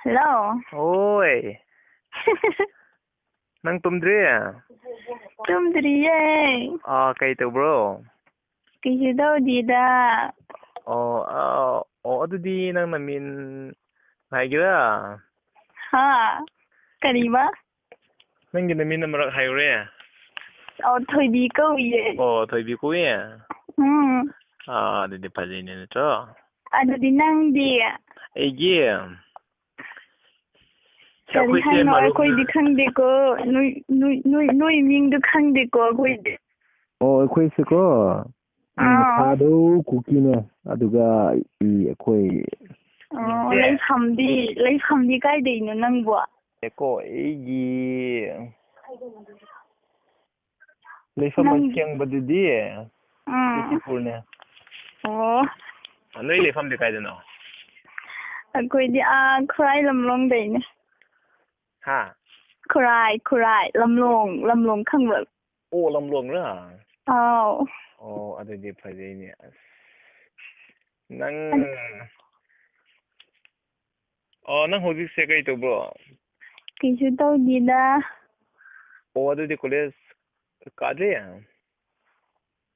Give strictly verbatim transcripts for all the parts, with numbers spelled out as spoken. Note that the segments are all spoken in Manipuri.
ꯍꯜꯂꯣ꯫ ꯍꯣꯏ꯫ ꯅꯪ ꯇꯨꯝꯗ꯭ꯔꯤ? ꯇꯨꯝꯗ꯭ꯔꯤꯌꯦ꯫ ꯑꯥ, ꯀꯩ ꯇꯧꯕ꯭ꯔꯣ? ꯀꯩꯁꯨ ꯇꯧꯗꯦꯗ꯫ ꯑꯣ, ꯑꯥ, ꯑꯣ, ꯑꯗꯨꯗꯤ ꯅꯪ ꯅꯃꯤꯡ ꯍꯥꯏꯒꯦꯔꯥ? ꯍꯥ? ꯀꯔꯤꯕ? ꯅꯪꯒꯤ ꯅꯃꯤꯡ ꯑꯃꯔꯛ ꯍꯥꯏꯌꯨꯔꯦ꯫ ꯑꯣ, ꯊꯣꯏꯕꯤ ꯀꯧꯏꯌꯦ꯫ ꯑꯣ, ꯊꯣꯏꯕꯤ ꯀꯧꯏ? ꯎꯝ꯫ ꯑꯥ, ꯑꯗꯨꯗꯤ ꯐꯖꯩꯅꯦ, ꯅꯠꯇ꯭ꯔꯣ? ꯑꯗꯨꯗꯤ ꯅꯪꯗꯤ? ꯑꯩꯒꯤ? ꯀꯔꯤ ꯑꯩꯈꯣꯏꯁꯦ ꯍꯥꯏꯅꯣ? ꯃꯔꯨꯞ ꯑꯩꯈꯣꯏꯗꯤ ꯈꯪꯗꯦꯀꯣ꯫ ꯅꯣꯏ, ꯅꯣꯏ, ꯅꯣꯏ, ꯅꯣꯏ ꯃꯤꯡꯗꯣ ꯈꯪꯗꯦꯀꯣ ꯑꯩꯈꯣꯏꯗꯤ꯫ ꯑꯣ, ꯑꯩꯈꯣꯏꯁꯦꯀꯣ, ꯎꯝ, ꯑꯥ꯫ ꯃꯈꯥꯗꯣ ꯀꯨꯀꯤꯅꯦ, ꯑꯗꯨꯒ ꯏ ꯑꯩꯈꯣꯏ ꯑꯣ, ꯏꯆꯦ꯫ ꯂꯩꯐꯝꯗꯤ, ꯂꯩꯐꯝꯗꯤ ꯀꯥꯏꯗꯩꯅꯣ ꯅꯪꯕꯣ? ꯑꯦꯀꯣ, ꯑꯩꯒꯤ ꯂꯩꯐꯝ ꯅꯪ ꯑꯁꯦꯡꯕꯗꯨꯗꯤ ꯎꯝ꯫ ꯕꯤꯁꯅꯨꯄꯨꯔꯅꯦ꯫ ꯑꯣ꯫ ꯅꯣꯏ ꯂꯩꯐꯝꯗꯤ ꯀꯥꯏꯗꯅꯣ? ꯑꯩꯈꯣꯏꯗꯤ ꯑꯥ ꯈꯨꯔꯥꯏ ꯂꯝꯂꯣꯡꯗꯩꯅꯦ꯫ ꯍꯥ? ꯈꯨꯔꯥꯏ, ꯈꯨꯔꯥꯏ, ꯂꯝꯂꯣꯡ, ꯂꯝꯂꯣꯡ ꯈꯪꯕ꯭ꯔꯣ? ꯑꯣ, ꯂꯝꯂꯣꯡꯔꯥ? ꯑꯥꯎ꯫ ꯑꯣ, ꯑꯗꯨꯗꯤ ꯐꯖꯩꯅꯦ꯫ ꯑꯁ, ꯅꯪ, ꯑꯣ, ꯅꯪ ꯍꯧꯖꯤꯛꯁꯦ ꯀꯩ ꯇꯧꯕ꯭ꯔꯣ? ꯀꯩꯁꯨ ꯇꯧꯗꯦꯗ꯫ ꯑꯣ, ꯑꯗꯨꯗꯤ ꯀꯣꯂꯦꯖ ꯀꯥꯗ꯭ꯔꯤ?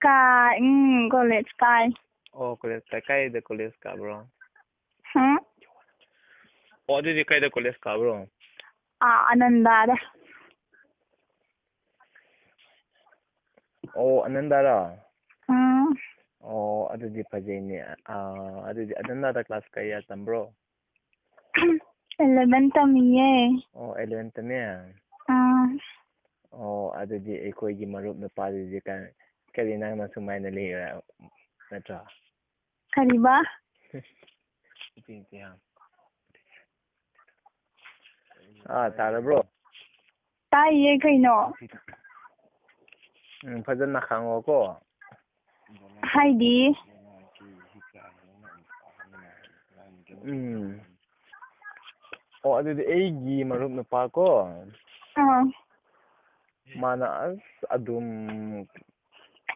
ꯀꯥ-, ꯎꯝ, ꯀꯣꯂꯦꯖ ꯀꯥꯏ꯫ ꯑꯣ, ꯀꯣꯂꯦꯖ ꯀꯥꯏ, ꯀꯥꯏꯗ ꯀꯣꯂꯦꯖ ꯀꯥꯕ꯭ꯔꯣ? ꯍꯥ? ꯑꯣ, ꯑꯗꯨꯗꯤ ꯀꯥꯏꯗ ꯀꯣꯂꯦꯖ ꯀꯥꯕ꯭ꯔꯣ? ꯑꯥ, ꯑꯅꯟꯗꯥꯗ꯫ ꯑꯣ, ꯑꯅꯟꯗꯥꯔꯥ? ꯎꯝ꯫ ꯑꯣ, ꯑꯗꯨꯗꯤ ꯐꯖꯩꯅꯦ꯫ ꯑꯥ, ꯑꯗꯨꯗꯤ ꯑꯅꯟꯗꯥꯗ ꯀ꯭ꯂꯥꯁ ꯀꯌꯥ ꯇꯝꯕ꯭ꯔꯣ? ꯑꯦꯂꯦꯚꯦꯟ ꯇꯝꯃꯤꯌꯦ꯫ ꯑꯣ, ꯑꯦꯂꯦꯚꯦꯟ ꯇꯝꯃꯦ? ꯑꯥ꯫ ꯑꯣ, ꯑꯗꯨꯗꯤ ꯑꯩꯈꯣꯏꯒꯤ ꯃꯔꯨꯞ ꯅꯨꯄꯥꯗꯨꯗꯤ ꯀ-, ꯀꯔꯤ ꯅꯪꯅ ꯁꯨꯃꯥꯏꯅ ꯂꯩꯔ-, ꯅꯠꯇ꯭ꯔꯣ? ꯀꯔꯤꯕ? ꯑꯥ, ꯇꯥꯔꯕ꯭ꯔꯣ? ꯇꯥꯏꯌꯦ ꯀꯩꯅꯣ꯫ ꯎꯝ, ꯐꯖꯅ ꯈꯥꯡꯉꯣꯀꯣ꯫ ꯍꯥꯏꯗꯤ? ꯎꯝ꯫ ꯑꯣ, ꯑꯗꯨꯗꯤ ꯑꯩꯒꯤ ꯃꯔꯨꯞ ꯅꯨꯄꯥ ꯀꯣ꯫ ꯑꯥ꯫ ꯃꯥꯅ ꯑꯁ ꯑꯗꯨꯝ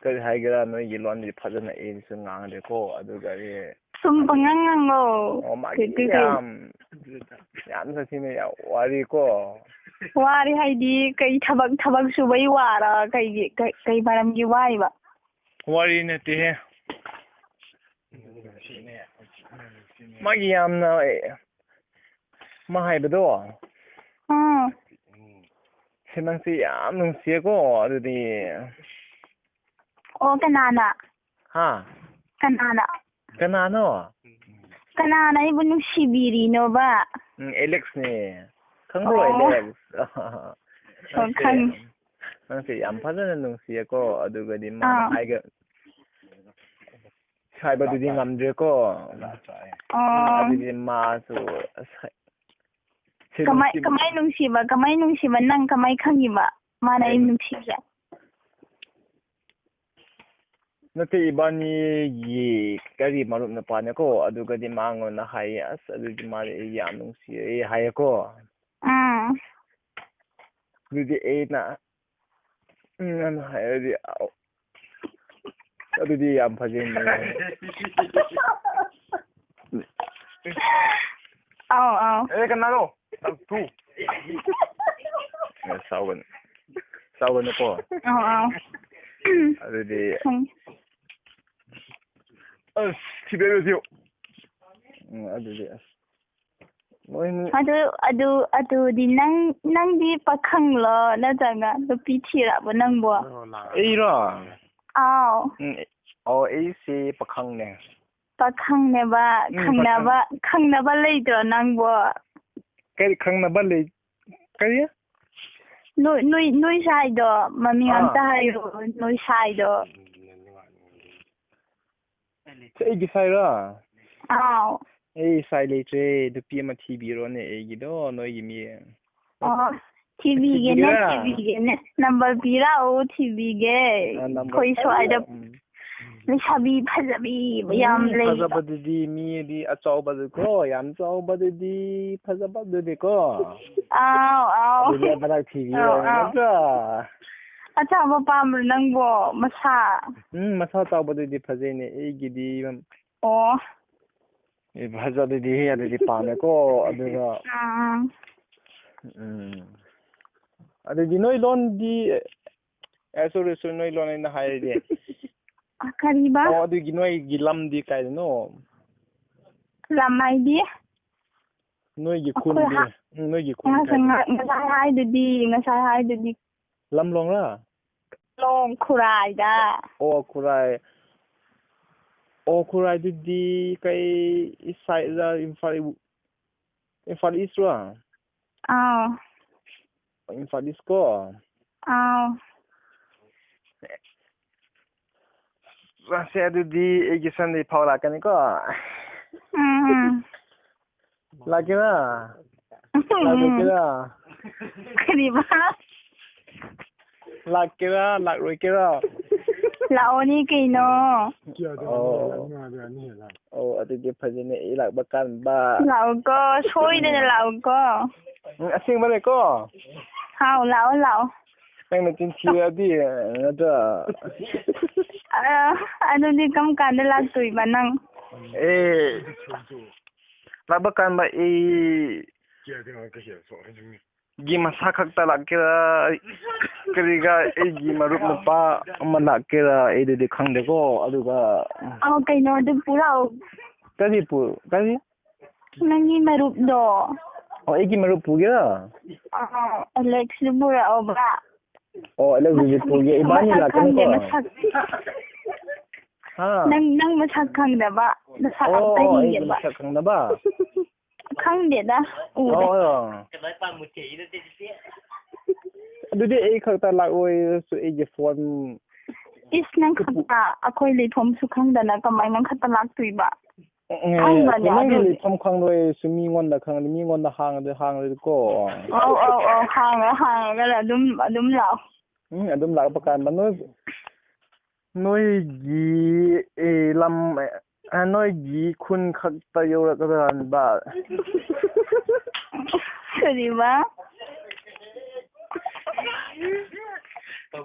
ꯀꯔꯤ ꯍꯥꯏꯒꯦꯔꯥ, ꯅꯣꯏꯒꯤ ꯂꯣꯟꯗꯤ ꯐꯖꯅ ꯑꯩꯁꯨ ꯉꯥꯡꯗꯦꯀꯣ, ꯑꯗꯨꯒ ꯑꯩ ꯁꯨꯝ ꯄꯪꯉꯥꯡ ꯉꯥꯡꯉꯣ꯫ ꯑꯣ, ꯃꯥꯒꯤ ꯀꯩ, ꯀꯩ, ꯀꯩ? ꯌꯥꯝ ꯌꯥꯝ ꯁꯥꯊꯤꯅ ꯌꯥꯝ ꯋꯥꯔꯤꯀꯣ꯫ ꯋꯥꯔꯤ ꯍꯥꯏꯗꯤ ꯀꯩ ꯊꯕꯛ, ꯊꯕꯛ ꯁꯨꯕꯩ ꯋꯥꯔ? ꯀꯩꯒꯤ, ꯀꯩ, ꯀꯩ ꯃꯔꯝꯒꯤ ꯋꯥꯏꯕ? ꯋꯥꯔꯤ ꯅꯠꯇꯦꯍꯦ꯫ ꯃꯥꯒꯤ ꯌꯥꯝꯅ, ꯑꯦ, ꯃꯥ ꯍꯥꯏꯕꯗꯣ, ꯑꯥ꯫ ꯁꯤ ꯅꯪꯁꯦ ꯌꯥꯝ ꯅꯨꯡꯁꯤꯌꯦꯀꯣ꯫ ꯑꯗꯨꯗꯤ ꯑꯣ, ꯀꯅꯥꯅ? ꯍꯥ? ꯀꯅꯥꯅ? ꯀꯅꯥꯅꯣ? ꯀꯅꯥꯅ ꯑꯩꯕꯨ ꯅꯨꯡꯁꯤꯕꯤꯔꯤꯅꯣꯕ? ꯎꯝ, ꯑꯦꯂꯦꯛꯁꯅꯦ꯫ ꯈꯪꯕ꯭ꯔꯣ, ꯑꯣ꯫ ꯑꯦꯂꯦꯛꯁ? ꯑꯣ, ꯈꯪꯉꯦ꯫ ꯅꯪꯁꯦ ꯌꯥꯝ ꯐꯖꯅ ꯅꯨꯡꯁꯤꯌꯦꯀꯣ꯫ ꯑꯗꯨꯒꯗꯤ ꯃꯥꯅ ꯑꯥ꯫ ꯍꯥꯏꯒ-, ꯍꯥꯏꯕꯗꯨꯗꯤ ꯉꯝꯗ꯭ꯔꯦꯀꯣ꯫ ꯑꯣ꯫ ꯑꯗꯨꯗꯤ ꯃꯥꯁꯨ ꯑꯁ, ꯁꯤ ꯀꯃꯥꯏ, ꯅꯨꯡꯁꯤꯕ- ꯀꯃꯥꯏ ꯅꯨꯡꯁꯤꯕ? ꯀꯃꯥꯏ ꯅꯨꯡꯁꯤꯕ? ꯅꯪ ꯀꯃꯥꯏ ꯈꯪꯉꯤꯕ ꯃꯥꯅ ꯑꯩ ꯑꯩ- ꯅꯨꯡꯁꯤꯕꯁꯦ? ꯅꯠꯇꯦ, ꯏꯕꯥꯅꯤꯒꯤ ꯀꯔꯤ ꯃꯔꯨꯞ ꯅꯨꯄꯥꯅꯦꯀꯣ꯫ ꯑꯗꯨꯒꯗꯤ ꯃꯉꯣꯟꯗ ꯍꯥꯏꯌꯦ, "ꯑꯁ, ꯑꯗꯨꯗꯤ ꯃꯥꯗꯤ ꯑꯩ ꯌꯥꯝ ꯅꯨꯡꯁꯤꯌꯦ" ꯍꯥꯏꯌꯦꯀꯣ꯫ ꯎꯝ꯫ ꯑꯗꯨꯗꯤ ꯑꯩꯅ, ꯎꯝ, ꯑꯅ ꯍꯥꯏꯔꯗꯤ, "ꯑꯧ, ꯑꯗꯨꯗꯤ ꯌꯥꯝ ꯐꯖꯩꯅꯦ"꯫ ꯑꯧ, ꯑꯧ꯫ ꯑꯦ, ꯀꯅꯥꯅꯣ? ꯇꯨ꯫ ꯑꯦ, ꯁꯥꯎꯒꯅꯨ꯫ ꯁꯥꯎꯒꯅꯨꯀꯣ꯫ ꯑꯧ, ꯑꯧ꯫ ꯑꯗꯨꯗꯤ ꯈꯪ-, ꯑꯁ, ꯊꯤꯕꯤꯔꯨꯁꯤꯌꯣ꯫ ꯎꯝ, ꯑꯗꯨꯗꯤ ꯑꯁ꯫ ꯃꯣꯏ ꯃꯤ- ꯑꯗꯨ, ꯑꯗꯨ, ꯑꯗꯨꯗꯤ ꯅꯪ, ꯅꯪꯗꯤ ꯄꯥꯈꯪꯂꯣ ꯅꯠꯇ꯭ꯔꯒ ꯅꯨꯄꯤ ꯊꯤꯔꯕꯣ ꯅꯪꯕꯣ? ꯑꯩꯔꯣ? ꯑꯥꯎ꯫ ꯎꯝ, ꯑꯣ, ꯑꯩꯁꯦ ꯄꯥꯈꯪꯅꯦ꯫ ꯄꯥꯈꯪꯅꯦꯕ, ꯎꯝ, ꯈꯪꯅꯕ, ꯈꯪꯅꯕ ꯂꯩꯇ꯭ꯔꯣ ꯅꯪꯕꯣ? ꯀꯔꯤ ꯈꯪꯅꯕ ꯂꯩ-, ꯀꯔꯤ? ꯅꯣꯏ, ꯅꯣꯏ, ꯅꯣꯏ ꯁꯥꯏꯗꯣ ꯃꯃꯤꯡ ꯑꯥ꯫ ꯑꯝꯇ ꯍꯥꯏꯌꯣ, ꯅꯣꯏ ꯁꯥꯏꯗꯣ꯫ ꯑꯩꯒꯤ ꯁꯥꯏꯔꯣ? ꯑꯥꯎ꯫ ꯑꯩ ꯁꯥꯏ ꯂꯩꯇ꯭ꯔꯦ, ꯅꯨꯄꯤ ꯑꯃ ꯊꯤꯕꯤꯔꯣꯅꯦ ꯑꯩꯒꯤꯗꯣ, ꯅꯣꯏꯒꯤ ꯃꯤ꯫ ꯑꯣ, ꯊꯤꯕꯤꯒꯦꯅꯦ, ꯊꯤꯕꯤꯒꯦꯔꯥ? ꯊꯤꯕꯤꯒꯦꯅꯦ꯫ ꯅꯝꯕꯔ ꯄꯤꯔꯛꯑꯣ, ꯊꯤꯕꯤꯒꯦ꯫ ꯑ, ꯅꯝꯕꯔ ꯑꯩꯈꯣꯏ ꯁ꯭ꯋꯥꯏꯗ ꯎꯝ꯫ ꯂꯩꯁꯥꯕꯤ ꯐꯖꯕꯤ ꯌꯥꯝ ꯎꯝ, ꯂꯩ꯫ ꯐꯖꯕꯗꯨꯗꯤ ꯃꯤꯗꯤ ꯑꯆꯧꯕꯗꯨꯀꯣ, ꯌꯥꯝ ꯆꯥꯎꯕꯗꯨꯗꯤ ꯐꯖꯕꯗꯨꯗꯤꯀꯣ꯫ ꯑꯥꯎ, ꯑꯥꯎ꯫ ꯑꯗꯨꯗꯤ ꯑꯃꯔꯛ ꯊꯤꯕꯤꯌꯣ, ꯑꯥꯎ, ꯑꯥꯎ꯫ ꯅꯠꯇ꯭ꯔꯥ? ꯑꯆꯥꯎꯕ ꯄꯥꯝꯕ꯭ꯔꯣ ꯅꯪꯕꯣ? ꯃꯁꯥ? ꯎꯝ, ꯃꯁꯥ ꯆꯥꯎꯕꯗꯨꯗꯤ ꯐꯖꯩꯅꯦ꯫ ꯑꯩꯒꯤꯗꯤ ꯑꯣ꯫ ꯑꯦ, ꯐꯖꯕꯗꯨꯗꯤ ꯍꯦ, ꯑꯗꯨꯗꯤ ꯄꯥꯝꯃꯦꯀꯣ꯫ ꯑꯗꯨꯒ ꯑꯥ꯫ ꯎꯝ꯫ ꯑꯗꯨꯗꯤ ꯅꯣꯏ ꯂꯣꯟꯗꯤ, ꯑꯦ, sorry, sorry, ꯅꯣꯏ ꯂꯣꯟ ꯑꯩꯅ ꯍꯥꯏꯔꯗꯤ꯫ ꯑ, ꯀꯔꯤꯕ? ꯑꯣ, ꯑꯗꯨꯒꯤ ꯅꯣꯏꯒꯤ ꯂꯝꯗꯤ ꯀꯥꯏꯗꯅꯣ? ꯂꯝ ꯍꯥꯏꯗꯤ? ꯅꯣꯏꯒꯤ ꯑꯩꯈꯣꯏ ꯈꯨꯟꯗꯤ? ꯍꯥ-, ꯎꯝ, ꯅꯣꯏꯒꯤ ꯈꯨꯟ ꯉꯁꯥꯏ, ꯀꯥꯏꯗꯅꯣ? ꯉ-, ꯉꯁꯥꯏ ꯍꯥꯏꯗꯨꯗꯤ, ꯉꯁꯥꯏ ꯍꯥꯏꯗꯨꯗꯤ꯫ ꯂꯝꯂꯣꯡꯔꯥ? ꯂꯣꯡ ꯈꯨꯔꯥꯏꯗ꯫ ꯑꯣ, ꯈꯨꯔꯥꯏ꯫ ꯑꯣ, ꯈꯨꯔꯥꯏꯗꯨꯗꯤ ꯀꯩ side ꯔ? ꯏꯝꯐꯥꯜ, ꯏꯝꯐꯥꯜ East ꯔꯣ? ꯑꯥꯎ꯫ ꯏꯝꯐꯥꯜ East ꯀꯣ? ꯑꯥꯎ꯫ ꯁꯦ, ꯑꯗꯨꯗꯤ ꯑꯩꯒꯤ Sunday ꯐꯥꯎ ꯂꯥꯛꯀꯅꯤꯀꯣ? ꯎꯝ, ꯎꯝ꯫ ꯂꯥꯛꯀꯦꯔꯥ? ꯎꯝ꯫ ꯂꯥꯛꯂꯣꯏꯀꯦꯔꯥ? ꯀꯔꯤꯕ? ꯂꯥꯛꯀꯦꯔꯥ, ꯂꯥꯛꯂꯣꯏꯀꯦꯔꯥ? ꯂꯥꯛꯑꯣꯅꯦ ꯀꯩꯅꯣ꯫ ꯑꯣ꯫ ꯑꯣ, ꯑꯗꯨꯗꯤ ꯐꯖꯅ ꯑꯩ ꯂꯥꯛꯄ ꯀꯥꯟꯗ꯫ ꯂꯥꯛꯎꯀꯣ, ꯁꯣꯏꯗꯅ ꯂꯥꯛꯎꯀꯣ꯫ ꯎꯝ, ꯑꯁꯦꯡꯕꯅꯦꯀꯣ? ꯍꯥꯎ, ꯂꯥꯛꯑꯣ, ꯂꯥꯛꯑꯣ꯫ ꯅꯪꯅ ꯆꯤꯟ ꯊꯤꯔꯗꯤ, ꯅꯠꯇ꯭ꯔꯥ? ꯑ, ꯑꯗꯨꯗꯤ ꯀꯔꯝ ꯀꯥꯟꯗ ꯂꯥꯛꯇꯣꯏꯕ ꯅꯪ? ꯑꯦ, ꯂꯥꯛꯄ ꯀꯥꯟꯗ ꯑꯩ ꯒꯤ ꯃꯁꯥ ꯈꯛꯇ ꯂꯥꯛꯀꯦꯔꯥ? ꯀꯔꯤꯒ ꯑꯩꯒꯤ ꯃꯔꯨꯞ ꯅꯨꯄꯥ ꯑꯃ ꯂꯥꯛꯀꯦꯔꯥ? ꯑꯩꯗꯨꯗꯤ ꯈꯪꯗꯦꯀꯣ꯫ ꯑꯗꯨꯒ ꯑꯧ, ꯀꯩꯅꯣ, ꯑꯗꯨ ꯄꯨꯔꯛꯑꯣ꯫ ꯀꯔꯤ ꯄꯨ-, ꯀꯔꯤ? ꯅꯪꯒꯤ ꯃꯔꯨꯞꯗꯣ꯫ ꯑꯣ, ꯑꯩꯒꯤ ꯃꯔꯨꯞ ꯄꯨꯒꯦꯔꯥ? ꯑꯥ, ꯑꯦꯂꯦꯛꯁꯁꯨ ꯄꯨꯔꯛꯑꯣꯕ꯫ ꯑꯣ, ꯑꯦꯂꯦꯛꯁꯁꯨ ꯃꯁꯛ, ꯄꯨꯒꯦ꯫ ꯏꯕꯥꯅꯤ ꯃꯁꯛ ꯈꯪꯗꯦ, ꯂꯥꯛꯀꯅꯤꯀꯣ꯫ ꯃꯁꯛ꯫ ꯍꯥ? ꯅꯪ, ꯅꯪ ꯃꯁꯛ ꯈꯪꯗꯕ, ꯃꯁꯛ ꯑꯣ, ꯑꯝꯇ ꯑꯩꯒꯤ ꯌꯦꯡꯒꯦꯕ꯫ ꯃꯁꯛ ꯈꯪꯗꯕ? ꯈꯪꯗꯦꯗ, ꯎꯗꯦ꯫ ꯑꯣ, ꯑꯣ꯫ ꯑꯗꯨꯗꯤ ꯑꯩ ꯈꯛꯇ ꯂꯥꯛꯑꯣꯏꯔꯁꯨ ꯑꯩꯒꯤ ꯐꯣꯟ꯫ ꯏꯁ, ꯅꯪ ꯈꯛꯇ ꯑꯩꯈꯣꯏ ꯂꯩꯐꯝꯁꯨ ꯈꯪꯗꯅ ꯀꯃꯥꯏꯅ ꯅꯪ ꯈꯛꯇ ꯂꯥꯛꯇꯣꯏꯕ? ꯑꯦ, ꯈꯪꯕꯅꯦ ꯅꯪꯒꯤ ꯑꯗꯨꯗꯤ꯫ ꯂꯩꯐꯝ ꯈꯪꯂꯣꯏ, ꯁꯨꯝ ꯃꯤꯉꯣꯟꯗ ꯈꯪꯉꯗꯤ, ꯃꯤꯉꯣꯟꯗ ꯍꯥꯡꯉꯗꯤ, ꯍꯥꯡꯉꯗꯤꯀꯣ꯫ ꯑꯧ, ꯑꯧ, ꯑꯧ, ꯍꯥꯡꯉ-, ꯍꯥꯡꯉꯒ ꯑꯗꯨꯝ, ꯑꯗꯨꯝ ꯂꯥꯛꯑꯣ꯫ ꯎꯝ, ꯑꯗꯨꯝ ꯂꯥꯛꯄ ꯀꯥꯟꯗ ꯅꯣꯏ, ꯅꯣꯏꯒꯤ, ꯑꯦ, ꯂꯝ, ꯑꯦ, ꯅꯣꯏꯒꯤ ꯈꯨꯟ ꯈꯛꯇ ꯌꯧꯔꯛꯀꯗ꯭ꯔꯥ ꯍꯥꯏꯕ꯫ ꯀꯔꯤꯕ?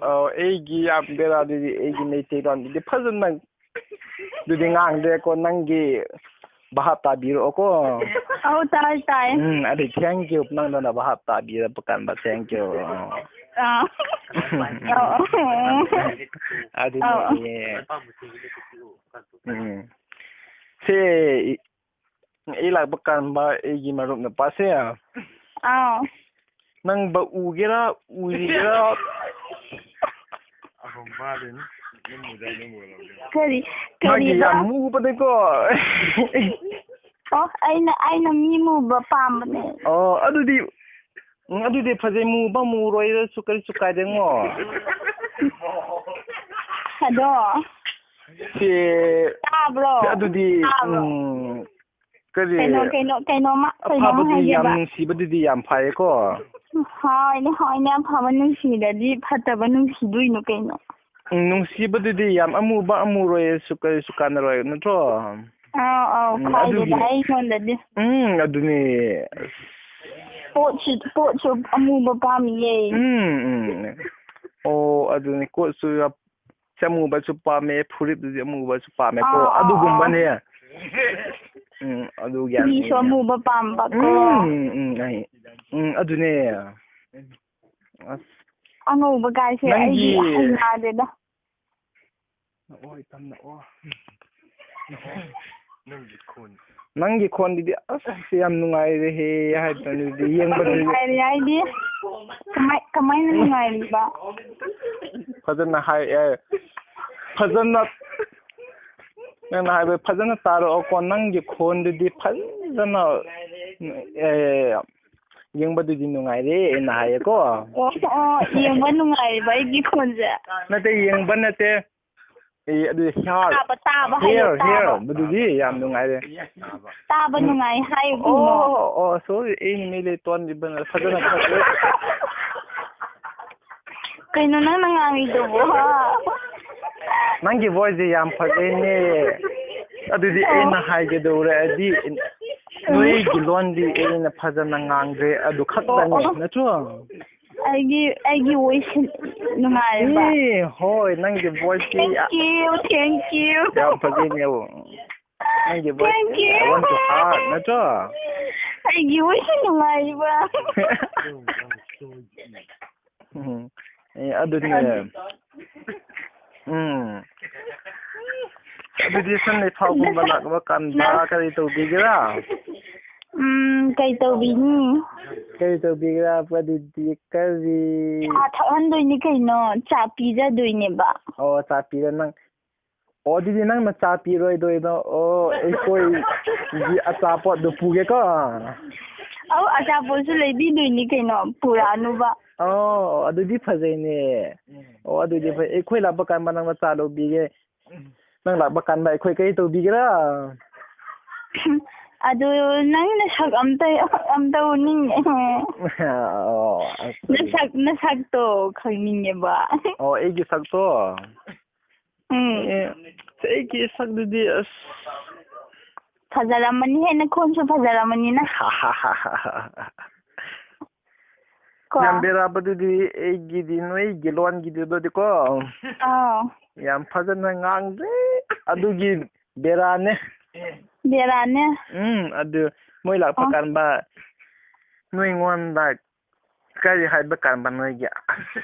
ꯑꯧ, ꯑꯩꯒꯤ ꯌꯥꯝ ꯕꯦꯔꯥ ꯑꯗꯨꯗꯤ, ꯑꯩꯒꯤ ꯃꯩꯇꯩꯂꯣꯟꯗꯨꯗꯤ ꯐꯖꯅ ꯑꯗꯨꯗꯤ ꯉꯥꯡꯗ꯭ꯔꯦꯀꯣ, ꯅꯪꯒꯤ ꯚꯥꯞ ꯇꯥꯕꯤꯔꯛꯑꯣꯀꯣ꯫ ꯑꯧ, ꯇꯥꯏ, ꯇꯥꯏ꯫ ꯎꯝ, ꯑꯗꯨ thank you, ꯅꯪꯅ ꯚꯥꯞ ꯇꯥꯕꯤꯔꯛꯄ ꯀꯥꯟꯗ thank you꯫ ꯑꯥ꯫ ꯑꯧ, ꯑꯧ꯫ ꯑꯗꯨꯅꯦ꯫ ꯑꯧ꯫ ꯎꯝ꯫ ꯁꯦ, ꯑꯩ ꯂꯥꯛꯄ ꯀꯥꯟꯗ ꯑꯩꯒꯤ ꯃꯔꯨꯞ ꯅꯨꯄꯥꯁꯦ꯫ ꯑꯥꯎ꯫ ꯅꯪꯕ ꯎꯒꯦꯔꯥ, ꯎꯒꯦꯔꯥ? ꯀꯔꯤ, ꯃꯥꯒꯤ ꯀꯔꯤꯕ? ꯌꯥꯝ ꯃꯨꯕꯅꯦꯀꯣ꯫ ꯑꯣ, ꯑꯩꯅ, ꯑꯩꯅ ꯃꯤ ꯃꯨꯕ ꯄꯥꯝꯕꯅꯦ꯫ ꯑꯣ, ꯑꯗꯨꯗꯤ, ꯎꯝ, ꯑꯗꯨꯗꯤ ꯐꯖꯩ, ꯃꯨꯕ ꯃꯨꯔꯣꯏꯔꯁꯨ ꯀꯔꯤꯁꯨ ꯀꯥꯏꯗꯦꯉꯣ꯫ ꯑꯗꯣ꯫ ꯁꯤ, ꯇꯥꯕ꯭ꯔꯣ? ꯑꯗꯨꯗꯤ, ꯇꯥꯕ꯭ꯔꯣ? ꯎꯝ, ꯀꯔꯤ? ꯀꯩꯅꯣ, ꯀꯩꯅꯣ, ꯀꯩꯅꯣꯝꯃ, ꯀꯩꯅꯣꯝꯃ ꯑꯐꯕꯗꯤ ꯌꯥꯝ ꯍꯥꯏꯒꯦꯕ꯫ ꯅꯨꯡꯁꯤꯕꯗꯨꯗꯤ ꯌꯥꯝ ꯐꯩꯌꯦꯀꯣ꯫ ꯍꯣꯏꯅꯦ, ꯍꯣꯏꯅꯦ, ꯑꯐꯕ ꯅꯨꯡꯁꯤꯔꯗꯤ ꯐꯠꯇꯕ ꯅꯨꯡꯁꯤꯗꯣꯏꯅꯣ ꯀꯩꯅꯣ? ꯎꯝ, ꯅꯨꯡꯁꯤꯕꯗꯨꯗꯤ ꯌꯥꯝ ꯑꯃꯨꯕ ꯑꯃꯨꯔꯣꯏꯁꯨ ꯀꯔꯤꯁꯨ ꯀꯥꯟꯅꯔꯣꯏ, ꯅꯠꯇ꯭ꯔꯣ? ꯑꯧ, ꯑꯧ, ꯎꯝ, ꯐꯩꯗꯅ ꯑꯗꯨꯒꯤ ꯑꯩꯉꯣꯟꯗꯗꯤ꯫ ꯎꯝ, ꯑꯗꯨꯅꯦ꯫ ꯄꯣꯠꯁꯨ, ꯄꯣꯠꯁꯨ ꯑꯃꯨꯕ ꯄꯥꯝꯃꯤꯌꯦ꯫ ꯎꯝ, ꯎꯝ꯫ ꯑꯣ, ꯑꯗꯨꯅꯦ, ꯀꯣꯠꯁꯨ ꯌꯥꯝ ꯁꯤ ꯑꯃꯨꯕꯁꯨ ꯄꯥꯝꯃꯦ, ꯐꯨꯔꯤꯠꯇꯨꯗꯤ ꯑꯃꯨꯕꯁꯨ ꯄꯥꯝꯃꯦꯀꯣ, ꯑꯥ, ꯑꯥ, ꯑꯗꯨꯒꯨꯝꯕꯅꯦ꯫ ꯑꯥ꯫ ꯎꯝ, ꯑꯗꯨ ꯒ꯭ꯌꯥꯟ ꯐꯤꯁꯨ ꯇꯥꯏꯅꯦ꯫ ꯑꯃꯨꯕ ꯄꯥꯝꯕꯀꯣ꯫ ꯎꯝ, ꯎꯝ, ꯑꯩ, ꯎꯝ, ꯑꯗꯨꯅꯦ꯫ ꯑꯁ꯫ ꯑꯉꯧꯕ ꯒꯥꯏꯁꯦ ꯅꯪꯒꯤ ꯑꯩꯗꯤ ꯍꯩꯅꯗꯦꯗ꯫ ꯅꯛꯑꯣ, ꯏꯇꯝ ꯅꯛꯑꯣ꯫ ꯅꯪꯒꯤ ꯈꯣꯟ꯫ ꯅꯪꯒꯤ ꯈꯣꯟꯗꯨꯗꯤ ꯑꯁ ꯌꯥꯝ ꯅꯨꯡꯉꯥꯏꯔꯦꯍꯦ ꯍꯥꯏꯗ꯭ꯔꯅꯦ ꯑꯗꯨꯗꯤ ꯌꯦꯡꯕꯗꯗꯤ꯫ ꯅꯨꯡꯉꯥꯏꯔꯦ ꯍꯥꯏꯗꯤ? ꯀꯃꯥꯏ-, ꯀꯃꯥꯏꯅ ꯅꯨꯡꯉꯥꯏꯔꯤꯕ? ꯐꯖꯅ ꯍꯥꯏ, ꯑꯦ, ꯐꯖꯅ, ꯅꯪꯅ ꯍꯥꯏꯕ ꯐꯖꯅ ꯇꯥꯔꯛꯑꯣꯀꯣ, ꯅꯪꯒꯤ ꯈꯣꯟꯗꯨꯗꯤ ꯐꯖꯅ, ꯑꯦ, ꯌꯦꯡꯕꯗꯨꯗꯤ ꯅꯨꯡꯉꯥꯏꯔꯦ ꯑꯩꯅ ꯍꯥꯏꯌꯦꯀꯣ꯫ ꯑꯣ, ꯑꯣ, ꯌꯦꯡꯕ ꯅꯨꯡꯉꯥꯏꯔꯤꯕ ꯑꯩꯒꯤ ꯈꯣꯟꯁꯦ? ꯅꯠꯇꯦ, ꯌꯦꯡꯕ ꯅꯠꯇꯦ꯫ ꯑꯦ, ꯑꯗꯨ ꯍꯤꯌꯥꯔ, ꯇꯥꯕ, ꯇꯥꯕ ꯍꯥꯏꯌꯣ, ꯍꯤꯌꯥꯔ, ꯇꯥꯕ꯫ ꯍꯤꯌꯥꯔ, ꯃꯗꯨꯗꯤ ꯌꯥꯝ ꯅꯨꯡꯉꯥꯏꯔꯦ꯫ ꯇꯥꯕ ꯎꯝ꯫ ꯅꯨꯡꯉꯥꯏ ꯍꯥꯏꯌꯨ ꯀꯩꯅꯣ꯫ ꯑꯣ, ꯑꯣ, sorry, ꯑꯩꯅ ꯃꯤ ꯂꯩ ꯇꯣꯟꯗꯤ ꯐꯖꯅ ꯈꯪꯗꯦ꯫ ꯀꯩꯅꯣ ꯅꯪꯅ ꯉꯥꯡꯉꯤꯗꯨꯕꯣ? ꯅꯪꯒꯤ voiceꯁꯦ ꯌꯥꯝ ꯐꯖꯩꯅꯦ꯫ ꯑꯗꯨꯗꯤ ꯑꯣ꯫ ꯑꯩꯅ ꯍꯥꯏꯒꯗꯧꯔꯦ, ꯍꯥꯏꯗꯤ ꯎꯝ꯫ ꯅꯣꯏꯒꯤ ꯂꯣꯟꯗꯤ ꯑꯩꯅ ꯐꯖꯅ ꯉꯥꯡꯗ꯭ꯔꯦ, ꯑꯗꯨ ꯈꯛꯇꯅꯦ, ꯑꯣ, ꯑꯣ꯫ ꯅꯠꯇ꯭ꯔꯣ? ꯑꯩꯒꯤ, ꯑꯩꯒꯤ voice ꯅꯨꯡꯉꯥꯏꯔꯕ? ꯑꯦ, ꯍꯣꯏ, ꯅꯪꯒꯤ voiceꯇꯤ thank you, thank you꯫ ꯌꯥꯝ ꯐꯖꯩꯅꯦ꯫ ꯅꯪꯒꯤ voice, Thank you. I want to heart, ꯅꯠꯇ꯭ꯔꯣ? ꯑꯩꯒꯤ voice ꯅꯨꯡꯉꯥꯏꯕ꯫ ꯎꯝ. ꯑꯦ, ꯑꯗꯨꯅꯦ꯫ ꯎꯝ. ꯑꯗꯨꯗꯤ ꯁꯟ ꯂꯩꯐꯥꯎꯒꯨꯝꯕ ꯂꯥꯛꯄ ꯀꯥꯟꯗ ꯀꯔꯤ ꯇꯧꯕꯤꯒꯦꯔꯥ? ꯎꯝ, ꯀꯩ ꯇꯧꯕꯤꯅꯤ? ꯀꯔꯤ ꯇꯧꯕꯤꯒꯦꯔꯥ? ꯑꯗꯨꯗꯤ ꯀꯔꯤ? ꯆꯥ ꯊꯛꯍꯟꯗꯣꯏꯅꯤ ꯀꯩꯅꯣ, ꯆꯥ ꯄꯤꯖꯗꯣꯏꯅꯦꯕ꯫ ꯑꯣ, ꯆꯥ ꯄꯤꯔ ꯅꯪ꯫ ꯑꯣ, ꯑꯗꯨꯗꯤ ꯅꯪꯅ ꯆꯥ ꯄꯤꯔꯣꯏꯗꯣꯏꯅꯣ? ꯑꯣ, ꯑꯩꯈꯣꯏꯒꯤ ꯑꯆꯥꯄꯣꯠꯗꯨ ꯄꯨꯒꯦꯀꯣ꯫ ꯑꯧ, ꯑꯆꯥꯄꯣꯠꯁꯨ ꯂꯩꯕꯤꯗꯣꯏꯅꯤ ꯀꯩꯅꯣ, ꯄꯨꯔꯛꯑꯅꯨꯕ꯫ ꯑꯣ, ꯑꯗꯨꯗꯤ ꯐꯖꯩꯅꯦ꯫ ꯑꯣ, ꯑꯗꯨꯗꯤ ꯐꯩ꯫ ꯑꯩꯈꯣꯏ ꯂꯥꯛꯄ ꯀꯥꯟꯗ ꯅꯪꯅ ꯆꯥ ꯂꯧꯕꯤꯒꯦ꯫ ꯅꯪ ꯂꯥꯛꯄ ꯀꯥꯟꯗ ꯑꯩꯈꯣꯏ ꯀꯔꯤ ꯇꯧꯕꯤꯒꯦꯔꯥ? ꯑꯗꯨ ꯅꯪ ꯅꯁꯛ ꯑꯝꯇ, ꯑꯝꯇ ꯎꯅꯤꯡꯉꯦ꯫ ꯑꯣ, ꯑꯁ꯫ ꯅꯁꯛ, ꯅꯁꯛꯇꯣ ꯈꯪꯅꯤꯡꯉꯦꯕ꯫ ꯑꯣ, ꯑꯩꯒꯤ ꯁꯛꯇꯣ? ꯎꯝ꯫ ꯑꯦ, ꯑꯩꯒꯤ ꯁꯛꯇꯨꯗꯤ ꯑꯁ꯫ ꯐꯖꯔꯝꯃꯅꯤ ꯍꯦ, ꯅꯈꯣꯟꯁꯨ ꯐꯖꯔꯝꯃꯅꯤꯅ꯫ ꯀꯣ? ꯌꯥꯝ ꯕꯦꯔꯥꯕꯗꯨꯗꯤ ꯑꯩꯒꯤꯗꯤ, ꯅꯣꯏꯒꯤ ꯂꯣꯟꯒꯤꯗꯨꯗꯗꯤ ꯀꯣ꯫ ꯑꯥ꯫ ꯌꯥꯝ ꯐꯖꯅ ꯉꯥꯡꯗ꯭ꯔꯦ꯫ ꯑꯗꯨꯒꯤ ꯕꯦꯔꯥꯅꯦ꯫ ꯕꯦꯔꯥꯅꯦ꯫ ꯎꯝ, ꯑꯗꯨ ꯃꯣꯏ ꯂꯥꯛꯄ ꯑꯣ꯫ ꯀꯥꯟꯗ ꯅꯣꯏꯉꯣꯟꯗ ꯀꯔꯤ ꯍꯥꯏꯕ ꯀꯥꯟꯗ ꯅꯣꯏꯒꯤ, "ꯑꯁ,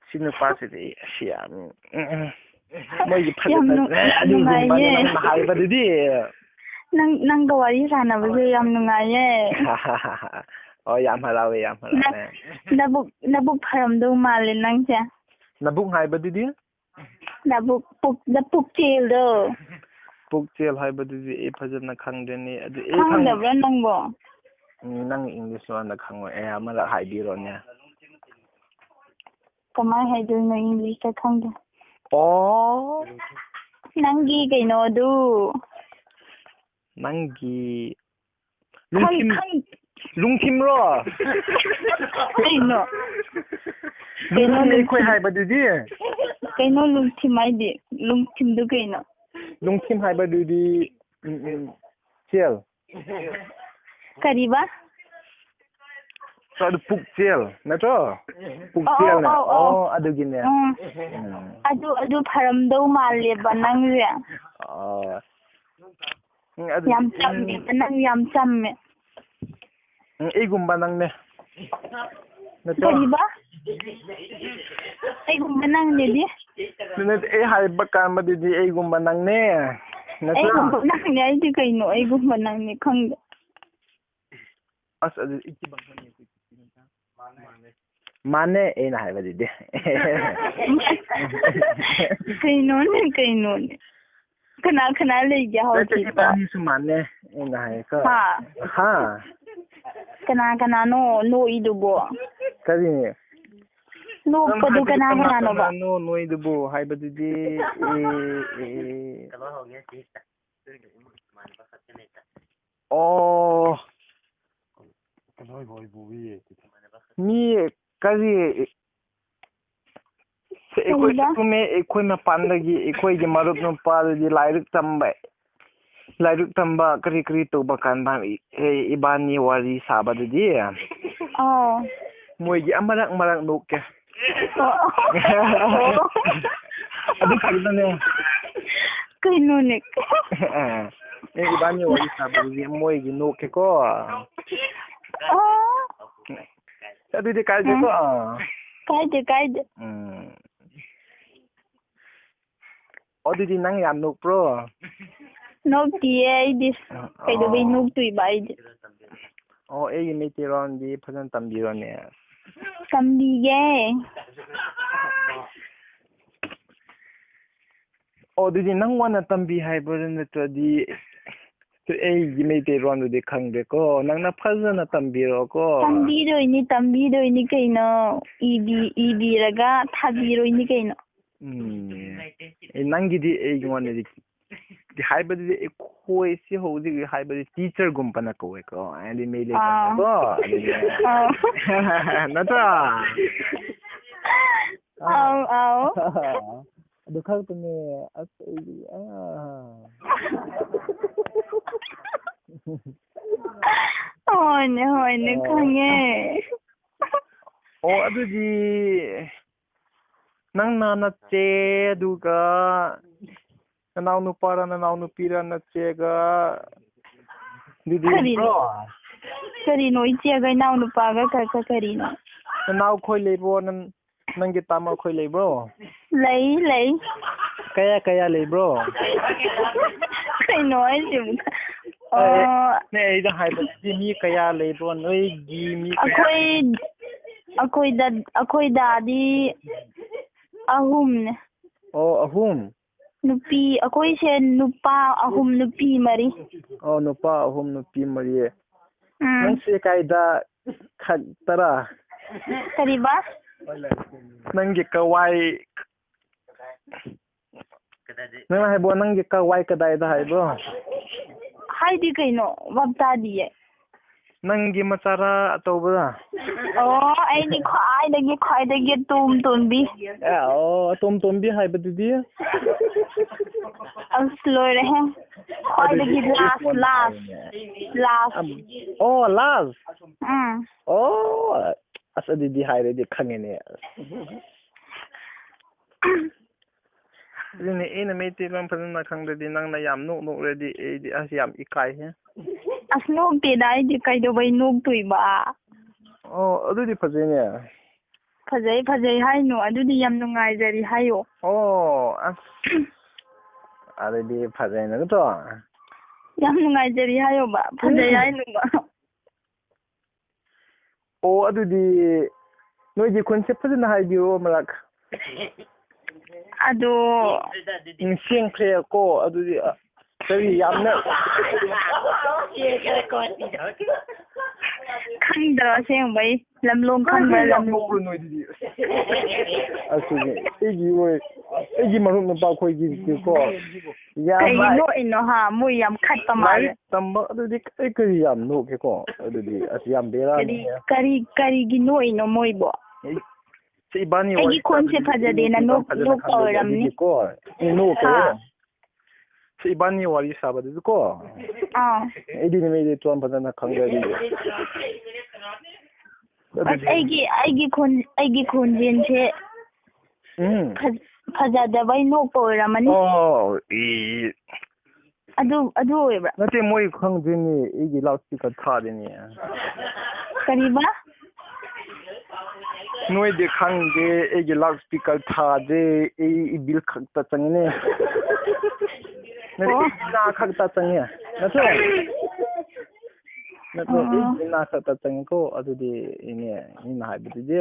ꯁꯤ ꯅꯨꯄꯥꯁꯤꯗꯤ ꯑꯁꯤ ꯌꯥꯝ, ꯎꯝ, ꯎꯝ, ꯃꯣꯏꯒꯤ ꯌꯥꯝ ꯐꯖꯅ", ꯅꯨꯡ-, ꯑꯦ, ꯑꯗꯨꯒꯨꯝꯕꯅꯦ ꯅꯨꯡꯉꯥꯏꯌꯦ꯫ ꯅꯪꯅ ꯍꯥꯏꯕꯗꯨꯗꯤ꯫ ꯅꯪ, ꯅꯪꯒ ꯋꯥꯔꯤ ꯁꯥꯟꯅꯕꯁꯦ ꯌꯥꯝ ꯅꯨꯡꯉꯥꯏꯌꯦ꯫ ꯑꯣ, ꯌꯥꯝ ꯍꯔꯥꯎꯋꯦ, ꯌꯥꯝ ꯍꯔꯥꯎꯋꯦ꯫ ꯅꯕꯨꯛ, ꯅꯕꯨꯛ ꯐꯔꯝꯗꯧ ꯃꯥꯜꯂꯦ ꯅꯪꯁꯦ꯫ ꯅꯕꯨꯛ ꯍꯥꯏꯕꯗꯨꯗꯤ? ꯅꯕꯨꯛ, ꯄꯨꯛ, ꯅꯄꯨꯛꯆꯦꯜꯗꯣ꯫ ꯄꯨꯛꯆꯦꯜ ꯍꯥꯏꯕꯗꯨꯗꯤ ꯑꯩ ꯐꯖꯅ ꯈꯪꯗꯦꯅꯦ꯫ ꯑꯗꯨ ꯑꯩ ꯈꯪ-, ꯈꯪꯗꯕ꯭ꯔꯥ ꯅꯪꯕꯣ? ꯎꯝ, ꯅꯪ English ꯂꯣꯟꯗ ꯈꯪꯉꯣꯏ꯫ ꯑꯦ, ꯑꯃꯔꯛ ꯍꯥꯏꯕꯤꯔꯣꯅꯦ꯫ ꯀꯃꯥꯏ ꯍꯥꯏꯗꯣꯏꯅꯣ English ꯇ ꯈꯪꯗꯦ? ꯑꯣ꯫ ꯅꯪꯒꯤ ꯀꯩꯅꯣꯗꯨ꯫ ꯅꯪꯒꯤ ꯈꯪ-, ꯂꯨꯡꯊꯤꯝ-, ꯈꯪ-, ꯂꯨꯡꯊꯤꯝꯔꯣ? ꯀꯩꯅꯣ? ꯂꯨꯡꯊꯤꯝ ꯑꯩꯈꯣꯏ ꯍꯥꯏꯕꯗꯨꯗꯤ? ꯀꯩꯅꯣ ꯂꯨꯡꯊꯤꯝ ꯍꯥꯏꯗꯤ? ꯂꯨꯡꯊꯤꯝꯗꯨ ꯀꯩꯅꯣ? ꯂꯨꯡꯊꯤꯝ ꯍꯥꯏꯕꯗꯨꯗꯤ, ꯎꯝ, ꯎꯝ, ꯆꯦꯜ꯫ ꯀꯔꯤꯕ? ꯑꯗꯨ ꯄꯨꯛꯆꯦꯜ ꯅꯠꯇ꯭ꯔꯣ? ꯑꯧ, ꯄꯨꯛꯆꯦꯜꯅꯦ꯫ ꯑꯧ, ꯑꯧ, ꯑꯧ꯫ ꯑꯣ, ꯑꯗꯨꯒꯤꯅꯦ꯫ ꯎꯝ꯫ ꯎꯝ꯫ ꯑꯗꯨ, ꯑꯗꯨ ꯐꯔꯝꯗꯧ ꯃꯥꯜꯂꯦꯕ ꯅꯪꯁꯦ꯫ ꯑꯣ꯫ ꯎꯝ, ꯑꯗꯨꯗꯤ, ꯌꯥꯝ ꯎꯝ, ꯆꯝꯃꯦꯕ, ꯅꯪ ꯌꯥꯝ ꯆꯝꯃꯦ꯫ ꯎꯝ, ꯑꯩꯒꯨꯝꯕ ꯅꯪꯅꯦ꯫ ꯅꯠꯇ꯭ꯔꯣ? ꯀꯔꯤꯕ? ꯑꯩꯒꯨꯝꯕ ꯅꯪꯅꯦꯗꯤ? ꯅꯠꯇꯦ, ꯑꯩ ꯍꯥꯏꯕ ꯀꯥꯟꯗꯗꯤ ꯑꯩꯒꯨꯝꯕ ꯅꯪꯅꯦ꯫ ꯅꯠꯇ꯭ꯔꯣ? ꯑꯩꯒꯨꯝꯕ ꯅꯪꯅꯦ, ꯑꯩꯗꯤ ꯀꯩꯅꯣ? ꯑꯩꯒꯨꯝꯕ ꯅꯪꯅꯦ, ꯈꯪꯗꯦ꯫ ꯑꯁ, ꯑꯗꯨꯗꯤ ꯏꯆꯦ ꯕꯪꯒꯅꯤ꯫ ꯃꯥꯅꯦ, ꯑꯩꯅ ꯍꯥꯏꯕꯗꯨꯗꯤ꯫ ꯀꯩꯅꯣꯅꯦ, ꯀꯩꯅꯣꯅꯦ? ꯀꯅꯥ ꯀꯅꯥ ꯂꯩꯒꯦ ꯅꯠꯇꯦ, ꯍꯧꯖꯤꯛ? ꯏꯕꯥꯅꯤꯁꯨ ꯃꯥꯟꯅꯦ, ꯑꯩꯅ ꯍꯥꯏꯀꯣ꯫ ꯍꯥ? ꯍꯥ? ꯀꯅꯥ ꯀꯅꯥꯅꯣ ꯅꯣꯛꯏꯗꯨꯕꯣ? ꯀꯔꯤ? ꯅꯣꯛꯄꯗꯨ ꯅꯪ ꯀꯅꯥ ꯍꯥꯏꯕꯗꯨ ꯀꯅꯥ ꯀꯅꯥꯅꯣꯕ? ꯀꯅꯥꯅꯣ ꯅꯣꯏꯗꯨꯕꯨ ꯍꯥꯏꯕꯗꯨꯗꯤ, ꯑꯦ, ꯑꯦ꯫ ꯑꯣ꯫ ꯃꯤ ꯀꯔꯤ? ꯑꯩꯈꯣꯏ ꯀꯔꯤꯕ? ꯆꯠꯄꯅꯦ, ꯑꯩꯈꯣꯏ ꯃꯄꯥꯟꯗꯒꯤ ꯑꯩꯈꯣꯏꯒꯤ ꯃꯔꯨꯞ ꯅꯨꯄꯥꯗꯨꯗꯤ ꯂꯥꯏꯔꯤꯛ ꯇꯝꯕ, ꯂꯥꯏꯔꯤꯛ ꯇꯝꯕ ꯀꯔꯤ ꯀꯔꯤ ꯇꯧꯕ ꯀꯥꯟꯗ, ꯑꯦ, ꯏꯕꯥꯅꯤ ꯋꯥꯔꯤ ꯁꯥꯕꯗꯨꯗꯤ꯫ ꯑꯣ꯫ ꯃꯣꯏꯒꯤ ꯑꯃꯔꯛ ꯃꯔꯛ ꯅꯣꯛꯀꯦ꯫ ꯑꯣ꯫ ꯑꯗꯨ ꯈꯛꯇꯅꯦ꯫ ꯀꯩꯅꯣꯅꯦ? ꯑꯦ, ꯏꯕꯥꯅꯤ ꯋꯥꯔꯤ ꯁꯥꯕꯗꯨꯗꯤ ꯃꯣꯏꯒꯤ ꯅꯣꯛꯀꯦꯀꯣ꯫ ꯑꯣ꯫ ꯑꯗꯨꯗꯤ ꯀꯥꯏꯗꯦꯀꯣ? ꯎꯝ꯫ ꯀꯥꯏꯗꯦ, ꯀꯥꯏꯗꯦ꯫ ꯎꯝ꯫ ꯑꯣ, ꯑꯗꯨꯗꯤ ꯅꯪ ꯌꯥꯝ ꯅꯣꯛꯄ꯭ꯔꯣ? ꯅꯣꯛꯇꯤꯌꯦ ꯑꯩꯗꯤ꯫ ꯑꯣ꯫ ꯀꯩꯗꯧꯕꯩ ꯅꯣꯛꯇꯣꯏꯕ ꯑꯩꯗꯤ? ꯑꯣ, ꯑꯩꯒꯤ ꯃꯩꯇꯩꯂꯣꯟꯗꯤ ꯐꯖꯅ ꯇꯝꯕꯤꯔꯣꯅꯦ꯫ ꯇꯝꯕꯤꯒꯦ꯫ ꯑꯣ, ꯑꯗꯨꯗꯤ ꯅꯪ ꯋꯥꯅ ꯇꯝꯕꯤ ꯍꯥꯏꯕ꯭ꯔꯣ? ꯅꯠꯇ꯭ꯔꯗꯤ ꯑꯩꯒꯤ ꯃꯩꯇꯩꯂꯣꯟꯗꯨꯗꯤ ꯈꯪꯗꯦꯀꯣ꯫ ꯅꯪꯅ ꯐꯖꯅ ꯇꯝꯕꯤꯔꯣꯀꯣ꯫ ꯇꯝꯕꯤꯗꯣꯏꯅꯤ, ꯇꯝꯕꯤꯗꯣꯏꯅꯤ ꯀꯩꯅꯣ꯫ ꯏꯕꯤ-, ꯏꯕꯤꯔꯒ ꯊꯥꯕꯤꯔꯣꯏꯅꯤ ꯀꯩꯅꯣ꯫ ꯎꯝ꯫ ꯑꯦ, ꯅꯪꯒꯤꯗꯤ ꯑꯩꯉꯣꯟꯗꯗꯤ ꯍꯥꯏꯕꯗꯨꯗꯤ ꯑꯩꯈꯣꯏꯁꯤ ꯍꯧꯖꯤꯛ ꯍꯥꯏꯕꯗꯤ teacherꯒꯨꯝꯕꯅ ꯀꯧꯋꯦꯀꯣ꯫ ꯍꯥꯏꯗꯤ ꯃꯩꯇꯩꯂꯣꯟꯗꯀꯣ꯫ ꯑꯥ꯫ ꯑꯗꯨꯗꯤ ꯑꯥ꯫ ꯅꯠꯇ꯭ꯔꯥ? ꯑꯥꯎ, ꯑꯥꯎ꯫ ꯑꯗꯨ ꯈꯛꯇꯅꯦ꯫ ꯑꯁ, ꯑꯩꯗꯤ, ꯑꯥ꯫ ꯍꯣꯏꯅꯦ, ꯍꯣꯏꯅꯦ, ꯑꯣ꯫ ꯈꯪꯉꯦ꯫ ꯑꯣ, ꯑꯗꯨꯗꯤ ꯅꯪꯅ ꯅꯆꯦ, ꯑꯗꯨꯒ ꯅꯅꯥꯎ ꯅꯨꯄꯥꯔ, ꯅꯅꯥꯎ ꯅꯨꯄꯤꯔ, ꯅꯆꯦꯒ? ꯑꯗꯨꯗꯤ ꯀꯔꯤꯅꯣ? ꯀꯔꯤꯅꯣ ꯏꯆꯦꯒ ꯏꯅꯥꯎ ꯅꯨꯄꯥꯒ ꯀ- ꯀ- ꯀꯔꯤꯅꯣ? ꯅꯅꯥꯎ ꯈꯣꯏ ꯂꯩꯕ꯭ꯔꯣ? ꯅꯪ ꯅꯪꯒꯤ ꯇꯥꯃꯣ ꯈꯣꯏ ꯂꯩꯕ꯭ꯔꯣ? ꯂꯩ, ꯂꯩ꯫ ꯀꯌꯥ ꯀꯌꯥ ꯂꯩꯕ꯭ꯔꯣ? ꯀꯩꯅꯣ ꯍꯥꯏꯁꯤꯕꯨ? ꯑꯦ, ꯑꯣ, ꯅꯦ, ꯑꯩꯅ ꯍꯥꯏꯕꯗꯤ ꯃꯤ ꯀꯌꯥ ꯂꯩꯕ꯭ꯔꯣ? ꯅꯣꯏꯒꯤ ꯃꯤ ꯀꯌꯥ? ꯑꯩꯈꯣꯏ ꯑꯩꯈꯣꯏꯗ ꯑꯩꯈꯣꯏ ꯗꯥꯗꯤ ꯑꯍꯨꯝꯅꯦ꯫ ꯑꯣ, ꯑꯍꯨꯝ꯫ ꯅꯨꯄꯤ ꯑꯩꯈꯣꯏꯁꯦ ꯅꯨꯄꯥ ꯑꯍꯨꯝ ꯅꯨꯄꯤ ꯃꯔꯤ꯫ ꯑꯣ, ꯅꯨꯄꯥ ꯑꯍꯨꯝ ꯅꯨꯄꯤ ꯃꯔꯤ꯫ ꯎꯝ꯫ ꯅꯪꯁꯦ ꯀꯥꯏꯗ ꯈꯛꯇꯔꯥ? ꯀꯔꯤꯕ? ꯅꯪꯒꯤ ꯀꯋꯥꯏ? ꯅꯪ ꯍꯥꯏꯕꯣ, ꯅꯪꯒꯤ ꯀꯋꯥꯏ ꯀꯗꯥꯏꯗ ꯍꯥꯏꯕ꯭ꯔꯣ? ꯍꯥꯏꯗꯤ ꯀꯩꯅꯣ? ꯚꯥꯞ ꯇꯥꯗꯤꯌꯦ꯫ ꯅꯪꯒꯤ ꯃꯆꯥꯔꯥ ꯑꯆꯧꯕꯔꯥ? ꯑꯣ, ꯑꯩꯗꯤ ꯈ꯭ꯋꯥꯏꯗꯒꯤ ꯈ꯭ꯋꯥꯏꯗꯒꯤ ꯇꯣꯝ ꯇꯣꯝꯕꯤ꯫ ꯑꯦ, ꯑꯣ, ꯑꯇꯣꯝ ꯇꯣꯝꯕꯤ ꯍꯥꯏꯕꯗꯨꯗꯤ? ꯑꯁ, ꯂꯣꯏꯔꯦꯍꯦ꯫ ꯈ꯭ꯋꯥꯏꯗꯒꯤ ꯑꯗꯨꯗꯤ last, ꯑꯩ last, last꯫ ꯑꯝ, ꯑꯣ, last꯫ ꯎꯝ꯫ ꯑꯣ, ꯑꯁ, ꯑꯗꯨꯗꯤ ꯍꯥꯏꯔꯗꯤ ꯈꯪꯉꯦꯅꯦ꯫ ꯑꯗꯨꯅꯦ, ꯑꯩꯅ ꯃꯩꯇꯩꯂꯣꯟ ꯐꯖꯅ ꯈꯪꯗ꯭ꯔꯗꯤ ꯅꯪꯅ ꯌꯥꯝ ꯅꯣꯛ ꯅꯣꯛꯂꯗꯤ ꯑꯩꯗꯤ ꯑꯁ ꯌꯥꯝ ꯏꯀꯥꯏꯍꯦ꯫ ꯑꯁ, ꯅꯣꯛꯇꯦꯗ ꯑꯩꯗꯤ, ꯀꯩꯗꯧꯕꯩ ꯅꯣꯛꯇꯣꯏꯕ? ꯑꯣ, ꯑꯗꯨꯗꯤ ꯐꯖꯩꯅꯦ꯫ ꯐꯖꯩ ꯐꯖꯩ ꯍꯥꯏꯅꯨ, ꯑꯗꯨꯗꯤ ꯌꯥꯝ ꯅꯨꯡꯉꯥꯏꯖꯔꯤ ꯍꯥꯏꯌꯣ꯫ ꯑꯣ, ꯑꯁ꯫ ꯑꯗꯨꯗꯤ ꯐꯖꯩꯅꯦ, ꯅꯠꯇ꯭ꯔꯣ? ꯌꯥꯝ ꯅꯨꯡꯉꯥꯏꯖꯔꯤ ꯍꯥꯏꯌꯣꯕ, ꯐꯖꯩ ꯎꯝ꯫ ꯍꯥꯏꯅꯨꯕ꯫ ꯑꯣ, ꯑꯗꯨꯗꯤ ꯅꯣꯏꯒꯤ ꯈꯨꯟꯁꯦ ꯐꯖꯅ ꯍꯥꯏꯕꯤꯔꯣ ꯑꯃꯔꯛ꯫ ꯑꯗꯣ ꯅꯤꯡꯁꯤꯡꯈ꯭ꯔꯦꯀꯣ, ꯑꯗꯨꯗꯤ, ꯑ, ꯀꯔꯤ ꯌꯥꯝꯅ ꯈꯪꯗ꯭ꯔꯣ ꯑꯁꯦꯡꯕꯩ? ꯂꯝꯂꯣꯡ ꯈꯪꯕ꯭ꯔꯥ, ꯌꯥꯝ ꯂꯝꯂꯣꯡ? ꯅꯣꯛꯄ꯭ꯔꯣ ꯅꯣꯏꯗꯨꯗꯤ? ꯑꯁꯤꯒꯤ ꯑꯩꯒꯤ ꯑꯣꯏ-, ꯑꯩꯒꯤ ꯃꯔꯨꯞ ꯅꯨꯄꯥ ꯑꯩꯈꯣꯏꯒꯤꯗꯤꯀꯣ, ꯌꯥꯝ ꯀꯩꯒꯤ ꯍꯥꯏ-, ꯅꯣꯛꯏꯅꯣ ꯍꯥ? ꯃꯣꯏ ꯌꯥꯝ ꯈꯠꯄ ꯃꯥꯜꯂꯦ꯫ ꯂꯥꯏꯔꯤꯛ ꯇꯝꯕ ꯑꯗꯨꯗꯤ ꯑꯩ ꯀꯔꯤ ꯌꯥꯝ ꯅꯣꯛꯀꯦꯀꯣ? ꯑꯗꯨꯗꯤ ꯑꯁ ꯌꯥꯝ ꯀꯔꯤ ꯕꯦꯔꯥꯅꯤꯍꯦ꯫ ꯀꯔꯤ ꯀꯔꯤꯒꯤ ꯅꯣꯛꯏꯅꯣ ꯃꯣꯏꯕꯣ? ꯁꯤ ꯏꯕꯥꯅꯤ ꯑꯩꯒꯤ ꯋꯥꯔꯤ ꯈꯣꯟꯁꯦ ꯁꯥꯕꯗꯤ ꯐꯖꯗꯦꯅ ꯃꯩꯇꯩꯂꯣꯟ ꯅꯣꯛ-, ꯐꯖꯅ ꯅꯣꯛꯄ ꯈꯪꯗ꯭ꯔꯗꯤ ꯑꯣꯏꯔꯝꯅꯤ꯫ ꯑꯗꯨꯒꯤꯀꯣ ꯑꯩ ꯅꯣꯛꯀꯦ꯫ ꯍꯥ? ꯁꯤ ꯏꯕꯥꯅꯤ ꯋꯥꯔꯤ ꯁꯥꯕꯗꯨꯗꯤꯀꯣ, ꯑꯥ꯫ ꯑꯩꯗꯤ ꯅꯨꯃꯤꯠꯇꯤ ꯇꯣꯟ ꯐꯖꯅ ꯈꯪꯗ꯭ꯔꯗꯤ꯫ ꯑꯁ, ꯑꯩꯒꯤ ꯑꯩꯒꯤ ꯈꯣꯟ ꯑꯩꯒꯤ ꯈꯣꯟꯖꯦꯜꯁꯦ ꯎꯝ꯫ ꯐꯖ- ꯐꯖꯗꯕꯩ ꯅꯣꯛꯄ ꯑꯣꯏꯔꯝꯃꯅꯤ꯫ ꯑꯣ, ꯏ꯫ ꯑꯗꯨ, ꯑꯗꯨ ꯑꯣꯏꯕ꯭ꯔꯥ? ꯅꯠꯇꯦ, ꯃꯣꯏ ꯈꯪꯗꯦꯅꯦ, ꯑꯩꯒꯤ loudspeaker ꯊꯥꯗꯦꯅꯦ꯫ ꯀꯔꯤꯕ? ꯅꯣꯏꯗꯤ ꯈꯪꯗꯦ, ꯑꯩꯒꯤ loudspeaker ꯊꯥꯗꯦ, ꯑꯩ bill ꯈꯛꯇ ꯆꯪꯉꯤꯅꯦ꯫ ꯅꯠꯇꯦ, ꯑꯣ꯫ ꯏꯅꯥ ꯈꯛꯇ ꯆꯪꯉꯦ꯫ ꯅꯠꯇ꯭ꯔꯣ? ꯅꯠꯇ꯭ꯔꯣ? ꯑꯣ꯫ ꯏꯅꯥ ꯈꯛꯇ ꯆꯪꯉꯤꯀꯣ, ꯑꯗꯨꯗꯤ ꯏꯅꯦ, ꯏꯅ ꯍꯥꯏꯕꯗꯨꯗꯤ꯫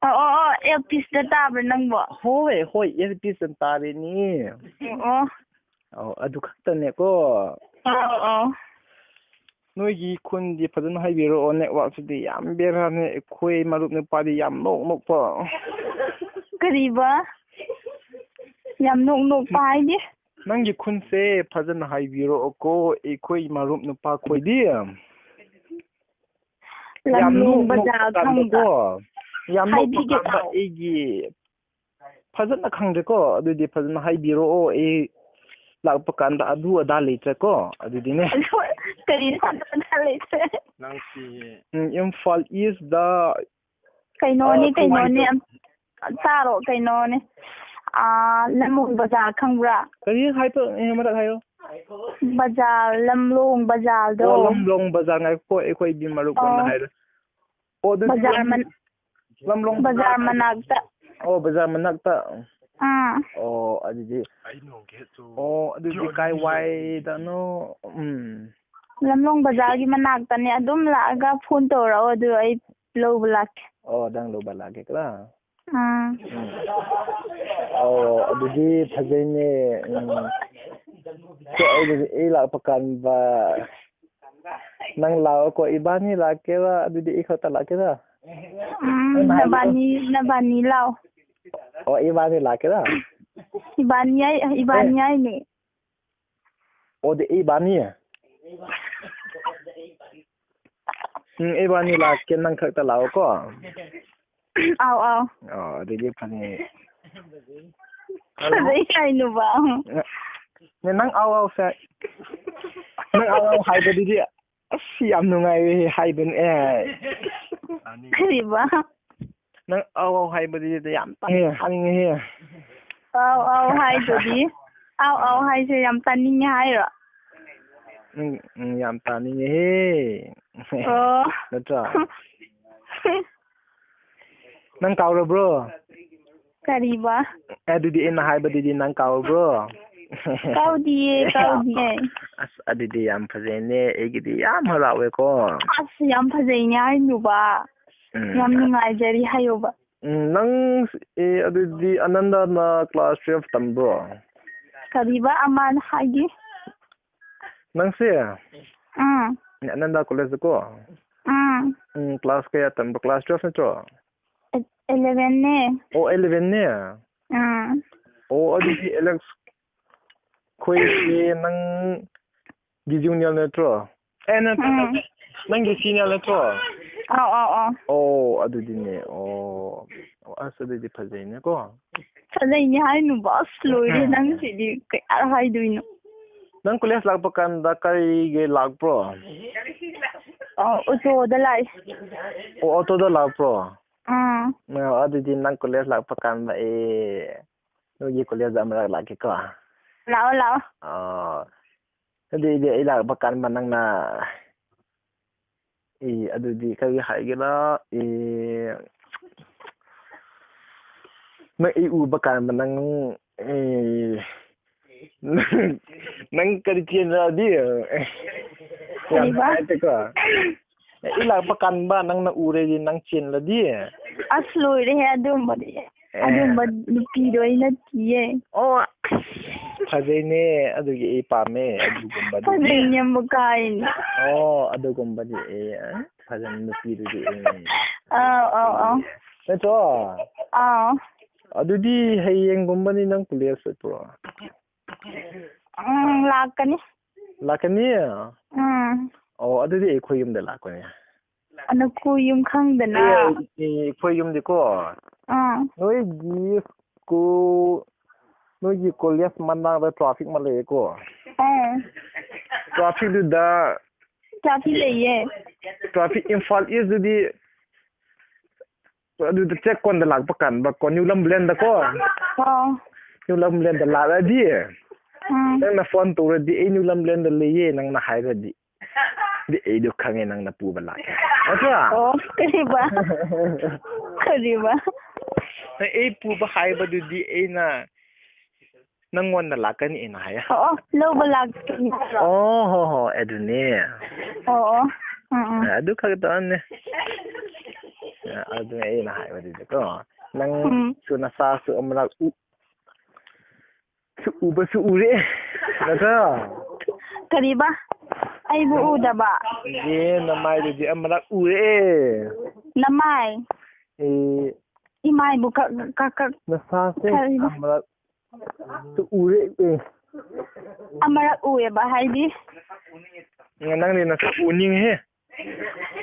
ꯑꯣ, ꯑꯣ, ꯑꯣ, earpiece ꯇꯥꯕ꯭ꯔꯥ ꯅꯪꯕꯣ? ꯍꯣꯏ, ꯍꯣꯏ, earpiece ꯇꯥꯔꯤꯅꯤ꯫ ꯑꯣ꯫ ꯑꯧ, ꯑꯗꯨ ꯈꯛꯇꯅꯦꯀꯣ꯫ ꯑꯧ, ꯑꯧ꯫ ꯅꯣꯏꯒꯤ ꯈꯨꯟꯗꯤ ꯐꯖꯅ ꯍꯥꯏꯕꯤꯔꯛꯑꯣ, network ꯁꯤꯗꯤ ꯌꯥꯝ ꯕꯦꯔꯥꯅꯦ, ꯑꯩꯈꯣꯏ ꯃꯔꯨꯞ ꯅꯨꯄꯥꯗꯤ ꯌꯥꯝ ꯅꯣꯛ ꯅꯣꯛꯄ꯫ ꯀꯔꯤꯕ? ꯌꯥꯝ ꯅꯣꯛ ꯅꯣꯛꯄ ꯍꯥꯏꯗꯤ? ꯅꯪꯒꯤ ꯈꯨꯟꯁꯦ ꯐꯖꯅ ꯍꯥꯏꯕꯤꯔꯛꯑꯣꯀꯣ, ꯑꯩꯈꯣꯏ ꯃꯔꯨꯞ ꯅꯨꯄꯥ ꯈꯣꯏꯗꯤ꯫ ꯌꯥꯝ ꯂꯝꯂꯣꯡ ꯅꯣꯛ ꯕꯖꯥꯔ ꯅꯣꯛꯄ ꯈꯪꯕ꯭ꯔꯥ? ꯀꯥꯟꯗꯀꯣ, ꯌꯥꯝ ꯅꯣꯛꯄ ꯍꯥꯏꯕꯤꯒꯦ ꯀꯥꯟꯗ ꯇꯥꯎ꯫ ꯑꯩꯒꯤ ꯐꯖꯅ ꯈꯪꯗ꯭ꯔꯦꯀꯣ, ꯑꯗꯨꯗꯤ ꯐꯖꯅ ꯍꯥꯏꯕꯤꯔꯛꯑꯣ꯫ ꯑꯩ ꯂꯥꯛꯄ ꯀꯥꯟꯗ ꯑꯗꯨ ꯑꯗꯥ ꯂꯩꯇ꯭ꯔꯦꯀꯣ, ꯑꯗꯨꯗꯤꯅꯦ꯫ ꯑꯗꯨ ꯀꯔꯤ ꯑꯗꯨ ꯑꯗꯥ ꯂꯩꯇ꯭ꯔꯦ? ꯎꯝ, ꯏꯝꯐꯥꯜ East ꯗ, ꯀꯩꯅꯣꯅꯦ, ꯑ, ꯀꯩꯅꯣꯅꯦ, ꯈꯣꯡꯉꯥꯏꯗ꯫ ꯑꯝ-, ꯇꯥꯔꯣ, ꯀꯩꯅꯣꯅꯦ꯫ ꯑꯥ, ꯂꯝꯂꯣꯡ ꯕꯖꯥꯔ ꯈꯪꯕ꯭ꯔꯥ? ꯀꯔꯤ ꯍꯥꯏꯕ? ꯑꯦ, ꯑꯃꯔꯛ ꯍꯥꯏꯌꯣ꯫ ꯕꯖꯥꯔ, ꯂꯝꯂꯣꯡ ꯕꯖꯥꯔꯗꯣ꯫ ꯑꯣ, ꯂꯝꯂꯣꯡ ꯕꯖꯥꯔ, ꯉꯥꯏꯈꯣꯀꯣ, ꯑꯩꯈꯣꯏꯒꯤ ꯃꯔꯨꯞ ꯑꯣ꯫ ꯑꯃꯅ ꯍꯥꯏꯔꯦ꯫ ꯑꯣ, ꯑꯗꯨꯗꯤ ꯕꯖꯥꯔ ꯂꯝ-, ꯃꯟ-, ꯂꯝꯂꯣꯡ ꯕꯖꯥꯔ ꯃꯅꯥꯛꯇ꯫ ꯑꯣ, ꯕꯖꯥꯔ ꯃꯅꯥꯛꯇ꯫ ꯑꯥ꯫ ꯑꯣ, ꯑꯗꯨꯗꯤ, ꯑꯣ, ꯑꯗꯨꯗꯤ ꯀꯥꯏ ꯋꯥꯏꯗꯅꯣ? ꯎꯝ꯫ ꯂꯝꯂꯣꯡ ꯕꯖꯥꯔꯒꯤ ꯃꯅꯥꯛꯇꯅꯦ꯫ ꯑꯗꯨꯝ ꯂꯥꯛꯑꯒ phone ꯇꯧꯔꯛꯑꯣ, ꯑꯗꯨ ꯑꯩ ꯂꯧꯕ ꯂꯥꯛꯀꯦ꯫ ꯑꯣ, ꯅꯪ ꯂꯧꯕ ꯂꯥꯛꯀꯦ ꯀꯣ? ꯑꯥ꯫ ꯎꯝ꯫ ꯑꯣ, ꯑꯗꯨꯗꯤ ꯐꯖꯩꯅꯦ꯫ ꯎꯝ꯫ ꯑꯗꯨꯗꯤ ꯑꯩ ꯂꯥꯛꯄ ꯀꯥꯟꯗ ꯅꯪ ꯂꯥꯛꯑꯣꯀꯣ, ꯏꯕꯥꯅꯤ ꯂꯥꯛꯀꯦꯔꯥ? ꯑꯗꯨꯗꯤ ꯑꯩ ꯈꯛꯇ ꯂꯥꯛꯀꯦꯔꯥ? ꯎꯝ, ꯅꯕꯥꯅꯤ, ꯅꯕꯥꯅꯤ ꯂꯥꯛꯑꯣ꯫ ꯑꯣ, ꯏꯕꯥꯅꯤ ꯂꯥꯛꯀꯦꯔꯥ? ꯏꯕꯥꯅꯤ ꯍꯥꯏ-, ꯏꯕꯥꯅꯤ ꯑꯦ꯫ ꯍꯥꯏꯅꯦ꯫ ꯑꯣ, ꯑꯗꯨꯗꯤ ꯏꯕꯥꯅꯤ? ꯎꯝ, ꯏꯕꯥꯅꯤ ꯂꯥꯛꯀꯦ, ꯅꯪ ꯈꯛꯇ ꯂꯥꯛꯑꯣꯀꯣ꯫ ꯑꯥꯎ, ꯑꯥꯎ꯫ ꯑꯣ, ꯑꯗꯨꯗꯤ ꯐꯅꯤ꯫ ꯐꯖꯩ ꯀꯩꯅꯣꯕ꯫ ꯅꯦ, ꯅꯪ ꯑꯥꯎ ꯑꯥꯎ ꯁꯦ꯫ ꯅꯪ ꯑꯥꯎ ꯑꯥꯎ ꯍꯥꯏꯕꯗꯨꯗꯤ ꯑꯁ ꯌꯥꯝ ꯅꯨꯡꯉꯥꯏꯔꯦ ꯍꯥꯏꯕꯅꯦ꯫ ꯀꯔꯤꯕ? ꯅꯪ ꯑꯥꯎ ꯑꯥꯎ ꯍꯥꯏꯕꯗꯨꯗꯤ ꯌꯥꯝ ꯇꯥꯅꯤꯡꯉꯦ꯫ ꯑꯥꯎ ꯑꯥꯎ ꯍꯥꯏꯗꯨꯗꯤ꯫ ꯑꯥꯎ ꯑꯥꯎ ꯍꯥꯏꯁꯦ ꯌꯥꯝ ꯇꯥꯅꯤꯡꯉꯦ ꯍꯥꯏꯔꯣ? ꯎꯝ, ꯎꯝ, ꯌꯥꯝ ꯇꯥꯅꯤꯡꯉꯦꯍꯦ꯫ ꯑꯣ꯫ ꯅꯠꯇ꯭ꯔꯣ? ꯅꯪ ꯀꯥꯎꯔꯕ꯭ꯔꯣ? ꯀꯔꯤꯕ? ꯑꯗꯨꯗꯤ ꯑꯩꯅ ꯍꯥꯏꯕꯗꯨꯗꯤ ꯅꯪ ꯀꯥꯎꯔꯕ꯭ꯔꯣ? ꯀꯥꯎꯗꯤꯌꯦ, ꯀꯥꯎꯗꯤꯌꯦ꯫ ꯑꯁ, ꯑꯗꯨꯗꯤ ꯌꯥꯝ ꯐꯖꯩꯅꯦ꯫ ꯑꯩꯒꯤꯗꯤ ꯌꯥꯝ ꯍꯔꯥꯎꯋꯦꯀꯣ꯫ ꯑꯁ, ꯌꯥꯝ ꯐꯖꯩꯅꯦ ꯍꯥꯏꯅꯨꯕ꯫ ꯎꯝ꯫ ꯌꯥꯝ ꯅꯨꯡꯉꯥꯏꯖꯔꯤ ꯍꯥꯏꯌꯣꯕ꯫ ꯎꯝ, ꯅꯪ, ꯑꯦ, ꯑꯗꯨꯗꯤ ꯑꯅꯟꯗꯅ class twelve ꯇꯝꯕ꯭ꯔꯣ? ꯀꯔꯤꯕ ꯑꯃꯅ ꯍꯥꯏꯒꯦ? ꯅꯪꯁꯦ? ꯎꯝ꯫ ꯑꯅꯟꯗ college ꯀꯣ? ꯎꯝ꯫ ꯎꯝ, class ꯀꯌꯥ ꯇꯝꯕ? Class twelve ꯅꯠꯇ꯭ꯔꯣ? ꯑꯦ-, eleven ꯅꯦ꯫ ꯑꯣ, eleven ꯅꯦ? ꯎꯝ꯫ ꯑꯣ, ꯑꯗꯨꯗꯤ Alex ꯈꯣꯏꯁꯦ ꯅꯪꯒꯤ junior ꯅꯠꯇ꯭ꯔꯣ? ꯑꯦ, ꯅꯠꯇꯦ, ꯎꯝ꯫ ꯅꯠꯇꯦ꯫ ꯅꯪꯒꯤ senior ꯅꯠꯇ꯭ꯔꯣ? ꯑꯥꯎ, ꯑꯥꯎ, ꯑꯥꯎ꯫ ꯑꯣ, ꯑꯗꯨꯗꯤꯅꯦ꯫ ꯑꯣ, ꯑꯣ, ꯑꯁ, ꯑꯗꯨꯗꯤ ꯐꯖꯩꯅꯦꯀꯣ꯫ ꯐꯖꯩꯅꯦ ꯍꯥꯏꯅꯨꯕ꯫ ꯑꯁ, ꯂꯣꯏꯔꯦ ꯎꯝ꯫ ꯅꯪꯁꯤꯗꯤ꯫ ꯀꯌꯥ ꯍꯥꯏꯗꯣꯏꯅꯣ? ꯅꯪ college ꯂꯥꯛꯄ ꯀꯥꯟꯗ ꯀꯔꯤꯒꯤ ꯂꯥꯛꯄ꯭ꯔꯣ? ꯑ, ꯑꯣꯇꯣꯗ ꯂꯥꯛꯏ꯫ ꯑꯣ, ꯑꯣꯇꯣꯗ ꯂꯥꯛꯄ꯭ꯔꯣ? ꯑꯥ꯫ ꯑ, ꯑꯗꯨꯗꯤ ꯅꯪ college ꯂꯥꯛꯄ ꯀꯥꯟꯗ ꯑꯩ ꯅꯣꯏꯒꯤ college ꯑꯃꯔꯛ ꯂꯥꯛꯀꯦꯀꯣ꯫ ꯂꯥꯛꯑꯣ, ꯂꯥꯛꯑꯣ꯫ ꯑ, ꯑꯗꯨꯗꯤ ꯑꯩ ꯂꯥꯛꯄ ꯀꯥꯟꯗ ꯅꯪꯅ ꯑꯦ, ꯑꯗꯨꯗꯤ ꯀꯔꯤ ꯍꯥꯏꯒꯦꯔꯥ? ꯑꯦ, ꯅꯪ ꯑꯩ ꯎꯕ ꯀꯥꯟꯗ ꯅꯪ, ꯑꯦ, ꯅꯪ ꯀꯔꯤ ꯆꯦꯟꯂꯗꯤ? ꯑꯦ, ꯌꯥꯝ ꯀꯔꯤꯕ? ꯅꯨꯡꯉꯥꯏꯇꯦꯀꯣ꯫ ꯑꯩ ꯂꯥꯛꯄ ꯀꯥꯟꯗ ꯅꯪꯅ ꯎꯔꯗꯤ ꯅꯪ ꯆꯦꯟꯂꯗꯤ? ꯑꯁ, ꯂꯣꯏꯔꯦꯍꯦ ꯑꯗꯨꯝꯕꯗꯤ꯫ ꯑꯦ꯫ ꯑꯗꯨꯝꯕ ꯅꯨꯄꯤꯗꯣ ꯑꯩ ꯅꯠꯇꯤꯌꯦ꯫ ꯑꯣ, ꯐꯖꯩꯅꯦ, ꯑꯗꯨꯒꯤ ꯑꯩ ꯄꯥꯝꯃꯦ, ꯑꯗꯨꯒꯨꯝꯕꯗꯨꯗꯤ꯫ ꯐꯖꯩꯅꯦ ꯑꯃꯨꯛꯀ ꯍꯥꯏꯅꯦ꯫ ꯑꯣ, ꯑꯗꯨꯒꯨꯝꯕꯗꯤ ꯑꯩ, ꯑ, ꯐꯖꯅ ꯅꯨꯄꯤꯗꯨꯗꯤ ꯑꯩ꯫ ꯑꯥꯎ, ꯑꯥꯎ, ꯑꯥꯎ꯫ ꯅꯠꯇ꯭ꯔꯣ? ꯑꯥꯎ꯫ ꯑꯗꯨꯗꯤ ꯍꯌꯦꯡꯒꯨꯝꯕꯗꯤ ꯅꯪ college ꯆꯠꯄ꯭ꯔꯣ? ꯎꯝ, ꯂꯥꯛꯀꯅꯤ꯫ ꯂꯥꯛꯀꯅꯤ? ꯎꯝ꯫ ꯑꯣ, ꯑꯗꯨꯗꯤ ꯑꯩꯈꯣꯏ ꯌꯨꯝꯗ ꯂꯥꯛꯄꯅꯦ꯫ ꯑꯅꯈꯨ ꯌꯨꯝ ꯈꯪꯗꯅ꯫ ꯑꯦ, ꯑꯦ, ꯑꯩꯈꯣꯏ ꯌꯨꯝꯗꯤꯀꯣ, ꯑꯥ꯫ ꯅꯣꯏꯒꯤ school, ꯅꯣꯏꯒꯤ college ꯃꯅꯥꯛꯇ traffic ꯑꯃ ꯂꯩꯌꯦꯀꯣ꯫ ꯑꯥ꯫ Trafficꯗꯨꯗ traffic ꯂꯩꯌꯦ꯫ Traffic ꯏꯝꯐꯥꯜ Eastꯗꯨꯗꯤ ꯑꯗꯨꯗ ꯆꯦꯛꯀꯣꯟꯗ ꯂꯥꯛꯄ ꯀꯥꯟꯗ ꯀꯣ, New Lambulane ꯗꯀꯣ꯫ ꯑꯥ꯫ ꯅ꯭ꯌꯨ ꯂꯝꯂꯦꯟꯗ ꯂꯥꯛꯂꯗꯤ, ꯎꯝ꯫ ꯅꯪꯅ ꯐꯣꯟ ꯇꯧꯔꯗꯤ, "ꯑꯩ ꯅ꯭ꯌꯨ ꯂꯝꯂꯦꯟꯗ ꯂꯩꯌꯦ," ꯅꯪꯅ ꯍꯥꯏꯔꯗꯤ, ꯗꯤ ꯑꯩꯗꯣ ꯈꯪꯉꯦ ꯅꯪꯅ ꯄꯨꯕ ꯂꯥꯛꯀꯦ꯫ ꯅꯠꯇ꯭ꯔꯥ? ꯑꯣ, ꯀꯔꯤꯕ? ꯀꯔꯤꯕ? ꯑꯩ ꯄꯨꯕ ꯍꯥꯏꯕꯗꯨꯗꯤ ꯑꯩꯅ ꯅꯪꯉꯣꯟꯗ ꯂꯥꯛꯀꯅꯤ ꯑꯩꯅ ꯍꯥꯏꯌꯦ꯫ ꯑꯣ, ꯑꯣ, ꯂꯧꯕ ꯂꯥꯛꯀꯅꯤ ꯍꯥꯏꯔꯣ? ꯑꯣ, ꯍꯣ, ꯍꯣ, ꯑꯗꯨꯅꯦ꯫ ꯑꯣ, ꯑꯣ꯫ ꯎꯝ, ꯎꯝ꯫ ꯑꯗꯨ ꯈꯛꯇꯅꯦ꯫ ꯑꯗꯨꯅꯦ ꯑꯩꯅ ꯍꯥꯏꯕꯗꯨꯗꯤꯀꯣ, ꯎꯝ꯫ ꯅꯪꯁꯨ ꯅꯁꯥꯁꯨ ꯑꯃꯔꯛ ꯎ-, ꯁꯨ ꯎꯕꯁꯨ ꯎꯔꯦ꯫ ꯅꯠꯇ꯭ꯔꯥ? ꯀꯔꯤꯕ? ꯑꯩꯕꯨ ꯎꯗꯕ? ꯑꯦ, ꯅꯃꯥꯏꯗꯨꯗꯤ ꯑꯃꯔꯛ ꯎꯔꯦ꯫ ꯅꯃꯥꯏ? ꯑꯦ꯫ ꯏꯃꯥꯏꯕꯨ ꯀ-, ꯀ-, ꯀ-, ꯅꯁꯥꯁꯦ ꯀꯔꯤꯕ? ꯑꯃꯔꯛ ꯁꯨ ꯎꯔꯦ, ꯑꯦ꯫ ꯑꯃꯔꯛ ꯎꯑꯦꯕ ꯍꯥꯏꯗꯤ? ꯅꯪꯗꯤ ꯅꯁꯥ ꯎꯅꯤꯡꯉꯦꯍꯦ꯫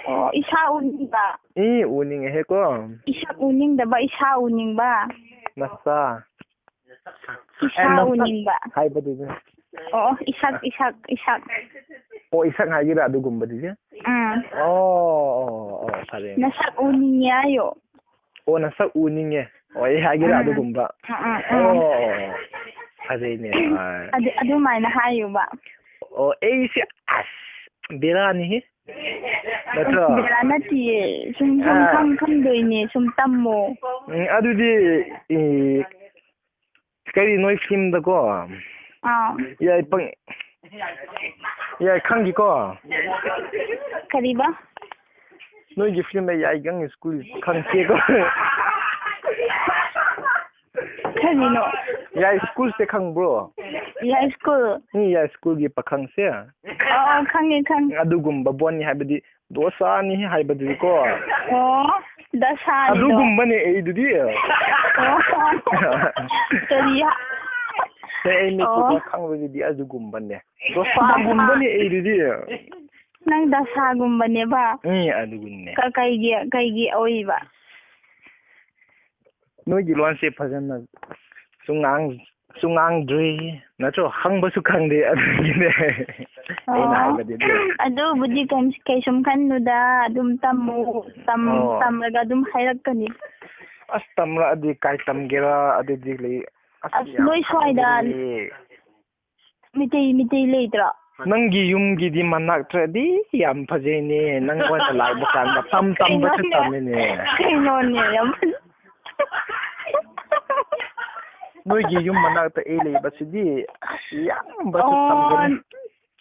ꯑꯣ, ꯏꯁꯥ ꯎꯅꯤꯡꯕ꯫ ꯏ, ꯎꯅꯤꯡꯉꯦꯍꯦꯀꯣ꯫ ꯏꯁꯛ ꯎꯅꯤꯡꯗꯕ, ꯏꯁꯥ ꯎꯅꯤꯡꯕ꯫ ꯅꯁꯥ꯫ ꯏꯁꯥ ꯑꯦ, ꯅꯁꯛ ꯎꯅꯤꯡꯕ꯫ ꯍꯥꯏꯕꯗꯨꯗꯤ꯫ ꯑꯣ, ꯏꯁꯛ, ꯏꯁꯛ, ꯏꯁꯛ꯫ ꯑꯣ, ꯏꯁꯛ ꯍꯥꯏꯒꯦꯔꯥ ꯑꯗꯨꯒꯨꯝꯕꯗꯨꯗꯤ? ꯎꯝ꯫ ꯑꯣ, ꯑꯣ, ꯑꯣ, ꯐꯔꯦ꯫ ꯅꯁꯛ ꯎꯅꯤꯡꯉꯦ ꯍꯥꯏꯌꯣ꯫ ꯑꯣ, ꯅꯁꯛ ꯎꯅꯤꯡꯉꯦ꯫ ꯑꯣ, ꯑꯩ ꯍꯥꯏꯒꯦꯔꯥ ꯎꯝ꯫ ꯑꯗꯨꯒꯨꯝꯕ? ꯎꯝ, ꯎꯝ, ꯎꯝ꯫ ꯑꯣ, ꯐꯖꯩꯅꯦ꯫ ꯑꯥ꯫ ꯑꯗꯨ, ꯑꯗꯨꯃꯥꯏꯅ ꯍꯥꯏꯌꯨꯕ꯫ ꯑꯣ, ꯑꯩꯁꯦ ꯑꯁ ꯕꯦꯔꯥꯅꯤꯍꯦ꯫ ꯅꯠꯇ꯭ꯔꯣ? ꯑꯁ, ꯕꯦꯔꯥ ꯅꯠꯇꯤꯌꯦ꯫ ꯁꯨꯝ, ꯁꯨꯝ ꯑꯥ꯫ ꯈꯪ-, ꯈꯪꯗꯣꯏꯅꯦ꯫ ꯁꯨꯝ ꯇꯝꯃꯣ꯫ ꯎꯝ, ꯑꯗꯨꯗꯤ, ꯏ, ꯀꯔꯤ ꯅꯣꯏ ꯐꯤꯂꯝꯗꯀꯣ? ꯑꯥ꯫ ꯌꯥꯏ ꯄꯪ-, ꯌꯥꯏ ꯈꯪꯈꯤꯀꯣ? ꯀꯔꯤꯕ? ꯅꯣꯏꯒꯤ ꯐꯤꯂꯝꯗ ꯌꯥꯏꯒꯪ ꯁ꯭ꯀꯨꯜ ꯈꯪꯁꯦꯀꯣ? ꯀꯔꯤꯅꯣ? ꯌꯥꯏ ꯁ꯭ꯀꯨꯜꯁꯦ ꯈꯪꯕ꯭ꯔꯣ? ꯌꯥꯏ ꯁ꯭ꯀꯨꯜ? ꯃꯤ ꯌꯥꯏ ꯁ꯭ꯀꯨꯜꯒꯤ ꯄꯥꯈꯪꯁꯦ? ꯑꯣ, ꯈꯪꯉꯦ, ꯈꯪꯉꯦ꯫ ꯑꯗꯨꯒꯨꯝꯕ ꯕꯣꯟꯅꯤ ꯍꯥꯏꯕꯗꯤ ꯗꯣꯁꯥꯅꯤ ꯍꯥꯏꯕꯗꯨꯗꯤꯀꯣ꯫ ꯑꯣ, ꯗꯁꯥꯅꯤꯗꯣ꯫ ꯑꯗꯨꯒꯨꯝꯕꯅꯦ ꯑꯩꯗꯨꯗꯤ꯫ ꯑꯣ꯫ ꯀꯔꯤ ꯍꯥ-, ꯍꯦ, ꯑꯩ ꯃꯤꯠꯇꯨꯗ ꯑꯣ꯫ ꯈꯪꯕꯗꯨꯗꯤ ꯑꯗꯨꯒꯨꯝꯕꯅꯦ꯫ ꯗꯣꯁꯥꯒꯨꯝꯕꯅꯦ ꯑꯩꯗꯨꯗꯤ꯫ ꯅꯪ ꯗꯁꯥꯒꯨꯝꯕꯅꯦꯕ? ꯎꯝ, ꯑꯗꯨꯒꯨꯝꯕꯅꯦ꯫ ꯀ-, ꯀꯩꯒꯤ, ꯀꯩꯒꯤ ꯑꯣꯏꯕ? ꯅꯣꯏꯒꯤ ꯂꯣꯟꯁꯦ ꯐꯖꯅ ꯁꯨꯡꯉꯥꯡ-, ꯁꯨꯡꯉꯥꯡꯗ꯭ꯔꯤ, ꯅꯠꯇ꯭ꯔꯣ? ꯍꯪꯕꯁꯨ ꯈꯪꯗꯦ, ꯑꯗꯨꯒꯤꯅꯦ ꯑꯩꯅ ꯑꯣ, ꯍꯥꯏꯕꯗꯤ ꯑꯗꯨ꯫ ꯑꯗꯨꯕꯨꯗꯤ ꯀꯩꯝ-, ꯀꯩꯁꯨꯝ ꯈꯟꯅꯨꯗ, ꯑꯗꯨꯝ ꯇꯝꯃꯨ, ꯇꯝ-, ꯑꯣ꯫ ꯇꯝꯂꯒ ꯑꯗꯨꯝ ꯍꯥꯏꯔꯛꯀꯅꯤ꯫ ꯑꯁ, ꯇꯝꯂꯛꯑꯗꯤ ꯀꯥꯏ ꯇꯝꯒꯦꯔꯥ? ꯑꯗꯨꯗꯤ ꯂꯩ-, ꯑꯁ, ꯌꯥꯝ ꯅꯣꯏ ꯁ꯭ꯋꯥꯏꯗ ꯐꯖꯩꯌꯦ꯫ ꯃꯤꯇꯩ, ꯃꯤꯇꯩ ꯂꯩꯇ꯭ꯔꯣ? ꯅꯪꯒꯤ ꯌꯨꯝꯒꯤꯗꯤ ꯃꯅꯥꯛꯇꯗꯤ ꯌꯥꯝ ꯐꯖꯩꯅꯦ꯫ ꯅꯪ ꯑꯣꯏꯅ ꯂꯥꯛꯄ ꯀꯥꯟꯗ ꯇꯝ ꯇꯝꯕꯁꯨ ꯀꯩꯅꯣꯅꯦ? ꯇꯝꯃꯤꯅꯦ꯫ ꯀꯩꯅꯣꯅꯦ, ꯌꯥꯝ ꯐꯖ- ꯅꯣꯏꯒꯤ ꯌꯨꯝ ꯃꯅꯥꯛꯇ ꯑꯩ ꯂꯩꯕꯁꯤꯗꯤ ꯑꯁ, ꯌꯥꯝꯕꯁꯨ ꯑꯣ, ꯇꯝꯒꯅꯤ꯫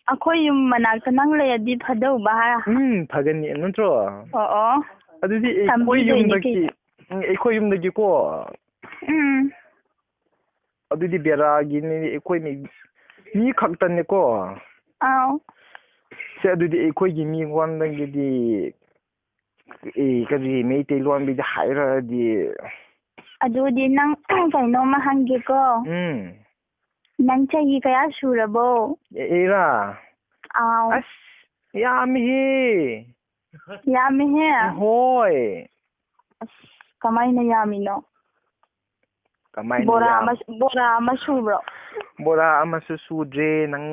ꯑꯩꯈꯣꯏ ꯌꯨꯝ ꯃꯅꯥꯛꯇ ꯅꯪ ꯂꯩꯔꯗꯤ ꯐꯗꯧꯕ ꯍꯥꯏ꯫ ꯎꯝ, ꯐꯒꯅꯤ, ꯅꯠꯇ꯭ꯔꯣ? ꯑꯣ, ꯑꯣ꯫ ꯑꯗꯨꯗꯤ ꯑꯩꯈꯣꯏ ꯇꯝꯕꯤꯗꯣꯏꯅꯦ ꯌꯨꯝꯗꯒꯤ, ꯀꯩꯅꯣ꯫ ꯎꯝ, ꯑꯩꯈꯣꯏ ꯌꯨꯝꯗꯒꯤꯀꯣ꯫ ꯎꯝ꯫ ꯑꯗꯨꯗꯤ ꯕꯦꯔꯥꯒꯤꯅꯤ, ꯑꯩꯈꯣꯏ ꯃꯤ, ꯃꯤ ꯈꯛꯇꯅꯤꯀꯣ꯫ ꯑꯥꯎ꯫ ꯁꯦ, ꯑꯗꯨꯗꯤ ꯑꯩꯈꯣꯏꯒꯤ ꯃꯤꯉꯣꯟꯗꯒꯤꯗꯤ, ꯑꯦ, ꯀꯔꯤ ꯃꯩꯇꯩꯂꯣꯟꯗꯗꯤ ꯍꯥꯏꯔꯛꯑꯗꯤ? ꯑꯗꯨꯗꯤ ꯅꯪ ꯀꯩꯅꯣꯝꯃ ꯍꯪꯒꯦꯀꯣ꯫ ꯎꯝ꯫ ꯅꯪ ꯆꯍꯤ ꯀꯌꯥ ꯁꯨꯔꯕꯣ? ꯑꯦ, ꯑꯩꯔꯥ? ꯑꯥꯎ꯫ ꯑꯁ, ꯌꯥꯝꯃꯤꯍꯦ꯫ ꯌꯥꯝꯃꯤꯍꯦ? ꯍꯣꯏ꯫ ꯑꯁ, ꯀꯃꯥꯏꯅ ꯌꯥꯝꯃꯤꯅꯣ? ꯀꯃꯥꯏꯅ ꯕꯣꯔꯥ ꯌꯥꯝ- ꯑꯃ, ꯕꯣꯔꯥ ꯑꯃ ꯁꯨꯕ꯭ꯔꯣ? ꯕꯣꯔꯥ ꯑꯃꯁꯨ ꯁꯨꯗ꯭ꯔꯦ꯫ ꯅꯪ,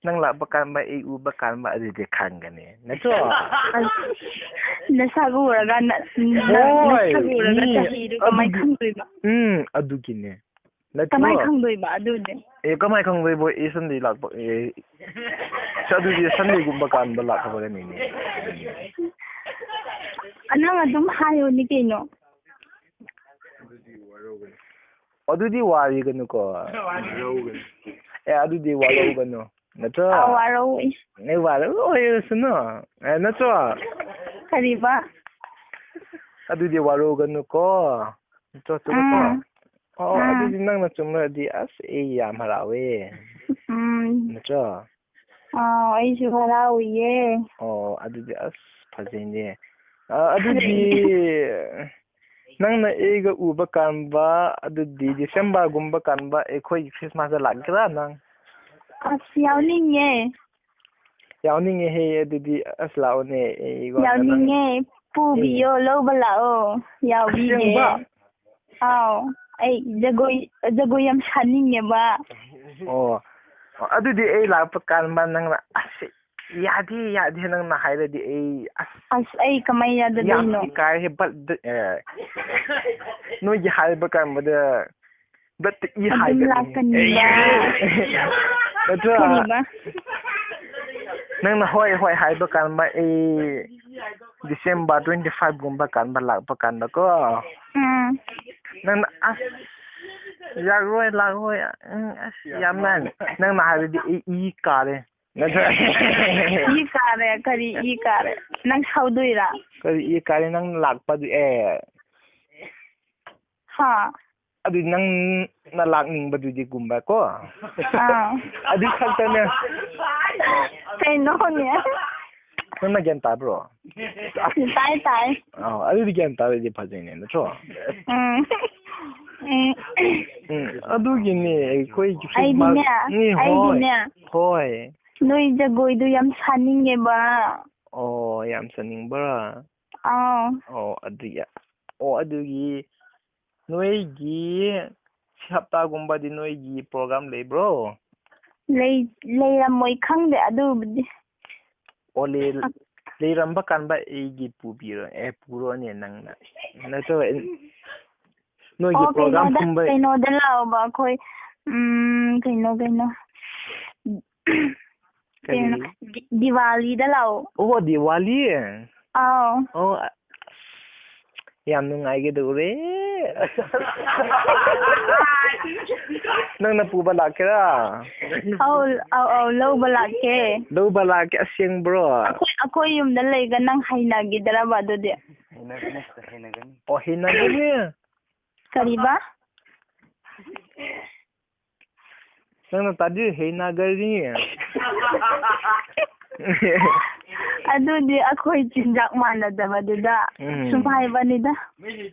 ꯅꯪ ꯂꯥꯛꯄ ꯀꯥꯟꯗ, ꯑꯩ ꯎꯕ ꯀꯥꯟꯗ ꯑꯗꯨꯗꯤ ꯈꯪꯒꯅꯤ, ꯅꯠꯇ꯭ꯔꯣ? ꯑꯁ, ꯅꯁꯥꯒ ꯎꯔꯒ, ꯅ-, ꯅ-, ꯍꯣꯏ, ꯅꯁꯥꯒ ꯎꯔꯒ ꯃꯤ ꯆꯍꯤꯗꯨ ꯀꯃꯥꯏ ꯑꯗꯨꯒꯤ ꯈꯪꯗꯣꯏꯕ? ꯎꯝ, ꯑꯗꯨꯒꯤꯅꯦ꯫ ꯅꯠꯇ꯭ꯔꯣ? ꯀꯃꯥꯏ ꯈꯪꯗꯣꯏꯕ ꯑꯗꯨꯗꯤ? ꯑꯦ, ꯀꯃꯥꯏ ꯈꯪꯗꯣꯏꯕ? ꯑꯩ ꯁꯟꯗꯦ ꯂꯥꯛꯄ, ꯑꯦ, ꯑꯗꯨꯗꯤ ꯁꯟꯗꯦꯒꯨꯝꯕ ꯀꯥꯟꯗ ꯂꯥꯛꯀꯗꯕꯅꯤꯅꯦ꯫ ꯑ, ꯅꯪ ꯑꯗꯨꯝ ꯍꯥꯏꯌꯣꯅꯦ ꯀꯩꯅꯣ꯫ ꯑꯗꯨꯗꯤ ꯋꯥꯔꯤꯒꯅꯨꯀꯣ꯫ ꯑꯦ, ꯑꯗꯨꯗꯤ ꯋꯥꯔꯧꯒꯅꯨ꯫ ꯅꯠꯇ꯭ꯔꯣ? ꯑꯥ, ꯋꯥꯔꯧꯏ꯫ ꯑꯦ, ꯋꯥꯔꯧꯔꯣꯏꯁꯅꯨ꯫ ꯑꯦ, ꯅꯠꯇ꯭ꯔꯣ? ꯀꯔꯤꯕ? ꯑꯗꯨꯗꯤ ꯋꯥꯔꯧꯒꯅꯨꯀꯣ꯫ ꯅꯠꯇ꯭ꯔꯣ, ꯆꯨꯝꯃꯦꯀꯣ? ꯎꯝ꯫ ꯑꯣ, ꯎꯝ꯫ ꯑꯗꯨꯗꯤ ꯅꯪꯅ ꯆꯨꯝꯃꯗꯤ, ꯑꯁ, ꯑꯩ ꯌꯥꯝ ꯍꯔꯥꯎꯋꯦ꯫ ꯎꯝ꯫ ꯅꯠꯇ꯭ꯔꯣ? ꯑꯥꯎ, ꯑꯩꯁꯨ ꯍꯔꯥꯎꯏꯌꯦ꯫ ꯑꯣ, ꯑꯗꯨꯗꯤ, ꯑꯁ, ꯐꯖꯩꯅꯦ꯫ ꯑ, ꯑꯗꯨꯗꯤ ꯅꯪꯅ ꯑꯩꯒ ꯎꯕ ꯀꯥꯟꯕ, ꯑꯗꯨꯗꯤ ꯗꯤꯁꯦꯝꯕꯔꯒꯨꯝꯕ ꯀꯥꯟꯕ ꯑꯩꯈꯣꯏꯒꯤ ꯈ꯭ꯔꯤꯁꯃꯥꯁꯇ ꯂꯥꯛꯀꯦꯔꯥ ꯅꯪ? ꯑꯁ, ꯌꯥꯎꯅꯤꯡꯉꯦ꯫ ꯌꯥꯎꯅꯤꯡꯉꯦꯍꯦ, ꯑꯗꯨꯗꯤ, ꯑꯁ, ꯂꯥꯛꯑꯣꯅꯦ, ꯑꯩꯉꯣꯟꯗ ꯅꯪ ꯌꯥꯎꯅꯤꯡꯉꯦ, ꯄꯨꯕꯤꯌꯣ, ꯑꯦ꯫ ꯂꯧꯕ ꯂꯥꯛꯑꯣ, ꯌꯥꯎꯕꯤꯒꯦ꯫ ꯑꯁꯦꯡꯕ? ꯑꯥꯎ, ꯑꯩ ꯖꯒꯣꯏ, ꯖꯒꯣꯏ ꯌꯥꯝ ꯁꯥꯅꯤꯡꯉꯦꯕ꯫ ꯑꯣ, ꯑꯗꯨꯗꯤ ꯑꯩ ꯂꯥꯛꯄ ꯀꯥꯟꯗ ꯅꯪꯅ, "ꯑꯁ, ꯌꯥꯗꯦ, ꯌꯥꯗꯦ," ꯅꯪꯅ ꯍꯥꯏꯔꯗꯤ ꯑꯩ, ꯑꯁ, ꯑꯁ, ꯑꯩ ꯀꯃꯥꯏ ꯌꯥꯗꯗꯣꯏꯅꯣ? ꯌꯥꯝ ꯏꯀꯥꯏꯍꯦ, but, ꯑꯦ, ꯅꯣꯏꯒꯤ ꯍꯥꯏꯕ ꯀꯥꯟꯗ ꯕ꯭ꯂꯠꯇ ꯏ ꯑꯗꯨꯝ ꯍꯥꯏꯒꯅꯤ꯫ ꯂꯥꯛꯀꯅꯤꯕ꯫ ꯅꯠꯇ꯭ꯔꯣ? ꯀꯔꯤꯕ? ꯅꯪꯅ ꯍꯣꯏ ꯍꯣꯏ ꯍꯥꯏꯕ ꯀꯥꯟꯗ ꯑꯩ December twenty five ꯒꯨꯝꯕ ꯀꯥꯟꯗ ꯂꯥꯛꯄ ꯀꯥꯟꯗꯀꯣ, ꯎꯝ꯫ ꯅꯪꯅ ꯑꯁ ꯌꯥꯔꯣꯏ ꯂꯥꯛꯑꯣꯏ, ꯎꯝ, ꯑꯁ ꯌꯥꯝꯅ ꯅꯪꯅ ꯍꯥꯏꯔꯗꯤ ꯑꯩ ꯏ ꯀꯥꯔꯦ꯫ ꯅꯠꯇ꯭ꯔ? ꯏ ꯀꯥꯔꯦ? ꯀꯔꯤ ꯏ ꯀꯥꯔꯦ? ꯅꯪ ꯁꯧꯗꯣꯏꯔꯥ? ꯀꯔꯤ ꯏ ꯀꯥꯔꯦ ꯅꯪ ꯂꯥꯛꯄꯗꯤ? ꯑꯦ, ꯍꯥ? ꯑꯗꯨ ꯅꯪꯅ ꯂꯥꯛꯅꯤꯡꯕꯗꯨꯗꯤꯒꯨꯝꯕ ꯀꯣ? ꯑꯥ꯫ ꯑꯗꯨ ꯈꯛꯇꯅꯦ꯫ ꯀꯩꯅꯣꯅꯦ? ꯅꯪꯅ ꯒ꯭ꯌꯥꯟ ꯇꯥꯕ꯭ꯔꯣ? ꯇꯥꯏ, ꯇꯥꯏ꯫ ꯑꯥ, ꯑꯗꯨꯗꯤ ꯒ꯭ꯌꯥꯟ ꯇꯥꯔꯗꯤ ꯐꯖꯩꯅꯦ, ꯅꯠꯇ꯭ꯔꯣ? ꯎꯝ꯫ ꯎꯝ꯫ ꯎꯝ, ꯑꯗꯨꯒꯤꯅꯦ ꯑꯩꯈꯣꯏꯒꯤ ꯑꯩꯗꯤꯅꯦ, ꯎꯝ, ꯍꯣꯏ꯫ ꯑꯩꯗꯤꯅꯦ, ꯍꯣꯏ꯫ ꯅꯣꯏ ꯖꯒꯣꯏꯗꯣ ꯌꯥꯝ ꯁꯥꯅꯤꯡꯉꯦꯕ꯫ ꯑꯣ, ꯌꯥꯝ ꯁꯥꯅꯤꯡꯕ꯭ꯔꯥ? ꯑꯥꯎ꯫ ꯑꯣ, ꯑꯗꯨ ꯌꯥ-, ꯑꯣ, ꯑꯗꯨꯒꯤ ꯅꯣꯏꯒꯤ ꯁꯤ ꯍꯞꯇꯥꯒꯨꯝꯕꯗꯤ ꯅꯣꯏꯒꯤ program ꯂꯩꯕ꯭ꯔꯣ? ꯂꯩ-, ꯂꯩꯔꯝꯃꯣꯏ, ꯈꯪꯗꯦ ꯑꯗꯨꯕꯨꯗꯤ꯫ ꯑꯣ, ꯂꯩ-, ꯂꯩꯔꯝꯕ ꯀꯥꯟꯗ ꯑꯩꯒꯤ ꯄꯨꯕꯤꯔꯣ, ꯑꯦ, ꯄꯨꯔꯣꯅꯦ ꯅꯪꯅ꯫ ꯅꯠꯇ꯭ꯔꯒ ꯅꯣꯏꯒꯤ ꯑꯣ, program ꯀꯩꯅꯣꯗ, ꯀꯨꯝꯕ ꯀꯩꯅꯣꯗ ꯂꯥꯛꯑꯣꯕ ꯑꯩꯈꯣꯏ, ꯎꯝ, ꯀꯩꯅꯣ, ꯀꯩꯅꯣ꯫ ꯀꯔꯤ? ꯀꯩꯅꯣ, ꯗꯤ-, ꯗꯤꯋꯥꯂꯤꯗ ꯂꯥꯛꯑꯣ꯫ ꯑꯣ, ꯗꯤꯋꯥꯂꯤ? ꯑꯥꯎ꯫ ꯑꯣ, ꯑꯁ, ꯌꯥꯝ ꯅꯨꯡꯉꯥꯏꯒꯗꯧꯔꯦ꯫ ꯅꯪꯅ ꯄꯨꯕ ꯂꯥꯛꯀꯦꯔꯥ? ꯑꯧ, ꯑꯧ, ꯑꯧ, ꯂꯧꯕ ꯂꯥꯛꯀꯦ꯫ ꯂꯧꯕ ꯂꯥꯛꯀꯦ, ꯑꯁꯦꯡꯕ꯭ꯔꯣ? ꯑꯩꯈꯣꯏ, ꯑꯩꯈꯣꯏ ꯌꯨꯝꯗ ꯂꯩꯒ ꯅꯪ ꯍꯩꯅꯈꯤꯗ꯭ꯔꯕ ꯑꯗꯨꯗꯤ? ꯑꯣ, ꯍꯩꯅꯒꯅꯤ? ꯀꯔꯤꯕ? ꯅꯪꯅ ꯇꯥꯗꯤ ꯍꯩꯅꯒꯅꯤ꯫ ꯑꯗꯨꯗꯤ ꯑꯩꯈꯣꯏ ꯆꯤꯟꯖꯥꯛ ꯃꯥꯟꯅꯗꯕꯗꯨꯗ ꯎꯝ꯫ ꯁꯨꯝ ꯍꯥꯏꯕꯅꯤꯗ꯫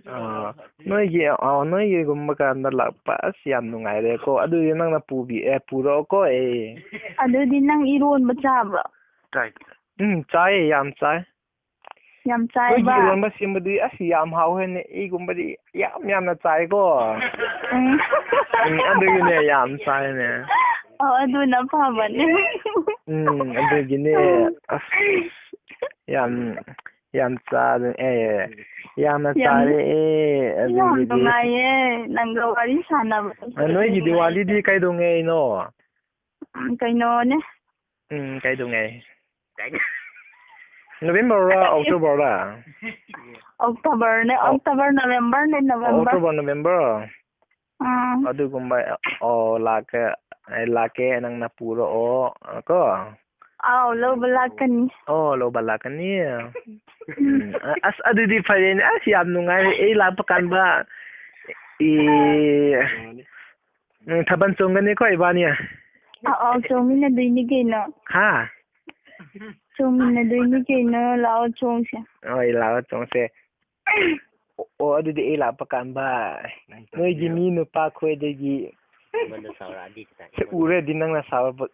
ꯑꯥ, ꯅꯣꯏꯒꯤ, ꯑꯥ, ꯅꯣꯏꯒꯤꯒꯨꯝꯕ ꯀꯥꯟꯗ ꯂꯥꯛꯄ, ꯑꯁ, ꯌꯥꯝ ꯅꯨꯡꯉꯥꯏꯔꯦꯀꯣ꯫ ꯑꯗꯨꯗꯤ ꯅꯪꯅ ꯄꯨꯕꯤ-, ꯑꯦ, ꯄꯨꯔꯛꯑꯣꯀꯣ, ꯑꯦ꯫ ꯑꯗꯨꯗꯤ ꯅꯪ ꯏꯔꯣꯟꯕ ꯆꯥꯕ꯭ꯔꯣ? ꯎꯝ, ꯆꯥꯏꯌꯦ, ꯌꯥꯝ ꯆꯥꯏ꯫ ꯌꯥꯝ ꯅꯣꯏꯒꯤ ꯆꯥꯏꯕ꯫ ꯏꯔꯣꯟꯕ ꯁꯦꯝꯕꯗꯤ, ꯑꯁ, ꯌꯥꯝ ꯍꯥꯎꯋꯦꯅꯦ꯫ ꯑꯩꯒꯨꯝꯕꯗꯤ ꯌꯥꯝ ꯌꯥꯝꯅ ꯆꯥꯏꯀꯣ꯫ ꯎꯝ꯫ ꯎꯝ, ꯑꯗꯨꯒꯤꯅꯦ ꯌꯥꯝ ꯆꯥꯏꯅꯦ꯫ ꯑꯣ, ꯑꯗꯨꯅ ꯐꯕꯅꯦ꯫ ꯎꯝ, ꯑꯗꯨꯒꯤꯅꯦ꯫ ꯑꯁ, ꯌꯥꯝ ꯌꯥꯝ ꯆꯥꯔꯦ꯫ ꯑꯦ, ꯌꯥꯝꯅ ꯌꯥꯝ, ꯆꯥꯔꯦ꯫ ꯑꯦ, ꯌꯥꯝ ꯑꯗꯨꯒꯤꯗꯤ ꯅꯨꯡꯉꯥꯏꯌꯦ ꯅꯪꯒ ꯋꯥꯔꯤ ꯁꯥꯟꯅꯕ꯫ ꯑ, ꯅꯣꯏꯒꯤ ꯗꯤꯋꯥꯂꯤꯗꯤ ꯀꯩꯗꯧꯉꯩꯅꯣ? ꯎꯝ, ꯀꯩꯅꯣꯅꯦ꯫ ꯎꯝ, ꯀꯩꯗꯧꯉꯩ? ꯅꯣꯕꯦꯝꯕꯔꯔ, ꯑꯣꯛꯇꯣꯕꯔꯔ? ꯑꯣꯛꯇꯣꯕꯔꯅꯦ, ꯑꯣ꯫ ꯑꯣꯛꯇꯣꯕꯔ, ꯅꯣꯕꯦꯝꯕꯔꯅꯦ, ꯅꯣꯕꯦꯝꯕꯔ꯫ October, November? ꯑꯥ꯫ ꯑꯗꯨꯒꯨꯝꯕ, ꯑꯣ, ꯂꯥꯛꯀꯦ, ꯑꯩ ꯂꯥꯛꯀꯦ, ꯅꯪꯅ ꯄꯨꯔꯛꯑꯣ, ꯀꯣ? ꯑꯥꯎ, ꯂꯧꯕ ꯂꯥꯛꯀꯅꯤ꯫ ꯑꯣ, ꯂꯧꯕ ꯂꯥꯛꯀꯅꯤ? ꯎꯝ꯫ ꯎꯝ, ꯑꯁ, ꯑꯗꯨꯗꯤ ꯐꯔꯦꯅꯦ꯫ ꯑꯁ, ꯌꯥꯝ ꯅꯨꯡꯉꯥꯏꯔꯦ꯫ ꯑꯩ ꯂꯥꯛꯄ ꯀꯥꯟꯗ, ꯏ, ꯎꯝ, ꯊꯥꯕꯜ ꯆꯣꯡꯒꯅꯤꯀꯣ ꯏꯕꯥꯅꯤ? ꯑꯥꯎ, ꯑꯥꯎ, ꯆꯣꯡꯃꯤꯟꯅꯗꯣꯏꯅꯤ ꯀꯩꯅꯣ꯫ ꯍꯥ? ꯆꯣꯡꯃꯤꯟꯅꯗꯣꯏꯅꯤ ꯀꯩꯅꯣ, ꯂꯥꯛꯑꯣ ꯆꯣꯡꯁꯦ꯫ ꯍꯣꯏ, ꯂꯥꯛꯑꯣ ꯆꯣꯡꯁꯦ꯫ ꯑꯣ, ꯑꯣ, ꯑꯗꯨꯗꯤ ꯑꯩ ꯂꯥꯛꯄ ꯀꯥꯟꯗ ꯅꯣꯏꯒꯤ ꯃꯤ ꯅꯨꯄꯥ ꯈꯣꯏꯗꯒꯤ ꯎꯔꯗꯤ ꯅꯪꯅ ꯁꯥꯎꯔꯕ-,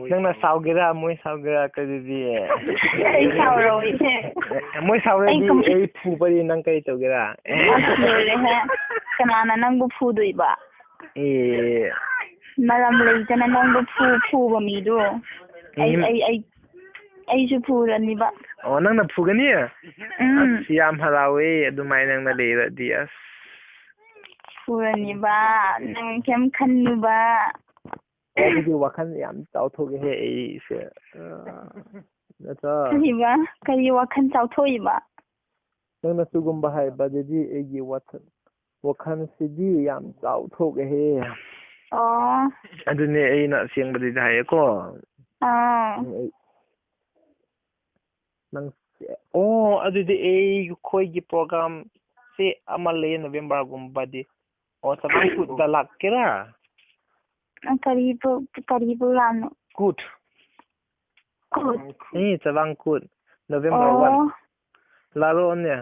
ꯅꯪꯅ ꯁꯥꯎꯒꯦꯔꯥ, ꯃꯣꯏ ꯁꯥꯎꯒꯦꯔꯥ, ꯀꯔꯤꯗꯤ? ꯑꯩ ꯁꯥꯎꯔꯣꯏꯍꯦ꯫ ꯃꯣꯏ ꯁꯥꯎꯔꯗꯤ ꯑꯩ ꯀꯝ-, ꯑꯩ ꯐꯨꯕꯗꯤ ꯅꯪ ꯀꯔꯤ ꯇꯧꯒꯦꯔꯥ? ꯑꯁ, ꯂꯣꯏꯔꯦꯍꯦ꯫ ꯀꯅꯥꯅ ꯅꯪꯕꯨ ꯐꯨꯗꯣꯏꯕ? ꯑꯦ꯫ ꯃꯔꯝ ꯂꯩꯇꯅ ꯅꯪꯕꯨ ꯐꯨ-, ꯐꯨꯕ ꯃꯤꯗꯨ ꯑꯩ, ꯎꯝ꯫ ꯑꯩ, ꯑꯩ, ꯑꯩꯁꯨ ꯐꯨꯔꯅꯤꯕ꯫ ꯑꯣ, ꯅꯪꯅ ꯐꯨꯒꯅꯤ? ꯎꯝ꯫ ꯑꯁ, ꯌꯥꯝ ꯍꯔꯥꯎꯋꯦ ꯑꯗꯨꯃꯥꯏꯅ ꯅꯪꯅ ꯂꯩꯔꯗꯤ, ꯑꯁ꯫ ꯐꯨꯔꯅꯤꯕ, ꯅꯪ ꯀꯩꯝ ꯈꯟꯅꯨꯕ꯫ ꯑꯣ, ꯑꯗꯨꯗꯤ ꯋꯥꯈꯜ ꯌꯥꯝ ꯆꯥꯎꯊꯣꯛꯑꯦꯍꯦ ꯑꯩꯁꯦ꯫ ꯑ, ꯅꯠꯇ꯭ꯔꯣ? ꯀꯔꯤꯕ? ꯀꯔꯤ ꯋꯥꯈꯜ ꯆꯥꯎꯊꯣꯛꯏꯕ? ꯅꯪꯅ ꯁꯤꯒꯨꯝꯕ ꯍꯥꯏꯕꯗꯨꯗꯤ ꯑꯩꯒꯤ ꯋꯥꯈꯜ, ꯋꯥꯈꯜꯁꯤꯗꯤ ꯌꯥꯝ ꯆꯥꯎꯊꯣꯛꯑꯦꯍꯦ꯫ ꯑꯣ꯫ ꯑꯗꯨꯅꯦ ꯑꯩꯅ ꯑꯁꯦꯡꯕꯗꯨꯗꯤ ꯍꯥꯏꯌꯦꯀꯣ꯫ ꯑꯥ꯫ ꯎꯝ, ꯑꯩ, ꯅꯪ, ꯑꯣ, ꯑꯗꯨꯗꯤ ꯑꯩꯈꯣꯏꯒꯤ programꯁꯦ ꯑꯃ ꯂꯩꯌꯦ Novemberꯒꯨꯝꯕꯗꯤ꯫ ꯑꯣ, ꯆꯃꯥꯡꯀꯨꯠꯇ ꯂꯥꯛꯀꯦꯔꯥ? ꯑ, ꯀꯔꯤ pro-, ꯀꯔꯤ programꯅꯣ? ꯀꯨꯠ꯫ ꯀꯨꯠ꯫ ꯑꯦ, ꯆꯃꯥꯡꯀꯨꯠ, November ꯑꯣ꯫ One꯫ ꯂꯥꯛꯔꯣꯅꯦ꯫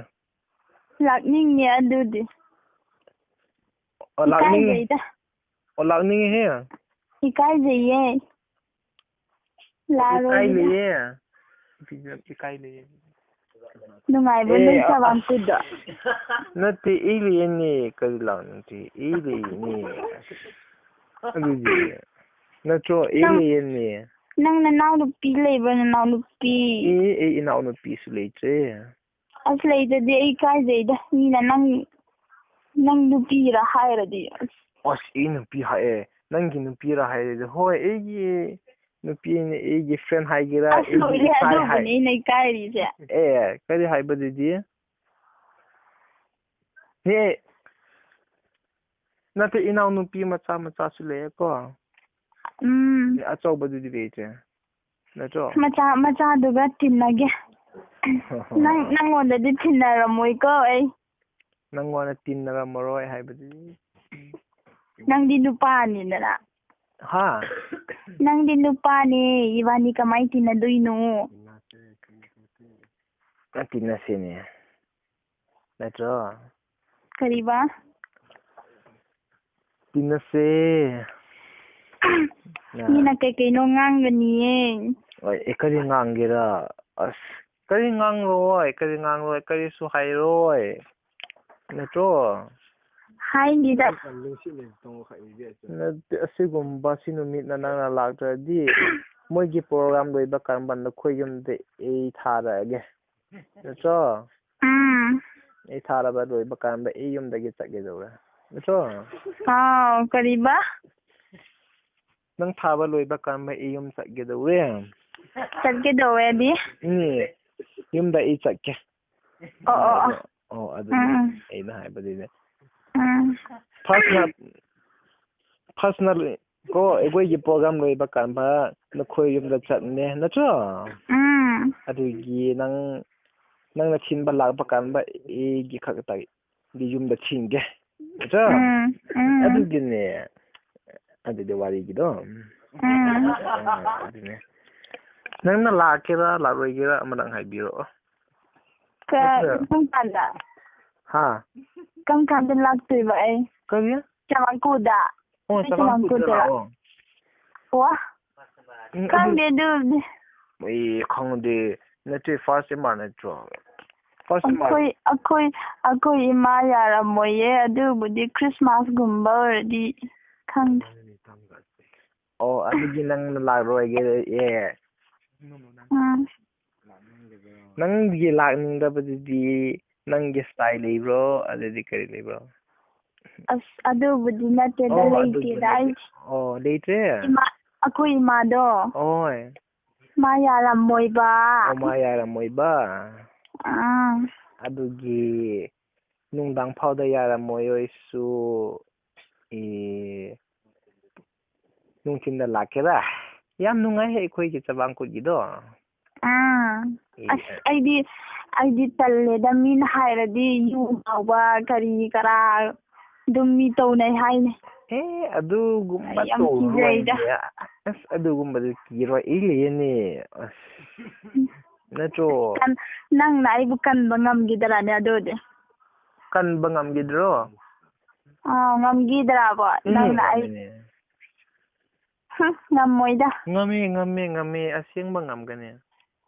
ꯂꯥꯛꯅꯤꯡꯉꯦ ꯑꯗꯨꯗꯤ꯫ ꯑꯣ, ꯂꯥꯛꯅꯤꯡ-, ꯏꯀꯥꯏꯖꯩꯗ꯫ ꯑꯣ, ꯂꯥꯛꯅꯤꯡꯉꯦꯍꯦ꯫ ꯏꯀꯥꯏꯖꯩꯌꯦ꯫ ꯂꯥꯛꯔꯣꯏꯗ꯫ ꯏꯀꯥꯏ ꯂꯩꯌꯦ꯫ ꯏꯀꯥꯏ ꯂꯩꯌꯦ꯫ ꯅꯨꯡꯉꯥꯏꯕ꯭ꯔꯣ ꯑꯦ, ꯅꯣꯏ ꯑ-, ꯆꯃꯥꯡꯀꯨꯠꯗꯣ? ꯅꯠꯇꯦ, ꯑꯩ ꯂꯩꯌꯦꯅꯦ꯫ ꯀꯔꯤ ꯂꯥꯛꯅꯤꯡꯗꯦ? ꯑꯩ ꯂꯩꯌꯦꯅꯦ꯫ ꯑꯗꯨꯗꯤ, ꯅꯠꯇ꯭ꯔꯣ? ꯑꯩ ꯅꯪ ꯂꯩꯌꯦꯅꯦ꯫ ꯅꯪ ꯅꯅꯥꯎ ꯅꯨꯄꯤ ꯂꯩꯕ꯭ꯔꯥ, ꯅꯅꯥꯎ ꯅꯨꯄꯤ? ꯑꯦ, ꯑꯩ ꯏꯅꯥꯎ ꯅꯨꯄꯤꯁꯨ ꯂꯩꯇ꯭ꯔꯦ꯫ ꯑꯁ, ꯂꯩꯇ꯭ꯔꯗꯤ ꯑꯩ ꯏꯀꯥꯏꯖꯩꯗ, ꯃꯤꯅ ꯅꯪ, ꯅꯪ ꯅꯨꯄꯤꯔ ꯍꯥꯏꯔꯗꯤ꯫ ꯑꯁ꯫ ꯑꯁ, ꯑꯩ ꯅꯨꯄꯤ ꯍꯥꯏ-, ꯑꯦ, ꯅꯪꯒꯤ ꯅꯨꯄꯤꯔ ꯍꯥꯏꯔꯗꯤ, ꯍꯣꯏ, ꯑꯩꯒꯤ ꯅꯨꯄꯤꯅꯦ, ꯑꯩꯒꯤ friend ꯍꯥꯏꯒꯦꯔꯥ, ꯑꯁ, ꯑꯩꯒꯤ ꯂꯣꯏꯔꯦ, ꯏꯆꯥ ꯍꯥꯏ-, ꯑꯗꯨꯕꯨꯅꯦ ꯑꯩꯅ ꯏꯀꯥꯏꯔꯤꯁꯦ꯫ ꯑꯦ, ꯀꯔꯤ ꯍꯥꯏꯕꯗꯨꯗꯤ? ꯍꯦ, ꯅꯠꯇꯦ, ꯏꯅꯥꯎꯅꯨꯄꯤ ꯃꯆꯥ ꯃꯆꯥꯁꯨ ꯂꯩꯌꯦꯀꯣ꯫ ꯎꯝ꯫ ꯑꯆꯧꯕꯗꯨꯗꯤ ꯂꯩꯇ꯭ꯔꯦ, ꯅꯠꯇ꯭ꯔꯣ? ꯃꯆꯥ, ꯃꯆꯥꯗꯨꯒ ꯇꯤꯟꯅꯒꯦ꯫ ꯅꯪ, ꯅꯪꯉꯣꯟꯗꯗꯤ ꯇꯤꯟꯅꯔꯝꯃꯣꯏꯀꯣ ꯑꯩ꯫ ꯅꯪꯉꯣꯟꯗ ꯇꯤꯟꯅꯔꯝꯃꯔꯣꯏ ꯍꯥꯏꯕꯗꯤ? ꯅꯪꯗꯤ ꯅꯨꯄꯥꯅꯤꯗꯅ꯫ ꯍꯥ? ꯅꯪꯗꯤ ꯅꯨꯄꯥꯅꯦ, ꯏꯕꯥꯅꯤ ꯀꯃꯥꯏ ꯇꯤꯟꯅꯗꯣꯏꯅꯣ? ꯑ, ꯇꯤꯟꯅꯁꯤꯅꯦ꯫ ꯅꯠꯇ꯭ꯔꯣ? ꯀꯔꯤꯕ? ꯇꯤꯟꯅꯁꯦ꯫ ꯃꯤꯅ ꯀꯩ ꯀꯩꯅꯣ ꯉꯥꯡꯒꯅꯤꯌꯦ꯫ ꯍꯣꯏ, ꯑꯦ, ꯀꯔꯤ ꯉꯥꯡꯒꯦꯔꯥ? ꯑꯁ, ꯀꯔꯤ ꯉꯥꯡꯂꯣꯏ, ꯀꯔꯤ ꯉꯥꯡꯂꯣꯏ, ꯀꯔꯤꯁꯨ ꯍꯥꯏꯔꯣꯏ꯫ ꯅꯠꯇ꯭ꯔꯣ? ꯍꯥꯏꯅꯤꯗ꯫ ꯅꯠꯇꯦ, ꯑꯁꯤꯒꯨꯝꯕ, ꯁꯤ ꯅꯨꯃꯤꯠꯅ ꯅꯪꯅ ꯂꯥꯛꯇ꯭ꯔꯗꯤ, ꯃꯣꯏꯒꯤ program ꯂꯣꯏꯕ ꯀꯔꯝꯕ ꯅꯈꯣꯏ ꯌꯨꯝꯗ ꯑꯩ ꯊꯥꯔꯛꯑꯒꯦ꯫ ꯅꯠꯇ꯭ꯔꯣ? ꯎꯝ꯫ ꯑꯩ ꯊꯥꯔꯕ ꯂꯣꯏꯕ ꯀꯥꯟꯗ ꯑꯩ ꯌꯨꯝꯗꯒꯤ ꯆꯠꯀꯦ ꯇꯧꯔꯦ꯫ ꯅꯠꯇ꯭ꯔꯣ? ꯑꯥꯎ, ꯀꯔꯤꯕ? ꯅꯪ ꯊꯥꯕ ꯂꯣꯏꯕ ꯀꯥꯟꯗ ꯑꯩ ꯌꯨꯝ ꯆꯠꯀꯦ ꯇꯧꯔꯦ꯫ ꯆꯠꯀꯦ ꯇꯧꯋꯦꯗꯤ? ꯎꯝ, ꯌꯨꯝꯗ ꯑꯩ ꯆꯠꯀꯦ꯫ ꯑꯣ, ꯑꯣ, ꯑꯣ꯫ ꯑꯣ, ꯑꯗꯨꯅꯦ ꯎꯝ, ꯎꯝ꯫ ꯑꯩꯅ ꯍꯥꯏꯕꯗꯤꯅꯦ꯫ ꯎꯝ꯫ First ꯅ, first ꯅ ꯀꯣ, ꯑꯩꯈꯣꯏꯒꯤ program ꯂꯣꯏꯕ ꯀꯥꯟꯗ ꯅꯈꯣꯏ ꯌꯨꯝꯗ ꯆꯠꯅꯦ, ꯅꯠꯇ꯭ꯔꯣ? ꯎꯝ꯫ ꯑꯗꯨꯒꯤ ꯅꯪ, ꯅꯪꯅ ꯊꯤꯟꯕ ꯂꯥꯛꯄ ꯀꯥꯟꯗ ꯑꯩꯒꯤ ꯈꯛꯇꯗꯤ ꯌꯨꯝꯗ ꯊꯤꯟꯒꯦ, ꯅꯠꯇ꯭ꯔꯣ? ꯎꯝ, ꯎꯝ꯫ ꯑꯗꯨꯒꯤꯅꯦ, ꯑꯗꯨꯗꯤ ꯋꯥꯔꯤꯒꯤꯗꯣ꯫ ꯎꯝ꯫ ꯑꯗꯨꯅꯦ꯫ ꯅꯪꯅ ꯂꯥꯛꯀꯦꯔꯥ, ꯂꯥꯛꯂꯣꯏꯒꯦꯔꯥ, ꯑꯃꯇꯪ ꯍꯥꯏꯕꯤꯔꯛꯑꯣ꯫ ꯀ-, ꯅꯠꯇ꯭ꯔꯣ? ꯀꯔꯝ ꯀꯥꯟꯗ? ꯍꯥ? ꯀꯔꯝ ꯀꯥꯟꯗ ꯂꯥꯛꯇꯣꯏꯕ ꯑꯩ? ꯀꯔꯤ? ꯆꯃꯥꯡꯀꯨꯗ꯫ ꯑꯣ, ꯑꯩ ꯆꯃꯥꯡꯀꯨꯗ ꯆꯃꯥꯡꯀꯨꯗ꯫ ꯂꯥꯛꯑꯣ꯫ ꯋꯥ꯫ ꯎꯝ, ꯑꯗꯨ ꯈꯪꯗꯦ ꯑꯗꯨꯕꯨꯗꯤ꯫ ꯑꯩ ꯈꯪꯗꯦ꯫ ꯅꯠꯇꯦ, first ꯏꯃꯥ ꯅꯠꯇ꯭ꯔꯣ? First ꯏꯃꯥ꯫ ꯑꯩꯈꯣꯏ, ꯑꯩꯈꯣꯏ, ꯑꯩꯈꯣꯏ ꯏꯃꯥ ꯌꯥꯔꯝꯃꯣꯏꯌꯦ꯫ ꯑꯗꯨꯕꯨꯗꯤ Christmasꯒꯨꯝꯕ ꯑꯣꯏꯔꯗꯤ ꯈꯪꯗꯦ꯫ ꯑꯣ, ꯑꯗꯨꯗꯤ ꯅꯪꯅ ꯂꯥꯛꯔꯣꯏꯒꯦ, ꯑꯦ꯫ ꯎꯝ꯫ ꯅꯪꯒꯤ ꯂꯥꯛꯅꯤꯡꯗꯕꯗꯨꯗꯤ ꯅꯪꯒꯤ style ꯂꯩꯕ꯭ꯔꯣ? ꯑꯗꯨꯗꯤ ꯀꯔꯤ ꯂꯩꯕ꯭ꯔꯣ? ꯑꯁ, ꯑꯗꯨꯕꯨꯗꯤ ꯅꯠꯇꯦꯗ, ꯑꯣ, ꯂꯩꯇꯦꯗ꯫ ꯑꯗꯨꯕꯨꯗꯤ ꯑꯩ ꯑꯣ, ꯂꯩꯇ꯭ꯔꯦ? ꯏꯃꯥ, ꯑꯩꯈꯣꯏ ꯏꯃꯥꯗꯣ꯫ ꯍꯣꯏ꯫ ꯃꯥ ꯌꯥꯔꯝꯃꯣꯏꯕ꯫ ꯑꯣ, ꯃꯥ ꯌꯥꯔꯝꯃꯣꯏꯕ꯫ ꯑꯥ꯫ ꯑꯗꯨꯒꯤ ꯅꯨꯡꯗꯥꯡ ꯐꯥꯎꯗ ꯌꯥꯔꯝꯃꯣꯏ ꯑꯣꯏꯁꯨ, ꯑꯦ, ꯅꯨꯡꯊꯤꯟꯗ ꯂꯥꯛꯀꯦꯔꯥ? ꯌꯥꯝ ꯅꯨꯡꯉꯥꯏꯍꯦ ꯑꯩꯈꯣꯏꯒꯤ ꯆꯕꯥꯡꯀꯨꯠꯀꯤꯗꯣ꯫ ꯑꯥ꯫ ꯑꯦ, ꯑꯁ, ꯑꯩꯗꯤ, ꯑꯩꯗꯤ ꯇꯜꯂꯦꯗ, ꯃꯤꯅ ꯍꯥꯏꯔꯗꯤ ꯌꯨ ꯉꯥꯎꯕ, ꯀꯔꯤ ꯀꯔꯥ ꯑꯗꯨꯝ ꯃꯤ ꯇꯧꯅꯩ ꯍꯥꯏꯅꯦ꯫ ꯑꯦ, ꯑꯗꯨꯒꯨꯝꯕ ꯑꯩ ꯌꯥꯝ ꯇꯧꯔꯣꯏꯅꯦ꯫ ꯀꯤꯖꯩꯗ꯫ ꯑꯁ, ꯑꯗꯨꯒꯨꯝꯕꯗꯤ ꯀꯤꯔꯣꯏ, ꯑꯩ ꯂꯩꯌꯦꯅꯦ꯫ ꯑꯁ, ꯅꯠꯇ꯭ꯔꯣ? ꯀꯟ-, ꯅꯪꯅ ꯑꯩꯕꯨ ꯀꯟꯕ ꯉꯝꯈꯤꯗ꯭ꯔꯥꯅꯦ ꯑꯗꯨꯗꯤ? ꯀꯟꯕ ꯉꯝꯈꯤꯗ꯭ꯔꯣ? ꯑꯥ, ꯉꯝꯈꯤꯗ꯭ꯔꯥꯕꯣ? ꯎꯝ, ꯅꯪꯅ ꯑꯩ ꯉꯝꯃꯤꯅꯦ꯫ ꯍꯨꯝ, ꯉꯝꯃꯣꯏꯗ꯫ ꯉꯝꯃꯤ, ꯉꯝꯃꯤ, ꯉꯝꯃꯤ꯫ ꯑꯁꯦꯡꯕ ꯉꯝꯒꯅꯤ꯫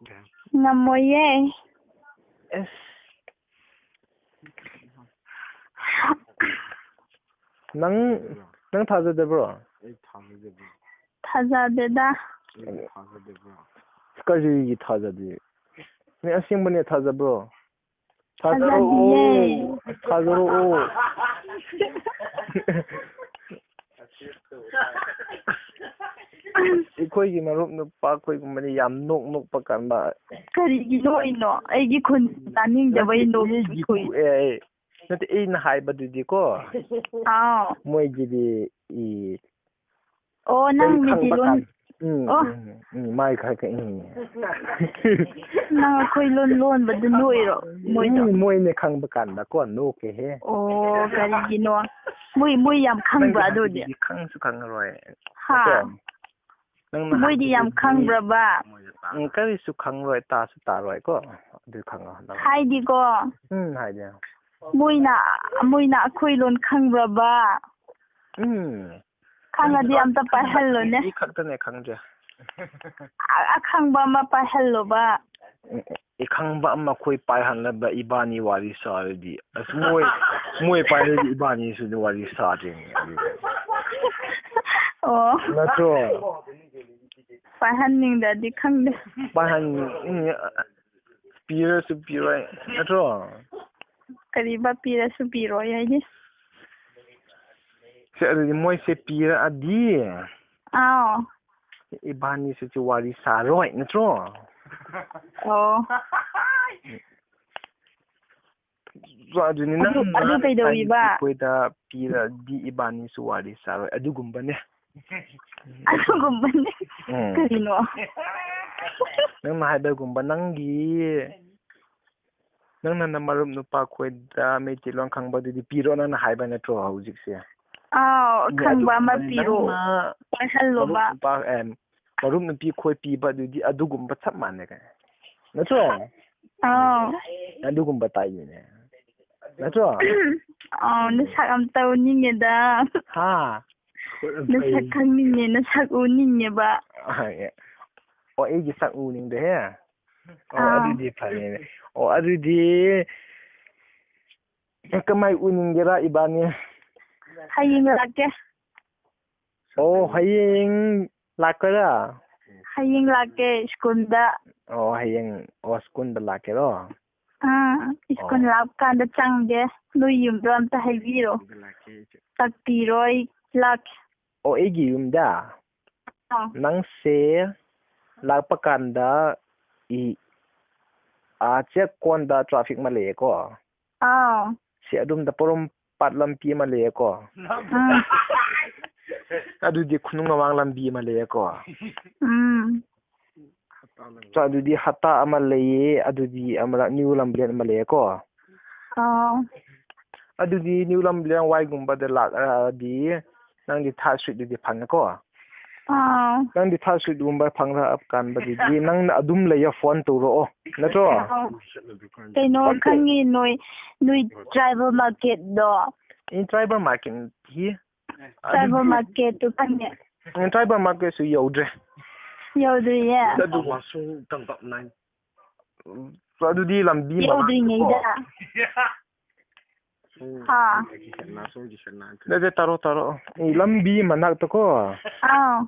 ꯉꯝꯃꯣꯏꯌꯦ꯫ ꯑꯁ꯫ ꯅꯪ, ꯅꯪ ꯊꯥꯖꯗꯕ꯭ꯔꯣ? ꯊꯥꯖꯗꯦꯗ꯫ ꯀꯔꯤꯒꯤ ꯊꯥꯖꯗꯦ? ꯅꯪ ꯑꯁꯦꯡꯕꯅꯦ, ꯊꯥꯖꯕ꯭ꯔꯣ? ꯊꯥꯖꯔꯛꯑꯣ꯫ ꯊꯥꯖꯗꯤꯌꯦ꯫ ꯊꯥꯖꯔꯛꯑꯣ꯫ ꯑꯩꯈꯣꯏꯒꯤ ꯃꯔꯨꯞ ꯅꯨꯄꯥ ꯑꯩꯈꯣꯏꯒꯨꯝꯕꯗꯤ ꯌꯥꯝ ꯅꯣꯛ ꯅꯣꯛꯄ ꯀꯟꯕ꯫ ꯀꯔꯤꯒꯤ ꯅꯣꯛꯏꯅꯣ? ꯑꯩꯒꯤ ꯈꯨꯟ ꯇꯥꯅꯤꯡꯗꯕꯩ ꯅꯠꯇꯦ, ꯅꯣꯛꯏ꯫ ꯑꯩꯒꯤ ꯈꯨ-, ꯑꯦ, ꯑꯦ, ꯅꯠꯇꯦ, ꯑꯩꯅ ꯍꯥꯏꯕꯗꯨꯗꯤꯀꯣ꯫ ꯑꯥꯎ꯫ ꯃꯣꯏꯒꯤꯗꯤ ꯏ ꯑꯣ, ꯅꯪ ꯃꯩꯇꯩꯂꯣꯟ ꯈꯪꯕ ꯀꯥꯟ-, ꯎꯝ, ꯑꯣ꯫ ꯎꯝ, ꯎꯝ, ꯃꯥꯏ ꯈꯔ ꯈꯔ, ꯎꯝ꯫ ꯅꯪ ꯑꯩꯈꯣꯏ ꯂꯣꯟ ꯂꯣꯟꯕꯗꯨ ꯅꯣꯛꯏꯔꯣ ꯃꯣꯏꯗꯣ? ꯎꯝ, ꯃꯣꯏꯅ ꯈꯪꯕ ꯀꯥꯟꯗꯀꯣ, ꯅꯣꯛꯀꯦꯍꯦ꯫ ꯑꯣ, ꯀꯔꯤꯒꯤꯅꯣ? ꯃꯣꯏ, ꯃꯣꯏ ꯌꯥꯝ ꯈꯪꯕ꯭ꯔꯥ ꯅꯪꯗꯤ ꯑꯗꯨꯗꯤ? ꯍꯥꯏꯕꯗꯨꯗꯤ ꯈꯪꯁꯨ ꯈꯪꯉꯔꯣꯏ꯫ ꯍꯥ? ꯅꯠꯇ꯭ꯔꯣ? ꯅꯪꯅ ꯃꯣꯏꯗꯤ ꯌꯥꯝ ꯍꯥꯏꯕꯗꯨꯗꯤ ꯈꯪꯕ꯭ꯔꯕ? ꯎꯝ, ꯀꯔꯤꯁꯨ ꯈꯪꯉꯔꯣꯏ, ꯇꯥꯁꯨ ꯇꯥꯔꯣꯏꯀꯣ꯫ ꯑꯗꯨ ꯈꯪꯉꯣ ꯅꯪ꯫ ꯍꯥꯏꯗꯤꯀꯣ, ꯎꯝ, ꯍꯥꯏꯗꯤ꯫ ꯃꯣꯏꯅ, ꯃꯣꯏꯅ ꯑꯩꯈꯣꯏ ꯂꯣꯟ ꯈꯪꯕ꯭ꯔꯕ? ꯎꯝ꯫ ꯈꯪꯉꯗꯤ ꯑꯝꯇ ꯄꯥꯏꯍꯜꯂꯣꯅꯦ꯫ ꯑꯩ ꯈꯛꯇꯅꯦ ꯈꯪꯗ꯭ꯔꯦ꯫ ꯑ-, ꯑꯈꯪꯕ ꯑꯃ ꯄꯥꯏꯍꯜꯂꯣꯕ꯫ ꯎꯝ, ꯎꯝ꯫ ꯑꯈꯪꯕ ꯑꯃ ꯑꯩꯈꯣꯏ ꯄꯥꯏꯍꯜꯂꯕ ꯏꯕꯥꯅꯤ ꯋꯥꯔꯤ ꯁꯥꯔꯗꯤ꯫ ꯑꯁ, ꯃꯣꯏ, ꯃꯣꯏ ꯄꯥꯏꯔꯗꯤ ꯏꯕꯥꯅꯤꯁꯨ ꯋꯥꯔꯤ ꯁꯥꯗ꯭ꯔꯤꯅꯦ ꯑꯗꯨꯗꯤ꯫ ꯑꯣ꯫ ꯅꯠꯇ꯭ꯔꯣ? ꯄꯥꯏꯍꯟꯅꯤꯡꯗ꯭ꯔꯗꯤ ꯈꯪꯗꯦ꯫ ꯄꯥꯏꯍꯟ-, ꯎꯝ, ꯄꯤꯔꯁꯨ ꯄꯤꯔꯣꯏ, ꯅꯠꯇ꯭ꯔꯣ? ꯀꯔꯤꯕ ꯄꯤꯔꯁꯨ ꯄꯤꯔꯣꯏ ꯍꯥꯏꯗꯤ? ꯁꯦ, ꯑꯗꯨꯗꯤ ꯃꯣꯏꯁꯦ ꯄꯤꯔꯛꯑꯗꯤ ꯑꯥꯎ꯫ ꯏꯕꯥꯅꯤꯁꯨ ꯋꯥꯔꯤ ꯁꯥꯔꯣꯏ, ꯅꯠꯇ꯭ꯔꯣ? ꯑꯣ꯫ ꯑꯗꯨꯅꯤ, ꯑꯗꯨ, ꯅꯪꯅ ꯑꯗꯨ ꯀꯩꯗꯧꯔꯤꯕ? ꯑꯩꯈꯣꯏꯗ ꯄꯤꯔꯗꯤ ꯏꯕꯥꯅꯤꯁꯨ ꯋꯥꯔꯤ ꯁꯥꯔꯣꯏ꯫ ꯑꯗꯨꯒꯨꯝꯕꯅꯦ꯫ ꯑꯗꯨꯒꯨꯝꯕꯅꯦ? ꯎꯝ꯫ ꯀꯔꯤꯅꯣ? ꯅꯪꯅ ꯍꯥꯏꯕꯒꯨꯝꯕ, ꯅꯪꯒꯤ, ꯅꯪꯅ ꯅꯃꯔꯨꯞ ꯅꯨꯄꯥ ꯈꯣꯏꯗ ꯃꯩꯇꯩꯂꯣꯟ ꯈꯪꯕꯗꯨꯗꯤ ꯄꯤꯔꯣ, ꯅꯪꯅ ꯍꯥꯏꯕ ꯅꯠꯇ꯭ꯔꯣ ꯍꯧꯖꯤꯛꯁꯦ? ꯑꯥꯎ, ꯎꯝ, ꯑꯈꯪꯕ ꯑꯃ ꯑꯗꯨꯒꯨꯝꯕꯅꯦ꯫ ꯄꯤꯔꯣ꯫ ꯅꯪꯅ ꯄꯥꯏꯍꯜꯂꯣꯕ꯫ ꯃꯔꯨꯞ ꯅꯨꯄꯥ, ꯑꯦ, ꯃꯔꯨꯞ ꯅꯨꯄꯤ ꯈꯣꯏ ꯄꯤꯕ ꯑꯗꯨꯗꯤ ꯑꯗꯨꯒꯨꯝꯕ ꯆꯞ ꯃꯥꯟꯅꯩ ꯀꯩꯅꯣ꯫ ꯅꯠꯇ꯭ꯔꯣ? ꯑꯥꯎ꯫ ꯑꯗꯨꯒꯨꯝꯕ ꯇꯥꯏꯞꯅꯤꯅꯦ꯫ ꯅꯠꯇ꯭ꯔꯣ? ꯑꯥꯎ, ꯅꯁꯛ ꯑꯝꯇ ꯎꯅꯤꯡꯉꯦꯗ꯫ ꯍꯥ? ꯅꯁꯛ ꯈꯪꯅꯤꯡꯉꯦ, ꯅꯁꯛ ꯎꯅꯤꯡꯉꯦꯕ꯫ ꯑꯣ, ꯑꯩꯒꯤ ꯁꯛ ꯎꯅꯤꯡꯗꯦꯍꯦ? ꯑꯣ, ꯑꯥ꯫ ꯑꯗꯨꯗꯤ ꯐꯔꯦꯅꯦ꯫ ꯑꯣ, ꯑꯗꯨꯗꯤ ꯀꯃꯥꯏ ꯎꯅꯤꯡꯒꯦꯔꯥ ꯏꯕꯥꯅꯤ? ꯍꯌꯦꯡ ꯂꯥꯛꯀꯦ꯫ ꯑꯣ, ꯍꯌꯦꯡ ꯂꯥꯛꯀꯦꯔꯥ? ꯍꯌꯦꯡ ꯂꯥꯛꯀꯦ ꯁ꯭ꯀꯨꯜꯗ꯫ ꯑꯣ, ꯍꯌꯦꯡ, ꯑꯣ, ꯁ꯭ꯀꯨꯜꯗ ꯂꯥꯛꯀꯦꯔꯣ? ꯑꯥ, ꯁ꯭ꯀꯨꯜ ꯑꯣ꯫ ꯂꯥꯛꯄ ꯀꯥꯟꯗ ꯆꯪꯒꯦ꯫ ꯅꯣꯏ ꯌꯨꯝꯗꯣ ꯑꯝꯇ ꯍꯥꯏꯕꯤꯔꯣ꯫ ꯇꯥꯛꯄꯤꯔꯣ, ꯑꯩ ꯂꯥꯛꯀꯦ꯫ ꯑꯣ, ꯑꯩꯒꯤ ꯌꯨꯝꯗ? ꯑꯥ꯫ ꯅꯪꯁꯦ ꯂꯥꯛꯄ ꯀꯥꯟꯗ ꯏ-, ꯑꯥ, ꯆꯦꯛꯀꯣꯟꯗ traffic ꯑꯃ ꯂꯩꯌꯦꯀꯣ? ꯑꯥꯎ꯫ ꯁꯤ ꯑꯗꯣꯝꯗ ꯄꯣꯔꯣꯝꯄꯥꯠ ꯂꯝꯕꯤ ꯑꯃ ꯂꯩꯌꯦꯀꯣ? ꯎꯝ꯫ ꯑꯗꯨꯗꯤ ꯈꯨꯅꯨꯡ ꯃꯃꯥꯡ ꯂꯝꯕꯤ ꯑꯃ ꯂꯩꯌꯦꯀꯣ? ꯎꯝ꯫ ꯆꯣ, ꯑꯗꯨꯗꯤ ꯍꯠꯇꯥ ꯑꯃ ꯂꯩꯌꯦ, ꯑꯗꯨꯗꯤ ꯑꯃꯔꯛ ꯅ꯭ꯌꯨ ꯂꯝꯕꯦꯟ ꯑꯃ ꯂꯩꯌꯦꯀꯣ? ꯑꯥꯎ꯫ ꯑꯗꯨꯗꯤ ꯅ꯭ꯌꯨ ꯂꯝꯕꯦꯟ ꯋꯥꯏꯒꯨꯝꯕꯗ ꯂꯥꯛꯑꯗꯤ ꯅꯪꯗꯤ ꯊꯥꯔꯠ ꯁ꯭ꯇ꯭ꯔꯤꯠꯇꯗꯤ ꯐꯪꯉꯦꯀꯣ? ꯑꯥ꯫ ꯅꯪꯗꯤ ꯊꯥꯔꯠ ꯁ꯭ꯇ꯭ꯔꯤꯠꯒꯨꯝꯕ ꯐꯪꯂꯛꯑ ꯀꯥꯟꯗꯗꯤ ꯅꯪꯅ ꯑꯗꯨꯝ ꯂꯩꯌꯣ, ꯐꯣꯟ ꯇꯧꯔꯛꯑꯣ, ꯅꯠꯇ꯭ꯔꯣ? ꯑꯥ꯫ ꯀꯩꯅꯣ, ꯈꯪꯉꯤ, ꯅꯣꯏ, ꯅꯣꯏ tribal marketꯗꯣ꯫ ꯏꯟ tribal market ꯍꯤ? Tribal marketꯇꯨ ꯈꯪꯉꯦ꯫ ꯎꯝ, tribal marketꯁꯨ ꯌꯧꯗ꯭ꯔꯦ꯫ ꯌꯧꯗ꯭ꯔꯤꯌꯦ? ꯑꯗꯨ ꯑꯗꯨꯗꯤ ꯂꯝꯕꯤ ꯃꯅꯥꯛꯇꯀꯣ꯫ ꯌꯧꯗ꯭ꯔꯤꯉꯩꯗ꯫ ꯍꯥ꯫ ꯅꯠꯇꯦ, ꯇꯥꯔꯣ, ꯇꯥꯔꯣ꯫ ꯑꯦ, ꯂꯝꯕꯤ ꯃꯅꯥꯛꯇꯀꯣ꯫ ꯑꯥꯎ꯫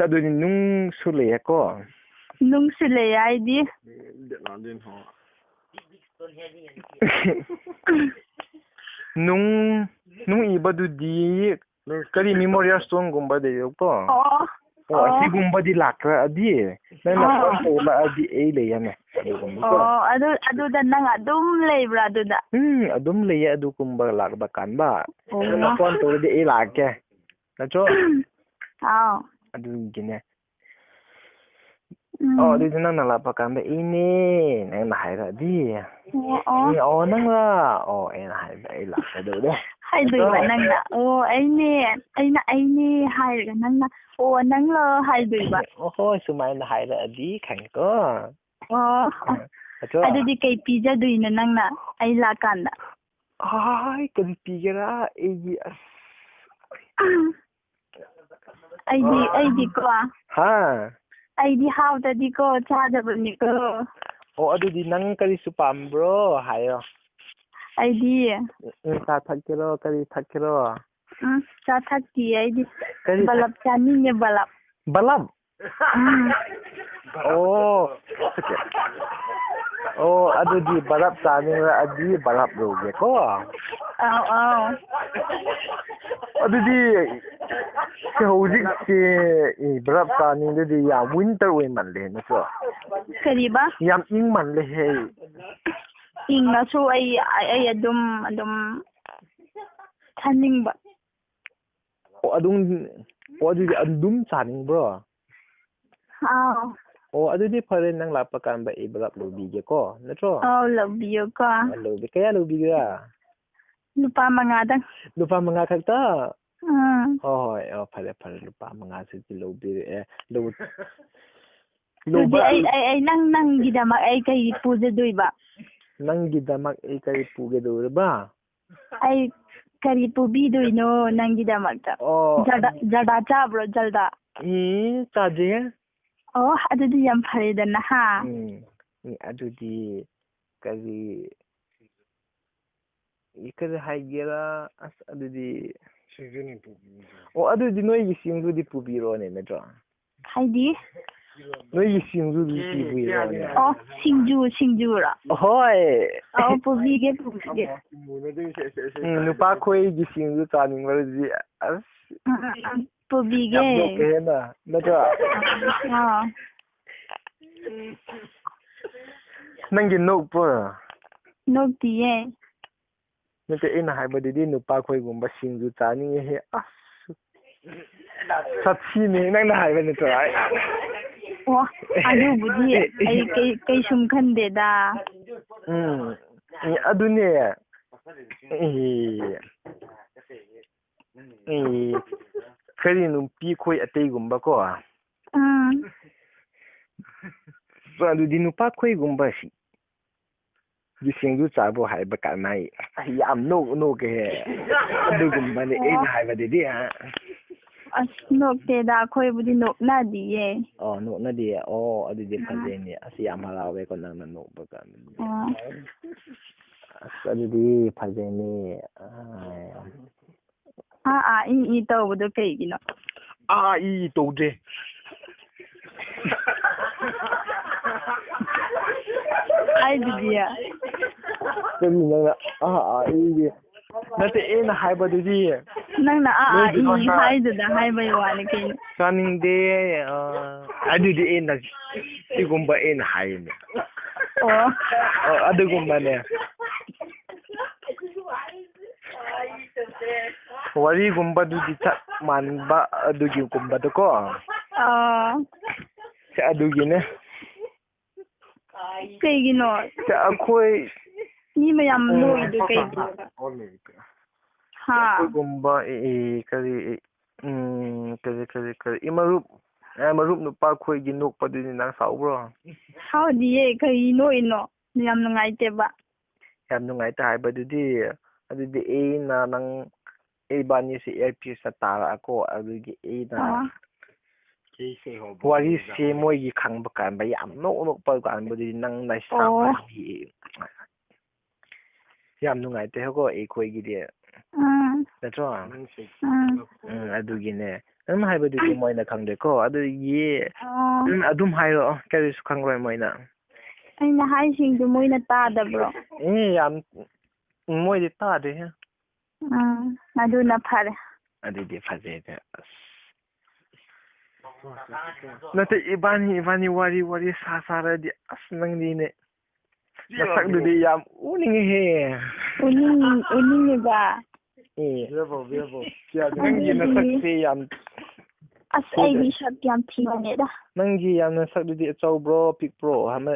ꯑꯗꯨꯗꯤ ꯅꯨꯡꯁꯨ ꯂꯩꯌꯦꯀꯣ꯫ ꯅꯨꯡꯁꯨ ꯂꯩꯌꯦ ꯍꯥꯏꯗꯤ? ꯅꯨꯡ, ꯅꯨꯡ ꯏꯕꯗꯨꯗꯤ ꯀꯔꯤ memorial stoneꯒꯨꯝꯕ ꯂꯩꯌꯦꯀꯣ꯫ ꯑꯣ꯫ ꯑꯣ, ꯑꯣ꯫ ꯑꯁꯤꯒꯨꯝꯕꯗꯤ ꯂꯥꯛꯇ꯭ꯔꯗꯤ ꯅꯪꯅ ꯑꯣ꯫ Phone ꯇꯧꯔꯛꯑꯗꯤ ꯑꯩ ꯂꯩꯌꯦꯅꯦ꯫ ꯑꯗꯨꯒꯨꯝꯕꯀꯣ꯫ ꯑꯣ, ꯑꯗꯨ, ꯑꯗꯨꯗ ꯅꯪ ꯑꯗꯨꯝ ꯂꯩꯕ꯭ꯔꯥ ꯑꯗꯨꯗ? ꯎꯝ, ꯑꯗꯨꯝ ꯂꯩꯌꯦ ꯑꯗꯨꯒꯨꯝꯕ ꯂꯥꯛꯄ ꯀꯥꯟꯗ꯫ ꯑꯣ꯫ ꯅꯪꯅ phone ꯇꯧꯔꯗꯤ ꯑꯩ ꯂꯥꯛꯀꯦ꯫ ꯅꯠꯇ꯭ꯔꯣ? ꯑꯥꯎ꯫ ꯑꯗꯨꯒꯤꯅꯦ꯫ ꯎꯝ꯫ ꯑꯣ, ꯑꯗꯨꯗꯤ ꯅꯪꯅ ꯂꯥꯛꯄ ꯀꯥꯟꯗ ꯑꯩꯅꯦ ꯅꯪꯅ ꯍꯥꯏꯔꯛꯑꯗꯤ꯫ ꯑꯣ, ꯑꯣ꯫ ꯑꯩꯅ, "ꯑꯣ, ꯅꯪꯔꯥ?" ꯑꯣ, ꯑꯩꯅ ꯍꯥꯏꯕ, ꯑꯩ ꯂꯥꯛꯀꯗꯧꯔꯦ꯫ ꯍꯥꯏꯗꯣꯏꯕ ꯅꯠꯇ꯭ꯔꯣ? ꯅꯪꯅ, "ꯑꯣ, ꯑꯩꯅꯦ, ꯑꯩꯅ, ꯑꯩꯅꯦ" ꯍꯥꯏꯔꯒ ꯅꯪꯅ, "ꯑꯣ, ꯅꯪꯂꯣ?" ꯍꯥꯏꯗꯣꯏꯕ꯫ "ꯑꯣ, ꯍꯣꯏ, ꯁꯨꯃꯥꯏꯅ ꯍꯥꯏꯔꯛꯑꯗꯤ ꯈꯪꯉꯦꯀꯣ꯫ ꯑꯣ, ꯑ, ꯅꯠꯇ꯭ꯔꯣ? ꯑꯗꯨꯗꯤ ꯀꯩ ꯄꯤꯖꯗꯣꯏꯅꯣ ꯅꯪꯅ ꯑꯩ ꯂꯥꯛꯀꯥꯟꯗ? ꯍꯥꯏ, ꯀꯔꯤ ꯄꯤꯒꯦꯔꯥ? ꯑꯩꯒꯤ, ꯑꯁ꯫ ꯑꯩꯗꯤ, ꯑꯩꯗꯤꯀꯣ꯫ ꯍꯥ? ꯑꯩꯗꯤ ꯍꯥꯎꯇꯗꯤꯀꯣ, ꯆꯥꯗꯕꯅꯤꯀꯣ꯫ ꯑꯣ, ꯑꯗꯨꯗꯤ ꯅꯪ ꯀꯔꯤꯁꯨ ꯄꯥꯝꯕ꯭ꯔꯣ? ꯍꯥꯏꯌꯣ꯫ ꯑꯩꯗꯤ ꯎꯝ, ꯆꯥ ꯊꯛꯀꯦꯔꯣ? ꯀꯔꯤ ꯊꯛꯀꯦꯔꯣ? ꯎꯝ, ꯆꯥ ꯊꯛꯇꯤꯌꯦ ꯑꯩꯗꯤ꯫ ꯀꯔꯤ ꯊꯛ- ꯕꯂꯞ ꯆꯥꯅꯤꯡꯉꯦ, ꯕꯂꯞ꯫ ꯕꯂꯞ? ꯎꯝ꯫ ꯑꯣ꯫ ꯑꯣ, ꯑꯗꯨꯗꯤ ꯕꯂꯞ ꯆꯥꯅꯤꯡꯂꯛꯑꯗꯤ ꯕꯂꯞ ꯂꯧꯒꯦꯀꯣ꯫ ꯑꯥꯎ, ꯑꯥꯎ꯫ ꯑꯗꯨꯗꯤ ꯁꯤ ꯍꯧꯖꯤꯛꯁꯦ, ꯑꯦ, ꯕꯂꯞ ꯆꯥꯅꯤꯡꯗꯗꯤ ꯌꯥꯝ winter ꯑꯣꯏꯃꯜꯂꯦ, ꯅꯠꯇ꯭ꯔꯣ? ꯀꯔꯤꯕ? ꯌꯥꯝ ꯏꯪꯃꯜꯂꯦꯍꯦ꯫ ꯏꯪꯉꯁꯨ ꯑꯩ, ꯑꯩ ꯑꯗꯨꯝ, ꯑꯗꯨꯝ ꯊꯟꯅꯤꯡꯕ꯫ ꯑꯣ, ꯑꯗꯨꯝ, ꯑꯣ, ꯑꯗꯨꯗꯤ ꯑꯗꯨꯝ ꯆꯥꯅꯤꯡꯕ꯭ꯔꯣ? ꯑꯥꯎ꯫ ꯑꯣ, ꯑꯗꯨꯗꯤ ꯐꯔꯦ, ꯅꯪ ꯂꯥꯛꯄ ꯀꯥꯟꯗ ꯑꯩ ꯕꯂꯞ ꯂꯧꯕꯤꯒꯦꯀꯣ, ꯅꯠꯇ꯭ꯔꯣ? ꯑꯥꯎ, ꯂꯧꯕꯤꯌꯨꯀꯣ꯫ ꯑꯥ, ꯂꯧꯕꯤ-, ꯀꯌꯥ ꯂꯧꯕꯤꯒꯦꯔꯥ? ꯂꯨꯄꯥ ꯃꯉꯥꯗꯪ꯫ ꯂꯨꯄꯥ ꯃꯉꯥ ꯈꯛꯇ? ꯑꯥ꯫ ꯍꯣꯏ, ꯍꯣꯏ, ꯑꯣ, ꯐꯔꯦ, ꯐꯔꯦ, ꯂꯨꯄꯥ ꯃꯉꯥꯁꯤꯗꯤ ꯂꯧꯕꯤꯔꯛꯑꯦ꯫ ꯂꯧ-, ꯑꯗꯨꯗꯤ ꯂꯧꯕ ꯑꯩ, ꯑꯩ, ꯑꯩ ꯅꯪ, ꯅꯪꯒꯤꯗꯃꯛ ꯑꯩ ꯀꯩ ꯄꯨꯖꯗꯣꯏꯕ? ꯅꯪꯒꯤꯗꯃꯛ ꯑꯩ ꯀꯔꯤ ꯄꯨꯒꯗꯧꯔꯤꯕ? ꯑꯩ ꯀꯔꯤ ꯄꯨꯕꯤꯗꯣꯏꯅꯣ ꯅꯪꯒꯤꯗꯃꯛꯇ? ꯑꯣ, ꯖꯔꯗꯥ, ꯖꯔꯗꯥ ꯆꯥꯕ꯭ꯔꯣ, ꯖꯔꯗꯥ? ꯏ, ꯆꯥꯗꯦ꯫ ꯑꯣ, ꯑꯗꯨꯗꯤ ꯌꯥꯝ ꯐꯔꯦꯗꯅ, ꯍꯥ? ꯎꯝ, ꯎꯝ, ꯑꯗꯨꯗꯤ ꯀꯔꯤ, ꯀꯔꯤ ꯍꯥꯏꯒꯦꯔꯥ? ꯑꯁ, ꯑꯗꯨꯗꯤ ꯁꯤꯡꯖꯨꯅꯤ ꯄꯨꯕꯤꯔꯤꯁꯦ꯫ ꯑꯣ, ꯑꯗꯨꯗꯤ ꯅꯣꯏꯒꯤ ꯁꯤꯡꯖꯨꯗꯤ ꯄꯨꯕꯤꯔꯣꯅꯦ, ꯅꯠꯇ꯭ꯔꯣ? ꯍꯥꯏꯗꯤ? ꯅꯣꯏꯒꯤ ꯁꯤꯡꯖꯨꯗꯤ ꯄꯨꯕꯤꯔꯣꯅꯦ꯫ ꯑꯣ, ꯁꯤꯡꯖꯨ, ꯁꯤꯡꯖꯨꯔꯣ? ꯍꯣꯏ꯫ ꯑꯣ, ꯄꯨꯕꯤꯒꯦ, ꯄꯨꯕꯤꯒꯦ꯫ ꯎꯝ, ꯅꯨꯄꯥꯈꯣꯏꯒꯤ ꯁꯤꯡꯖꯨ ꯆꯥꯅꯤꯡꯕꯗꯤ, ꯑꯁ꯫ ꯎꯝ, ꯎꯝ, ꯎꯝ, ꯄꯨꯕꯤꯒꯦ꯫ ꯌꯥꯝ ꯅꯣꯛꯀꯦ ꯍꯦꯟꯅ, ꯅꯠꯇ꯭ꯔꯣ? ꯑꯥ꯫ ꯅꯪꯒꯤ ꯅꯣꯛꯄ꯭ꯔꯣ? ꯅꯣꯛꯇꯤꯌꯦ꯫ ꯅꯠꯇꯦ, ꯑꯩꯅ ꯍꯥꯏꯕꯗꯨꯗꯤ ꯅꯨꯄꯥꯈꯣꯏꯒꯨꯝꯕ ꯁꯤꯡꯖꯨ ꯆꯥꯅꯤꯡꯉꯦꯍꯦ꯫ ꯑꯁ, ꯁꯥꯊꯤꯅꯦ ꯅꯪꯅ ꯍꯥꯏꯕ ꯅꯠꯇ꯭ꯔꯣ? ꯑꯩ ꯑꯣ, ꯑꯗꯨꯕꯨꯗꯤ ꯑꯦ, ꯑꯦ꯫ ꯑꯩ ꯀꯩ-, ꯀꯩꯁꯨꯝ ꯈꯟꯗꯦꯗ꯫ ꯎꯝ, ꯑꯦ, ꯑꯗꯨꯅꯦ꯫ ꯑꯦ, ꯑꯦ, ꯀꯔꯤ ꯅꯨꯄꯤꯈꯣꯏ ꯑꯇꯩꯒꯨꯝꯕꯀꯣ? ꯎꯝ꯫ ꯑꯗꯨꯗꯤ ꯅꯨꯄꯥꯈꯣꯏꯒꯨꯝꯕ ꯁꯤ-, ꯁꯤꯡꯖꯨ ꯆꯥꯕ ꯍꯥꯏꯕ ꯀꯥꯟꯗ ꯑꯩ, ꯑꯁ, ꯌꯥꯝ ꯅꯣꯛ-, ꯅꯣꯛꯀꯦꯍꯦ꯫ ꯑꯗꯨꯒꯨꯝꯕꯅꯦ ꯑꯩꯅ ꯍꯥꯏꯕꯗꯨꯗꯤ, ꯍꯥ? ꯑꯁ, ꯅꯣꯛꯇꯦꯗ, ꯑꯩꯈꯣꯏꯕꯨꯗꯤ ꯅꯣꯛꯅꯗꯤꯌꯦ꯫ ꯑꯣ, ꯅꯣꯛꯅꯗꯤꯌꯦ꯫ ꯑꯣ, ꯑꯗꯨꯗꯤ ꯑꯥ꯫ ꯐꯖꯩꯅꯦ꯫ ꯑꯁ, ꯌꯥꯝ ꯍꯔꯥꯎꯋꯦꯀꯣ ꯅꯪꯅ ꯅꯣꯛꯄ ꯀꯥꯟꯗꯗꯤ꯫ ꯑꯥ꯫ ꯑꯁ, ꯑꯗꯨꯗꯤ ꯐꯖꯩꯅꯦ꯫ ꯑꯥ꯫ ꯑꯥ, ꯑꯥ, ꯏ, ꯏ ꯇꯧꯕꯗꯣ ꯀꯩꯒꯤꯅꯣ? ꯑꯥ, ꯏ, ꯏ ꯇꯧꯗꯦ꯫ ꯍꯥꯏꯗꯨꯗꯤ꯫ ꯀꯔꯤ ꯅꯪꯅ ꯑꯥ, ꯑꯥ, ꯏ, ꯏ? ꯅꯠꯇꯦ, ꯑꯩꯅ ꯍꯥꯏꯕꯗꯨꯗꯤ꯫ ꯅꯪꯅ ꯑꯥ, ꯑꯥ, ꯅꯣꯏꯒꯤ ꯏ, ꯏ ꯂꯣꯟꯗ ꯍꯥꯏꯗꯨꯗ ꯍꯥꯏꯕꯩ ꯋꯥꯅꯤ ꯀꯩꯅꯣ꯫ ꯆꯥꯅꯤꯡꯗꯦ, ꯑꯥ, ꯑꯗꯨꯗꯤ ꯑꯩꯅ ꯁꯤꯒꯨꯝꯕ ꯑꯩꯅ ꯍꯥꯏꯅꯦ꯫ ꯑꯣ꯫ ꯑꯣ, ꯑꯗꯨꯒꯨꯝꯕꯅꯦ꯫ ꯋꯥꯔꯤꯒꯨꯝꯕꯗꯨꯗꯤ ꯆꯞ ꯃꯥꯟꯕ ꯑꯗꯨꯒꯤꯒꯨꯝꯕꯗꯣꯀꯣ꯫ ꯑꯥ꯫ ꯁꯦ, ꯑꯗꯨꯒꯤꯅꯦ꯫ ꯀꯩꯒꯤꯅꯣ? ꯁꯦ, ꯑꯩꯈꯣꯏ ꯃꯤ ꯃꯌꯥꯝ ꯎꯝ꯫ ꯅꯣꯛꯏꯗꯣ ꯀꯩꯒꯤꯅꯣ? ꯍꯥ? ꯑꯩꯈꯣꯏꯒꯨꯝꯕ, ꯑꯦ, ꯑꯦ, ꯀꯔꯤ, ꯑꯦ, ꯎꯝ, ꯀꯔꯤ, ꯀꯔꯤ, ꯀꯔꯤ, ꯏꯃꯥ ꯃꯔꯨꯞ, ꯑꯦ, ꯃꯔꯨꯞ ꯅꯨꯄꯥꯈꯣꯏꯒꯤ ꯅꯣꯛꯄꯗꯨꯗꯤ ꯅꯪ ꯁꯥꯎꯕ꯭ꯔꯣ? ꯁꯥꯎꯗꯤꯌꯦ, ꯀꯔꯤ ꯅꯣꯛꯏꯅꯣ? ꯌꯥꯝ ꯅꯨꯡꯉꯥꯏꯇꯦꯕ꯫ ꯌꯥꯝ ꯅꯨꯡꯉꯥꯏꯇꯦ ꯍꯥꯏꯕꯗꯨꯗꯤ, ꯑꯗꯨꯗꯤ ꯑꯩꯅ ꯅꯪ, ꯏꯕꯥꯅꯤꯁꯦ earpiece ꯇꯥꯔꯛꯑꯀꯣ, ꯑꯗꯨꯒꯤ ꯑꯩꯅ ꯑꯥ꯫ ꯋꯥꯔꯤꯁꯦ ꯃꯣꯏꯒꯤ ꯈꯪꯕ ꯀꯥꯟꯗ ꯌꯥꯝ ꯅꯣꯛ ꯅꯣꯛꯄ ꯀꯥꯟꯗꯗꯤ ꯅꯪꯅ ꯑꯣ꯫ ꯁꯥꯎꯔꯗꯤ꯫ ꯌꯥꯝ ꯅꯨꯡꯉꯥꯏꯇꯦꯀꯣ ꯑꯩꯈꯣꯏꯒꯤꯗꯤ꯫ ꯎꯝ꯫ ꯅꯠꯇ꯭ꯔꯣ? ꯎꯝ꯫ ꯎꯝ, ꯑꯗꯨꯒꯤꯅꯦ꯫ ꯅꯪꯅ ꯍꯥꯏꯕꯗꯨꯗꯤ ꯃꯣꯏꯅ ꯈꯪꯗꯦꯀꯣ꯫ ꯑꯗꯨꯒꯤ ꯑꯣ꯫ ꯎꯝ, ꯑꯗꯨꯝ ꯍꯥꯏꯔꯛꯑꯣ, ꯀꯔꯤꯁꯨ ꯈꯪꯂꯣꯏ ꯃꯣꯏꯅ꯫ ꯑꯩꯅ ꯍꯥꯏꯁꯤꯡꯗꯨ ꯃꯣꯏꯅ ꯇꯥꯗꯕ꯭ꯔꯣ? ꯑꯦ, ꯌꯥꯝ, ꯃꯣꯏꯗꯤ ꯇꯥꯗꯦꯍꯦ꯫ ꯎꯝ, ꯑꯗꯨꯅ ꯐꯔꯦ꯫ ꯑꯗꯨꯗꯤ ꯐꯖꯩꯗ, ꯑꯁ꯫ ꯅꯠꯇꯦ, ꯏꯕꯥꯅꯤ, ꯏꯕꯥꯅꯤ ꯋꯥꯔꯤ, ꯋꯥꯔꯤ ꯁꯥ ꯁꯥꯔꯗꯤ, ꯑꯁ, ꯅꯪꯗꯤꯅꯦ꯫ ꯅꯁꯛꯗꯨꯗꯤ ꯌꯥꯝ ꯎꯅꯤꯡꯉꯤꯍꯦ꯫ ꯎꯅꯤꯡ-, ꯎꯅꯤꯡꯉꯤꯕ꯫ ꯑꯦ꯫ ꯅꯪꯒꯤ ꯅꯁꯛꯁꯦ ꯌꯥꯝ ꯑꯁ, ꯑꯩꯗꯤ ꯁꯛ ꯌꯥꯝ ꯊꯤꯕꯅꯦꯗ꯫ ꯅꯪꯒꯤ ꯌꯥꯝ ꯅꯁꯛꯗꯨꯗꯤ ꯑꯆꯧꯕ꯭ꯔꯣ, ꯄꯤꯛꯄ꯭ꯔꯣ? ꯍꯥꯏꯅ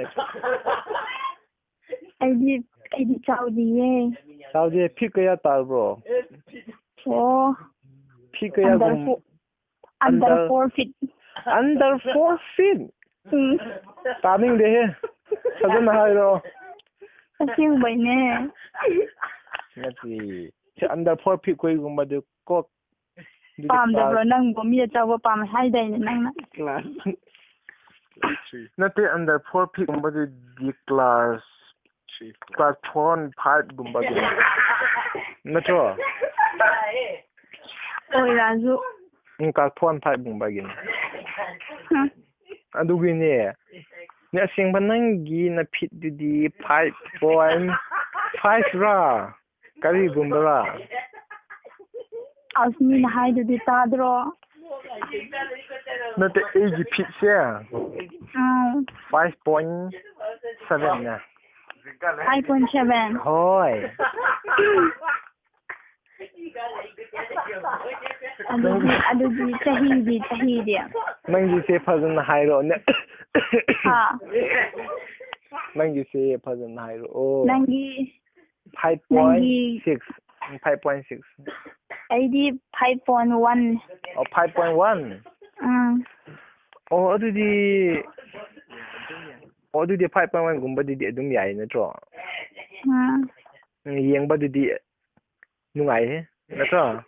ꯑꯩꯗꯤ, ꯑꯩꯗꯤ ꯆꯥꯎꯗꯤꯌꯦ꯫ ꯆꯥꯎꯗꯦ, ꯐꯤꯠ ꯀꯌꯥ ꯇꯥꯔꯕ꯭ꯔꯣ? ꯑꯣ꯫ ꯐꯤꯠ ꯀꯌꯥꯒꯨꯝ-, under four, under under four feet꯫ Under four feet? ꯎꯝ꯫ ꯇꯥꯅꯤꯡꯗꯦꯍꯦ꯫ ꯐꯖꯅ ꯍꯥꯏꯔꯣ꯫ ꯑꯁꯦꯡꯕꯩꯅꯦ꯫ ꯅꯠꯇꯦ꯫ Under four feet ꯈꯣꯏꯒꯨꯝꯕꯗꯨ ꯀꯣꯛ ꯑꯗꯨꯗꯤ ꯄꯥꯝꯗꯕ꯭ꯔꯣ class ꯅꯪꯕꯨ? ꯃꯤ ꯑꯆꯧꯕ ꯄꯥꯝꯃꯦ ꯍꯥꯏꯗꯥꯏꯅꯦ ꯅꯪꯅ? Class ꯅꯠꯇꯦ, under four feet ꯀꯨꯝꯕꯗꯨꯗꯤ class class four, five ꯒꯨꯝꯕꯗꯨꯅꯤ꯫ ꯅꯠꯇ꯭ꯔꯣ? ꯑꯣꯏꯔꯁꯨ꯫ ꯎꯝ, class four, five ꯒꯨꯝꯕꯒꯤꯅꯤ꯫ ꯍꯝ꯫ ꯑꯗꯨꯒꯤꯅꯦ꯫ ꯅꯦ, ꯑꯁꯦꯡꯕ ꯅꯪꯒꯤ ꯅ ꯐꯤꯠꯇꯨꯗꯤ five point five ꯔꯥ? ꯀꯔꯤꯒꯨꯝꯕꯔꯥ? ꯑꯁ, ꯃꯤꯅ ꯍꯥꯏꯗꯨꯗꯤ ꯇꯥꯗ꯭ꯔꯣ? ꯅꯠꯇꯦ, ꯑꯩꯒꯤ ꯐꯤꯠꯁꯦ ꯎꯝ꯫ Five point seven ꯅꯦ꯫ Five point seven? ꯍꯣꯏ꯫ ꯑꯗꯨꯗꯤ, ꯑꯗꯨꯗꯤ ꯆꯍꯤꯗꯤ, ꯆꯍꯤꯗꯤ? ꯅꯪꯒꯤꯁꯦ ꯐꯖꯅ ꯍꯥꯏꯔꯣꯅꯦ꯫ ꯍꯥ? ꯅꯪꯒꯤꯁꯦ ꯐꯖꯅ ꯍꯥꯏꯔꯛꯑꯣ꯫ ꯅꯪꯒꯤ Five point six꯫ ꯅꯪꯒꯤ ꯎꯝ, five point six꯫ ꯑꯩꯗꯤ five point one꯫ ꯑꯣ, five point one? ꯎꯝ꯫ ꯑꯣ, ꯑꯗꯨꯗꯤ, ꯑꯣ, ꯑꯗꯨꯗꯤ five point one ꯒꯨꯝꯕꯗꯨꯗꯤ ꯑꯗꯨꯝ ꯌꯥꯏ ꯅꯠꯇ꯭ꯔꯣ? ꯎꯝ꯫ ꯎꯝ, ꯌꯦꯡꯕꯗꯨꯗꯤ ꯅꯨꯡꯉꯥꯏꯍꯦ, ꯅꯠꯇ꯭ꯔꯣ?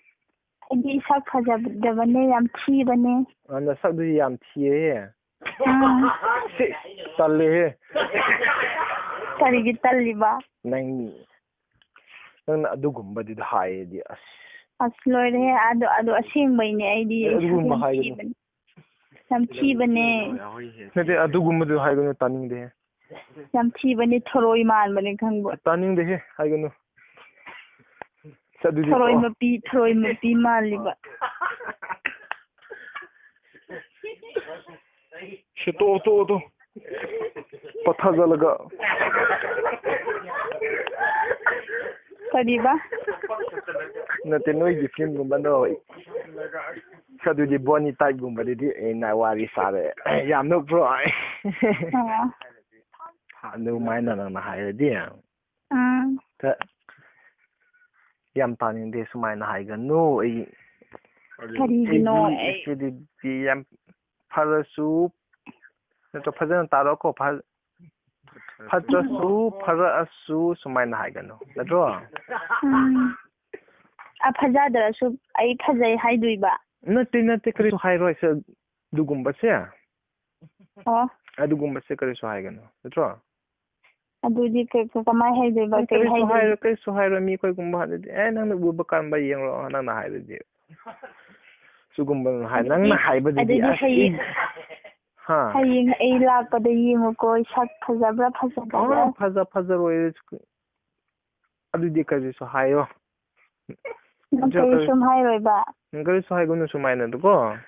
ꯑꯩꯗꯤ ꯁꯛ ꯐꯖꯗꯕꯅꯦ, ꯌꯥꯝ ꯊꯤꯕꯅꯦ꯫ ꯑ, ꯅꯁꯛꯇꯨꯗꯤ ꯌꯥꯝ ꯊꯤꯌꯦꯍꯦ꯫ ꯎꯝ꯫ ꯁꯤ, ꯇꯜꯂꯦꯍꯦ꯫ ꯀꯔꯤꯒꯤ ꯇꯜꯂꯤꯕ? ꯅꯪ ꯅꯪꯅ ꯑꯗꯨꯒꯨꯝꯕꯗꯨꯗ ꯍꯥꯏꯔꯗꯤ ꯑꯁ꯫ ꯑꯁ, ꯂꯣꯏꯔꯦꯍꯦ꯫ ꯑꯗꯨ, ꯑꯗꯨ ꯑꯁꯦꯡꯕꯩꯅꯦ꯫ ꯑꯩꯗꯤ ꯑꯦ, ꯑꯗꯨꯒꯨꯝꯕ ꯌꯥꯝ ꯍꯥꯏꯒꯅꯨ꯫ ꯊꯤꯕꯅꯦ꯫ ꯌꯥꯝ ꯊꯤꯕꯅꯦ꯫ ꯅꯠꯇꯦ, ꯑꯗꯨꯒꯨꯝꯕꯗꯨ ꯍꯥꯏꯒꯅꯨ, ꯇꯥꯅꯤꯡꯗꯦꯍꯦ꯫ ꯌꯥꯝ ꯊꯤꯕꯅꯦ, ꯊꯔꯣꯏ ꯃꯥꯟꯕꯅꯦ ꯈꯪꯕ꯭ꯔꯣ? ꯇꯥꯅꯤꯡꯗꯦꯍꯦ, ꯍꯥꯏꯒꯅꯨ꯫ ꯑꯁ, ꯑꯗꯨꯗꯤ ꯊꯔꯣꯏ ꯇꯣꯛꯑꯣ꯫ ꯃꯄꯤ, ꯊꯔꯣꯏ ꯃꯄꯤ ꯃꯥꯜꯂꯤꯕ꯫ ꯁꯤ ꯇꯣꯛꯑꯣ, ꯇꯣꯛꯑꯣ, ꯇꯣꯛꯑꯣ꯫ ꯄꯠꯊꯖꯜꯂꯒ꯫ ꯀꯔꯤꯕ? ꯅꯠꯇꯦ, ꯅꯣꯏꯒꯤ ꯐꯤꯂꯝꯒꯨꯝꯕꯗꯣ꯫ ꯑꯗꯨꯗꯤ ꯕꯣꯅꯤ ꯇꯥꯏꯞꯒꯨꯝꯕꯗꯨꯗꯤ ꯑꯩꯅ ꯋꯥꯔꯤ ꯁꯥꯔꯦ꯫ ꯌꯥꯝ ꯅꯣꯛꯄ꯭ꯔꯣ? ꯑꯥ꯫ ꯑꯗꯨꯃꯥꯏꯅ ꯅꯪꯅ ꯍꯥꯏꯔꯗꯤ꯫ ꯑꯥ꯫ ꯈ-, ꯌꯥꯝ ꯇꯥꯅꯤꯡꯗꯦ, ꯁꯨꯃꯥꯏꯅ ꯍꯥꯏꯒꯅꯨ꯫ ꯑꯩ, ꯀꯔꯤꯒꯤꯅꯣ? ꯑꯩꯗꯤ ꯑꯩ ꯑꯦꯛꯁꯤꯗꯤ ꯌꯥꯝ ꯐꯔꯁꯨ, ꯅꯠꯇ꯭ꯔꯣ? ꯐꯖꯅ ꯇꯥꯔꯣꯀꯣ꯫ ꯐ-, ꯐꯠꯇ꯭ꯔꯁꯨ ꯐꯔꯛꯑꯁꯨ ꯁꯨꯃꯥꯏꯅ ꯍꯥꯏꯒꯅꯨ, ꯅꯠꯇ꯭ꯔꯣ? ꯎꯝ꯫ ꯑ, ꯐꯖꯗ꯭ꯔꯁꯨ ꯑꯩ ꯐꯖꯩ ꯍꯥꯏꯗꯣꯏꯕ? ꯅꯠꯇꯦ, ꯅꯠꯇꯦ, ꯀꯔꯤꯁꯨ ꯍꯥꯏꯔꯣꯏ ꯁꯦ, ꯑꯗꯨꯒꯨꯝꯕꯁꯦ꯫ ꯑꯣ꯫ ꯑꯗꯨꯒꯨꯝꯕꯁꯦ ꯀꯔꯤꯁꯨ ꯍꯥꯏꯒꯅꯨ, ꯅꯠꯇ꯭ꯔꯣ? ꯑꯗꯨꯗꯤ ꯀꯩ-, ꯀꯩ-, ꯀꯃꯥꯏ ꯍꯥꯏꯗꯣꯏꯕ? ꯅꯪ ꯀꯩ ꯀꯔꯤꯁꯨ ꯍꯥꯏꯗꯣꯏꯕ? ꯍꯥꯏꯔꯣꯏ, ꯀꯔꯤꯁꯨ ꯍꯥꯏꯔꯣꯏ꯫ ꯃꯤ ꯑꯩꯈꯣꯏꯒꯨꯝꯕ ꯍꯥꯏꯔꯗꯤ, "ꯑꯦ, ꯅꯪꯅ ꯎꯕ ꯀꯥꯟꯕ ꯌꯦꯡꯂꯣ", ꯅꯪꯅ ꯍꯥꯏꯔꯗꯤ꯫ ꯁꯤꯒꯨꯝꯕ ꯍꯥꯏ-, ꯑꯗꯨꯗꯤ, ꯅꯪꯅ ꯍꯥꯏꯕꯗꯨꯗꯤ ꯑꯗꯨꯗꯤ ꯑꯁ, ꯍꯌꯦꯡ, ꯏ-, ꯍꯥ? ꯍꯌꯦꯡ ꯑꯩ ꯂꯥꯛꯄꯗ ꯌꯦꯡꯉꯨꯀꯣ, ꯑꯩ ꯁꯛ ꯐꯖꯕ꯭ꯔꯥ ꯐꯖꯗꯕ꯭ꯔꯥ? ꯑꯣ, ꯐꯖ-, ꯐꯖꯔꯣꯏ꯫ ꯑꯗꯨꯗꯤ ꯀꯔꯤꯁꯨ ꯍꯥꯏꯌꯣ꯫ ꯅꯪ ꯀꯔꯤ ꯁꯨꯝ ꯍꯥꯏꯔꯣꯏꯕ? ꯅꯪ ꯀꯔꯤꯁꯨ ꯍꯥꯏꯒꯅꯨ ꯁꯨꯃꯥꯏꯅꯗꯀꯣ꯫